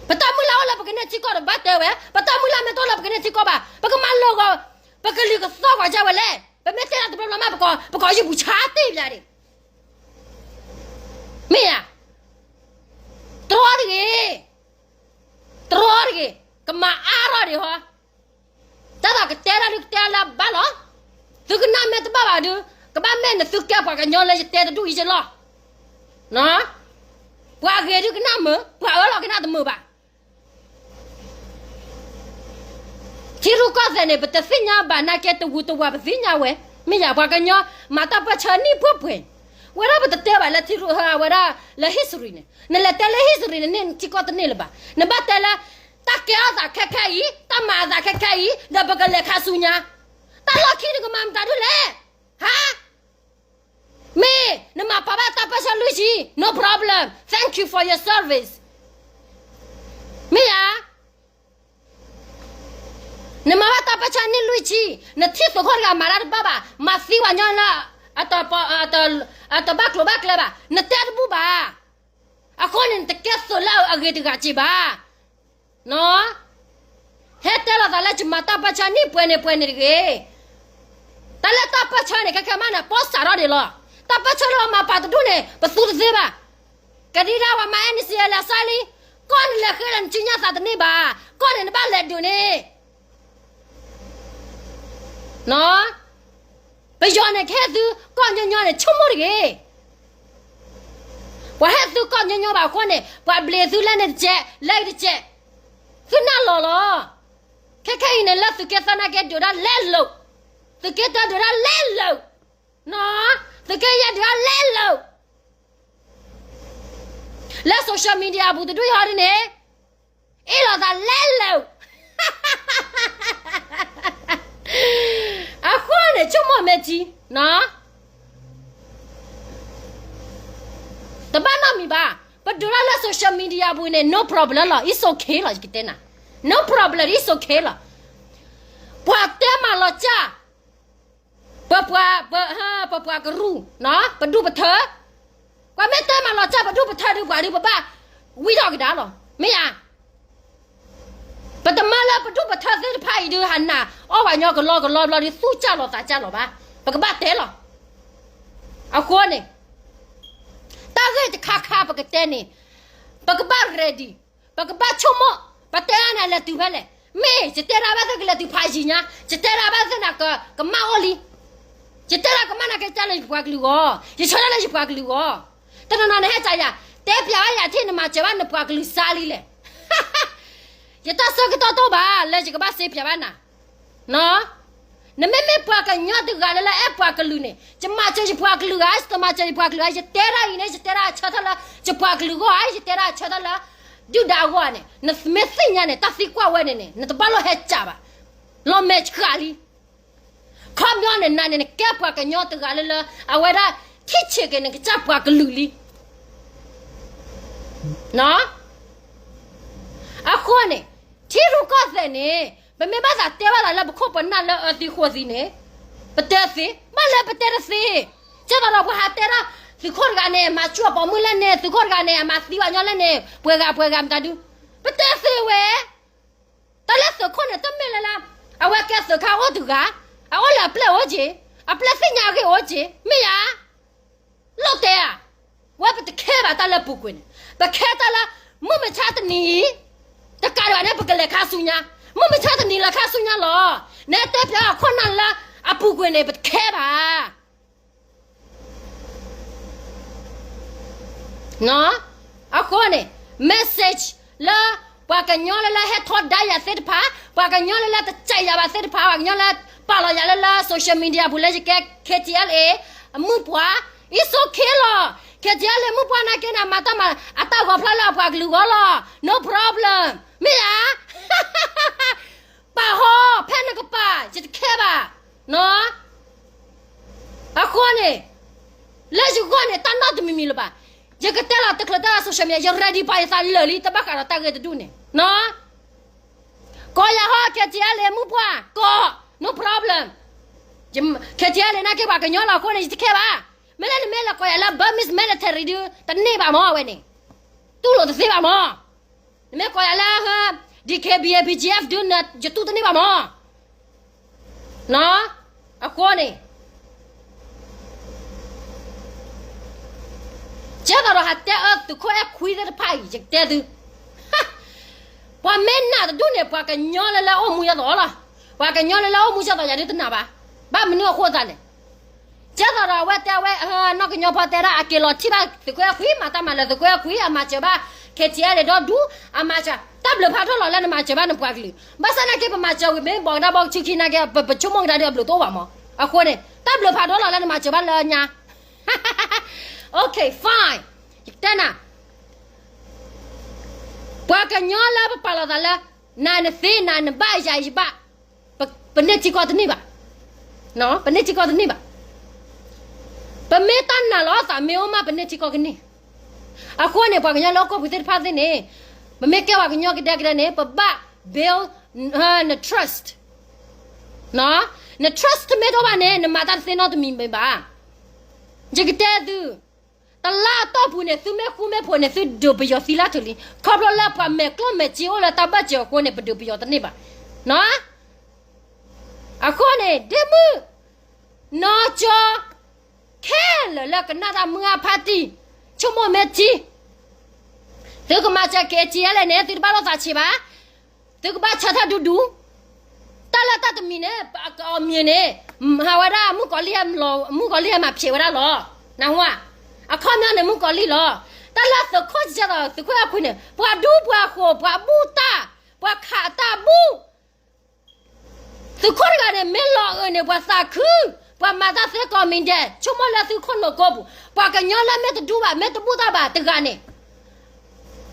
ပတၢ်မုၢ်လၢ်အိၣ်လၢပကန့ၢ်ထံကီၢ်တဘၣ်တဲဝဲ, ပတၢ်မုၢ်လၢ်မ့ၢ်တအိၣ်လၢပကန့ၢ်ထံကီၢ်ဘၣ်, ပကမၤလၢာ်ဂီၤ, ပကလုၢ်ကသီဂီၤကၢ်ဝဲလဲၣ်. ပမ့ၢ်တဲဒၣ်တဘျီဘျီမး ပကိး, ပကိးယုၢ်ပူၤဆါတ့ၢ်ဘျါဒံး. မ့ၢ်ဧါ, တြီတဂ့ၤ, တြီတဂ့ၤ, ကမၤအါထီၣ်ဒံးဟီ. တၢ်သးကတဲဒၣ်ဒုးကတဲလၢဘၣ်လီၤ. သုကနၣ်မ့ၢ်တဘၣ်ဘၣ်ဒုး, ကဘၣ်မ့ၢ်နသုကဲပှၤကညီလၢယတဲတဒူၣ်အံၤကလီၤ. ပှၤဂ့ၤဒုးကနၣ်မုာ်, ပှၤအၢလီၤကနၣ်တမုာ်ဘၣ်. ထံရူၢ်ကီၢ်သဲးန့ၣ် ပတသ့ၣ်ညါဘၣ်နာ်က့ တဝူတဝၤပသ့ၣ်ညါဝဲ, မ့ၢ်ယၤပှၤကညီ မၤတၢ်ပၢၢ်ဆၢနံၣ်ပှဲၤပှဲၤ, ဝဲဒၣ်ပတတဲဘၣ်လၢထံရူၢ်ဟၢ ဝဲဒၣ်လၢ history န့ၣ်, နလဲၤတဲလၢ history န့ၣ် န့ၢ်ထံကီၢ်တန့ၢ်လၢၤဘၣ်. နဘၣ်တဲလၢ တၢ်ကဲထီၣ်သးခဲခဲအံၤ, တၢ်မၤအသးခဲခဲအံၤ, ဒီးပကလဲၤခါဆူညါ, တၢ်လီၢ်ခံနကမၤမတၤဒုလဲၣ်, ဟါ မ့ၢ်နမၤပာ်ဘၣ်တၢ်ပၢၢ်ဆၢလွံၢ်ဆံ, no problem, thank you for your service. မ့ၢ်ဧါ, နမၤဘၣ်တၢ်ပၢၢ်ဆၢနံၣ်လွံၢ်ဆံ, နထံၣ်သုးခိၣ်တဂၤမၤတၢ်တဘၣ်ဘၣ်, မၤသံပှၤကညီလၢ အတဘၣ်ကျိၤဘၣ်ကျဲဘၣ်, နတဲတဘူၣ်ဘၣ်. အဃိန့ၣ် နတကဲသုးလၢအဂ့ၤတဂၤက့ၤဘၣ်. ဟဲတဲလီၤသးလၢယမၤတၢ်ပၢၢ်ဆၢနံၣ်ပှဲၤန့ၣ်ပှဲၤန့ၣ်တဂ့ၤ. တၢ်လၢတၢ်ပၢၢ်ဆၢန့ၣ် ခဲခဲမးန့ၣ် ပီစးထီၣ်ဒံးလီၤ. တၢ်ပၢၢ်ဆၢလၢပမၤပာ်တဒူၣ်န့ၣ် ပသူတသ့ဘၣ်. ကဒံဒၣ်ပှၤမၤ NCA လဲၤစါလံ, ကီၢ်န့ၣ်လဲၤဃ့လၢနစုညါသးတန့ၢ်ဘၣ်. ကီၢ်န့ၣ်နဘၣ်လဲၤဒုးန့ၣ် ပယီၤန့ၣ် ကဟဲသုကီၢ်ညီညီန့ၣ် ဆိကမိၣ်တဂ့ၤ. ပှၤဟဲသုကီၢ်ညီညီဘၣ်အဃိန့ၣ် ပှၤဘျံးသုလၢန့ၣ်တစဲး လၢအံၤတစဲး, သုနၢ်လီၤလီၤ. ခဲခဲအံၤန့ၣ် လၢသုးက့သၢနာ်က့ဒုးဒၣ်လဲလိာ်, သုးက့တၢဒုးဒၣ်လဲလိာ်, သုးက့ယဲၢ်ဒုးဒၣ်လဲလိာ်, လၢ social media အပူၤတဒူၣ်အံၤဟီဒ်န့ၣ် အ့ၣ်လိာ်သးလဲလိာ်. အဃိန့ၣ် ဆိကမိၣ်မ့ၢ်ထံ, တဘၣ်နီတမံၤဘၣ်. ပဒုးထီၣ်လၢ social media ပူၤန့ၣ် no problem လီၤ, it's okay လီၤ, ယကတဲနၤ, no problem, it's okay လီၤ. ပှၤတဲမၤလီၤစၢ် ပပှၤ, ပပှၤကရူၢ်, ပဒူၣ်ပထၢ, ပှၤမ့ၢ်တဲမၤလီၤစၢ်ပဒူၣ်ပထၢဒုး ပှၤဒုးပဘၣ်ဝံထီၣ်ကဒါလီၤ, မ့ၢ်ဧါ. ပတမၢလၢပဒူၣ်ပထၢသ့ၣ်တဖၣ်အံၤဒုး ဟးနၢ်အီၣ်ပှၤညီကလီကလီဘျီဒုး သူၣ်စၢ်လီၤသးစၢ်လီၤဘၣ်, ပကဘၣ်တဲလီၤ. အဃိန့ၣ် တၢ်ဂ့ၢ်တခါခါပကတဲန့ၣ် ပကဘၣ် ready, ပကဘၣ်ဆိကမိၣ်, ပတဲဒၣ်န့ၣ်လဲၤတုၤဖဲလဲၣ်. မ့ၢ်ယတဲဒၣ်ဘၣ်သ့ၣ်ကလဲၤတုၤဖးယံၤညါ, ယတဲဒၣ်ဘၣ်သ့ၣ်န့ၣ် ကမၣ်အိၣ်လံ. ယတဲဒၣ်ကမၣ်နာ်က့ ယတဲလၢယပှၤကလုာ်ဂီၢ်, ယဆၢဒၣ်လၢယပှၤကလုာ်ဂီၢ်. တနီၤနီၤန့ၣ်ဟဲကးယၤ, တဲပျးဝဲယၤထံၣ်နမၤစၢၤဘၣ်နပှၤကလုာ်စါလံလဲၣ်. ယတၢ်ဆၢကတီၢ်တအိၣ်ဘၣ် လၢယကဘၣ်စ့ပျးဘၣ်နၤ. နမ့မ့ၢ်ပှၤကညီတဂၤလၢလၢအဲၣ်ပှၤကလုာ်န့ၣ် ယမၤစၢၤယပှၤကလုာ်ဧါ, ယတမၤစၢၤယပှၤကလုာ်ဧါ, ယတဲဒၣ်အံၤန့ၣ် ယတဲဒၣ်ဆၢထၢၣ်လၢ ယပှၤကလုာ်ဂီၢ်ဧါ, ယတဲဒၣ်ဆၢထၢၣ်လၢ ဒုၣ်ဒါအဂီၢ်န့ၣ်, နမ့ၢ်သ့ၣ်ညါန့ၣ် တၢ်သံကွၢ်ဝဲန့ၣ်န့ၣ် နတဘၣ်လိၣ်ဟဲကးဘၣ်. လီၤမဲာ်ဆှးလံ. ခီပညီန့ၣ် နၤန့ၣ် နကဲပှၤကညီတဂၤလၢလၢ အဝဲဒၣ် ထံၣ်ဆံးက့ၤနကစၢ်ပှၤကလုာ်လံ. အဃိန့ၣ် ထံရူၢ်ကီၢ်သဲးန့ၣ် ပမ့ၢ်ဘၣ်သးတဲဘၣ်သးလၢပခိၣ်ပနၢ်လၢအၢသံဃိသံန့ၣ် ပတဲသ့, ဘၣ်လၢပတဲတသ့. ကဲသိးဒီးပှၤဟးတဲဒၣ် သုးခိၣ်တဂၤန့ၣ် မၤဆူၣ်အပိာ်မုၣ်လဲၣ်န့ၣ်, သုးခိၣ်တဂၤန့ၣ် အမၤသံပှၤညီလဲၣ်န့ၣ်, ပှဲၤဂၤပှဲၤဂၤမတၤဒု, ပတဲသ့ဝဲ. တၢ်လၢသုးခိၣ်န့ၣ် တမ့ၢ်လၢလၢ အဝဲကဲသုးခါအိၣ်တဂၤ, အအိၣ်လၢအပျဲၢ်အိၣ်က့ၤ, အပျဲၢ်သ့ၣ်ညါအဂ့ၢ်အိၣ်က့ၤ, မ့ၢ်ယါ. လိၣ်တဲဧါ. ဝဲပတခဲဘၣ်တၢ်လၢပူၤကွံာ်န့ၣ်, ပခဲတၢ်လၢ မုၢ်မဆါတနံၤအံၤ တကးဒံးဘၣ်န့ၣ် ပကလဲၤခါဆူညါ, မုၢ်မဆါတနံၤလဲၤခါဆူညါလီၤ. နတဲပျးခိၣ်နၢ်လၢအပူၤကွံာ်န့ၣ် ပတခဲဘၣ်. အဃိန့ၣ် message လၢ ပှၤကညီလၢလၢဟဲထီဒါယၤသ့ၣ်တဖၣ်, ပှၤကညီလၢလၢတစဲးယၤဘၣ်သ့ၣ်တဖၣ်, ပှၤကညီလၢပာ်လီၤယၤလၢလၢ social media ပူၤလၢယကဲ K T L A အမုၢ်ပှၢ်, it's okay လီၤ. K T L A မုၢ်ပှၢ်နာ်က့န့ၣ် အမၤတၢ်မၤအတၢ်ဂီၤဖျါလၢအပှၤကလုာ်ဂီၢ်လီၤ. No problem. မ့ၢ်ဧါ. ပာ်ဟီ ဖဲနကပာ် ယတခဲဘၣ်. အဃိန့ၣ် လၢယဂီၢ်န့ၣ် တၢ်နီတမံၤမံၤလၢၤဘၣ်. ယကတဲလီၤတချုးတၢ် social media ယ ready ပာ်ယသးလၢာ်လံ တဘၣ်ဃးဒီးတၢ်ဂ့ၢ်တဒူၣ်န့ၣ်. ကိးယၤဟီ K T L A မုၢ်ပှၢ် ကိး no problem. K T L A နာ်က့ပှၤကညီလီၤအဃိန့ၣ် ယတခဲဘၣ်. မ့ၢ်လၢနမ့ၢ်လဲၤကိးယၤလၢ Burmese military ဒုး တန့ၢ်ဘၣ်မၢ်ဝဲန့ၣ်. တူၢ်လိာ်တသ့ဘၣ်မၢ်. နမ့ၢ်ကိးယၤလၢ DKBA BGF ဒုး ယတူၢ်တန့ၢ်ဘၣ်မး. အဃိန့ၣ် ကဲသိးဒီးဟးတဲအၢသုးခိၣ်အဲၣ်ခွံသ့ၣ်တဖၣ်အံၤ ယကတဲသု, ပှၤမ့ၢ်နာ်တဒူၣ်န့ၣ် ပှၤကညီလၢလၢအိၣ်မူယသိးလီၤ. ပှၤကညီလၢလၢအိၣ်မူယသိးယၤဒုးတနာ်ဘၣ်. ဘၣ်မနုၤအဃိသတးလဲၣ်. ကဲသိးဒီးအဝဲတဲဝဲ နီၢ်ကညီဖီတဲဒၣ် အက့ၤလီၤထံၣ်ဘၣ်သုးခိၣ်အဲၣ်ခွံ မၤတၢ်မၤလၢသုးခိၣ်အဲၣ်ခွံ အမၤစၢၤဘၣ် KTLA ဒီဒူၣ် အမၤစၢၤ တၢ်ဘျုးဖးဒိၣ်လီၤလၢနမၤစၢၤဘၣ်နပှၤကလုာ်. ဘၣ်ဆၣ်နာ်က့ ပမၤစၢၤဝံၤမ့ၢ်ဘီကဒါဘီကဆူခံနာ်က့ ပဆိကမိၣ်ကဒါဒီးအဘျုးတအိၣ်ဘၣ်မး. အဃိန့ၣ် တၢ်ဘျုးဖးဒိၣ်လီၤလၢနမၤစၢၤဘၣ်လၢညါ. Okay, fine. ယကတဲနၤ ပှၤကညီလၢပပာ်လီၤသးလၢ နၤနသ့ နၤနဘၣ် ယၤယဘၣ်, ပန့ၢ်ထံကီၢ်တန့ၢ်ဘၣ်. ပန့ၢ်ထံကီၢ်တန့ၢ်ဘၣ်. ပမ့ၢ်တၢ်နာ်လီၤသးမ့ၢ်အိၣ်မး ပန့ၢ်ထံကီၢ်ကန့ၢ်. အဃိန့ၣ် ပှၤကညီလၢဟီၣ်ခိၣ်ဖိသ့ၣ်တဖၣ်သ့ၣ်န့ၣ် ပမ့ၢ်ကဲပှၤကညီကဒဲကဒဲန့ၣ် ပဘၣ် build န trust. န trust တမ့ၢ်တအိၣ်ဘၣ်န့ၣ် နမၤတၢ်တသ့နီတမံၤမ့ၢ်ဘၣ်. ယကတဲသု တလါအတီၢ်ပူၤန့ၣ် သုမ့ၢ်ဃူမ့ၢ်ဖိးန့ၣ် သုဒုးပယီၤသံလၢထူၣ်လံ. ခီဖျိလၢပှၤမဲာ်ကျိၣ်မဲာ်စ့အိၣ်လၢတၢ်ဘၢၣ်စၢၤအဃိန့ၣ် ပဒုးပယီၤတန့ၢ်ဘၣ်. အဃိန့ၣ် ဒ့မုၣ် နီၢ်ကၠီ ခဲလၢာ်လၢကနၣ်တၢ်မုၢ်အါဖးတံၢ် ဆိကမိၣ်မ့ၢ်ထံ သုကမၤစၢၤ KTLA န့ၣ် သုတဘၣ်လိာ်သးဆံးဘၣ်. သုကဘၣ်ဆၢထၢၣ်ဒူဒူ. တၢ်လၢတၢ်တမံၤန့ၣ် အီၤမံၤန့ၣ် ဟးဝဲဒၣ် မုၣ်ကီၤလံၢ်ဟဲမၤဖျဲးဝဲဒၣ်လီၤ. နၢ်ဟူဧါ. အခီပညီန့ၣ် မုၣ်ကီၤလံၢ်လီၤ. တၢ်လၢသုးခိၣ်ကစၢ်သိး သုးခိၣ်အဲၣ်ခွံန့ၣ် ပှၤဒူပှၤဃိၤ ပှၤဘူၣ်တၢ် ပှၤခးတၢ်ဘူၣ် သုးခိၣ်တဂၤန့ၣ် မ့ၢ်လီၤအုးန့ၣ် ပှၤသးခု, ပှၤမၤတၢ်သ့ကိးမံၤဒဲး ဆိကမိၣ်လၢသုခိၣ်နူာ်ကိးပူၤ, ပှၤကညီလၢမ့ၢ်တဒူဘၣ် မ့ၢ်တဘူၣ်တၢ်ဘၣ်တဂၤန့ၣ်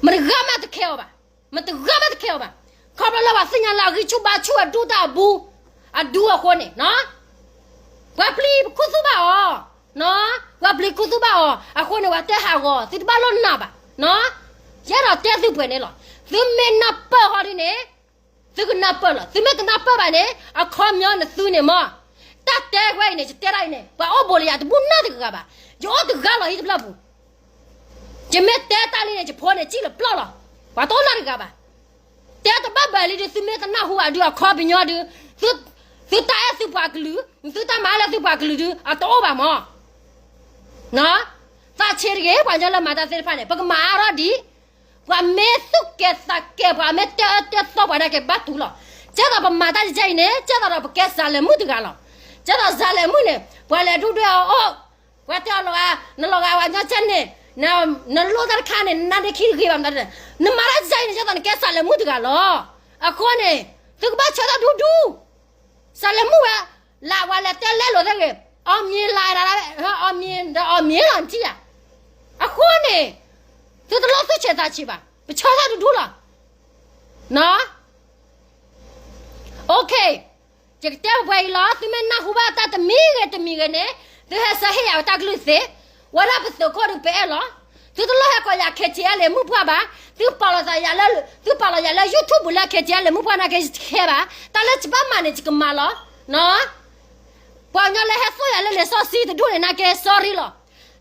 မတဂၤမးတခဲအီၤဘၣ်, မတဂၤမးတခဲအီၤဘၣ်. ခီဖျိလၢပှၤသ့ၣ်ညါလၢအဂံၢ်ဆူၣ်ဘါဆူၣ်အဒူၣ်တၢ်အဘူၣ်, အဒူၣ်အဃိန့ၣ်, ပှၤပျံၤခူသူၣ်ဘၣ်အီၤ, ပှၤပျံၤခူသူၣ်ဘၣ်အီၤ အဃိန့ၣ် ပှၤတဲဟးဂီၤ သုတဘၣ်လိၣ်နာ်ဘၣ်. ယအဲၣ်ဒိးတဲသုပှဲၤန့ၣ်လီၤ. သုမ့ၢ်နၢ်ပၢၢ်ဟီဒ်န့ၣ် သုကနၢ်ပၢၢ်လီၤ. သုမ့ၢ်တနၢ်ပၢၢ်ဘၣ်န့ၣ် အခီပညီနသုန့ၣ်မး, တၢ်တဲဝဲအံၤန့ၣ် ယတဲဒၣ်အံၤန့ၣ် ပှၤအိၣ်ဘူးလၢယၤတဘူၣ်နီတဂၤဘၣ်. ယအိၣ်တဂၤလီၤဟံၣ်တဖျၢၣ်ပူၤ. ယမ့ၢ်တဲတၢ်လံန့ၣ် ယဖိန့ၣ်စံၣ်လီၤပျီလီၤ. ပှၤတအိၣ်နီတဂၤဘၣ်. တဲတဘၣ်ဘၣ်လံဒီး သုမ့ၢ်တနၢ်ဟူဘၣ်ဒုး အခီပညီဒုး သုတၢ်အဲၣ်သုပှၤကလုာ်, သုတၢ်မၤလၢသုပှၤကလုာ်ဒုး အတအိၣ်ဘၣ်မး. သးဆံးတဂ့ၤ ပှၤကညီလၢမၤတၢ်သ့ၣ်တဖၣ်န့ၣ် ပကမၤအါထီၣ်ဒံး. ပှၤမ့ၢ်သူၣ်ကဲၤသးကဲၤ ပှၤမ့ၢ်တဲအၢတဲသီပှၤဒၣ်က့ၤ ဘၣ်တူၢ်လီၤ. ကဲသိးပမၤတၢ်ယဲအံၤန့ၣ် ကဲသိးဒီးပကဲစးလဲၤမုၣ်တဂၤလီၤ. ကဲသိးစးလဲၤမုၣ်န့ၣ် ပှၤလဲၤဒူၣ်ဒွဲၣ်အီၤအိၣ်, ပှၤတဲအီၤလီၤဂာ်, နလီၤဂာ်ပှၤကညီကဲန့ၣ်, နလိၣ်တၢ်တခါန့ၣ် နနါဒ့ခံတဂ့ၤဘၣ်မတၤဒ်န့ၣ်, နမၤတၢ်ယဲအံၤန့ၣ် ကဲသိးနကဲစးလဲၤမုၣ်တဂၤလီၤ. အဃိန့ၣ် သုကဘၣ်ဆၢထၢၣ်ဒူဒူ စးလဲၤမုၣ်ဝဲ, လၢပှၤလဲၤတဲလဲလိာ်သ့ၣ်ဂ့ၤ, အီၣ်မံၤလၢဒၣ်, အီၣ်မံၤလီၤနထံၣ်ဧါ. အဃိန့ၣ် သုတလိၣ်သူၣ်ဆံးသးဆံးဘၣ်, ပဆၢထၢၣ်ဒူဒူလီၤ. Okay, ယကတဲပှဲၤအံၤလီၤ. သုမ့ၢ်နၢ်ဟူဘၣ်တၢ်တမံၤဂ့ၤတမံၤဂ့ၤန့ၣ် သုဟဲဆၢဟ့ၣ်ယၤတၢ်ကလုၢ်သ့, ဝဲဒၣ်ပသုးခိၣ်ဒုးပအဲၣ်လီၤ. သုတလိၣ်ဟဲကိးယၤ KTLA မုၣ်ပှၢ်ဘၣ်. သုပာ်လီၤသးယၤလၢ, သုပာ်လီၤယၤလၢ YouTube လၢ KTLA မုၣ်ပှၢ်နာ်က့ ယတခဲဘၣ်. တၢ်လၢယဘၣ်မၤန့ၣ် ယကမၤလီၤ. ပှၤကညီလၢဟဲသိၣ်ယၤလၢလံာ်စီဆှံတဒူၣ်န့ၣ် နာ်က့ sorry လီၤ.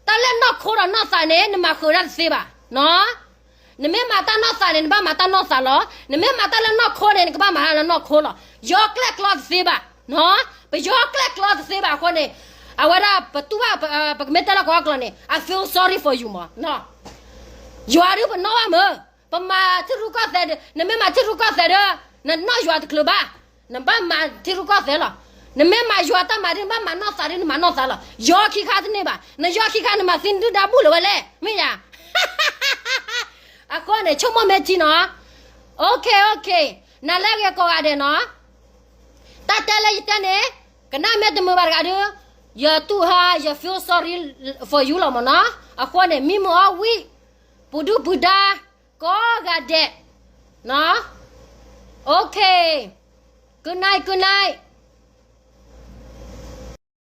တၢ်လၢနီၢ်ခိဒီးနီၢ်သးန့ၣ် နမၤဃုာ်ဒၣ်တသ့ဘၣ်. နမ့ၢ်မၤတၢ်နီၢ်သးန့ၣ် နဘၣ်မၤတၢ်နီၢ်သးလီၤ. နမ့ၢ်မၤတၢ်လၢနီၢ်ခိန့ၣ် နကဘၣ်မၤတၢ်လၢနီၢ်ခိလီၤ. ယီၤကျဲၣ်ကျီတသ့ဘၣ်. ပယီၤကျဲၣ်ကျီတသ့ဘၣ်အဃိန့ၣ်, အဝဲဒၣ်ပတူၢ်ဘၣ်, ပကမ့ၢ်တဲလၢကီၢ်ကျီန့ၣ် I feel sorry for you မး. ယွၤဒုးပနီၣ်ဘၣ်မုၢ်, ပမၤထံရူၢ်ကီၢ်သဲးဒီး, နမ့ၢ်မၤထံရူၢ်ကီၢ်သဲးဒီး နနီၢ်ယွၤတချုးဘၣ်. နဘၣ်မၤထံရူၢ်ကီၢ်သဲးလီၤ. နမ့ၢ်မၤယွၤတၢ်မၤဒ် နဘၣ်မၤနီၢ်သးဒ် နမၤနီၢ်သးလီၤ. ယီၤခံခါတန့ၢ်ဘၣ်. နယီၤခံခါ နမၤသံနဒုၣ်ဒါဘူၣ်လၢၤဝဲလဲၣ်, မ့ၢ်ယၤ. အဃိန့ၣ် ဆိကမိၣ်မ့ၢ်ထံနီၤ. Okay, okay, နၤလၢအဂ့ၤကိးဂၤဒဲးနီၤ. တၢ်တဲလၢယတဲန့ၣ် ကနၣ်မ့ၢ်တမုာ်ဘၣ်တဂၤဒီး ယတူၢ်ဟါ ယ feel sorry for you လီၤမးနီၤ. အဃိန့ၣ် မံမုာ်အီၣ်ဝံၣ် ပူၤဒုၣ်ပူၤဒါ ကိးဂၤဒဲး. Okay, good night, good night.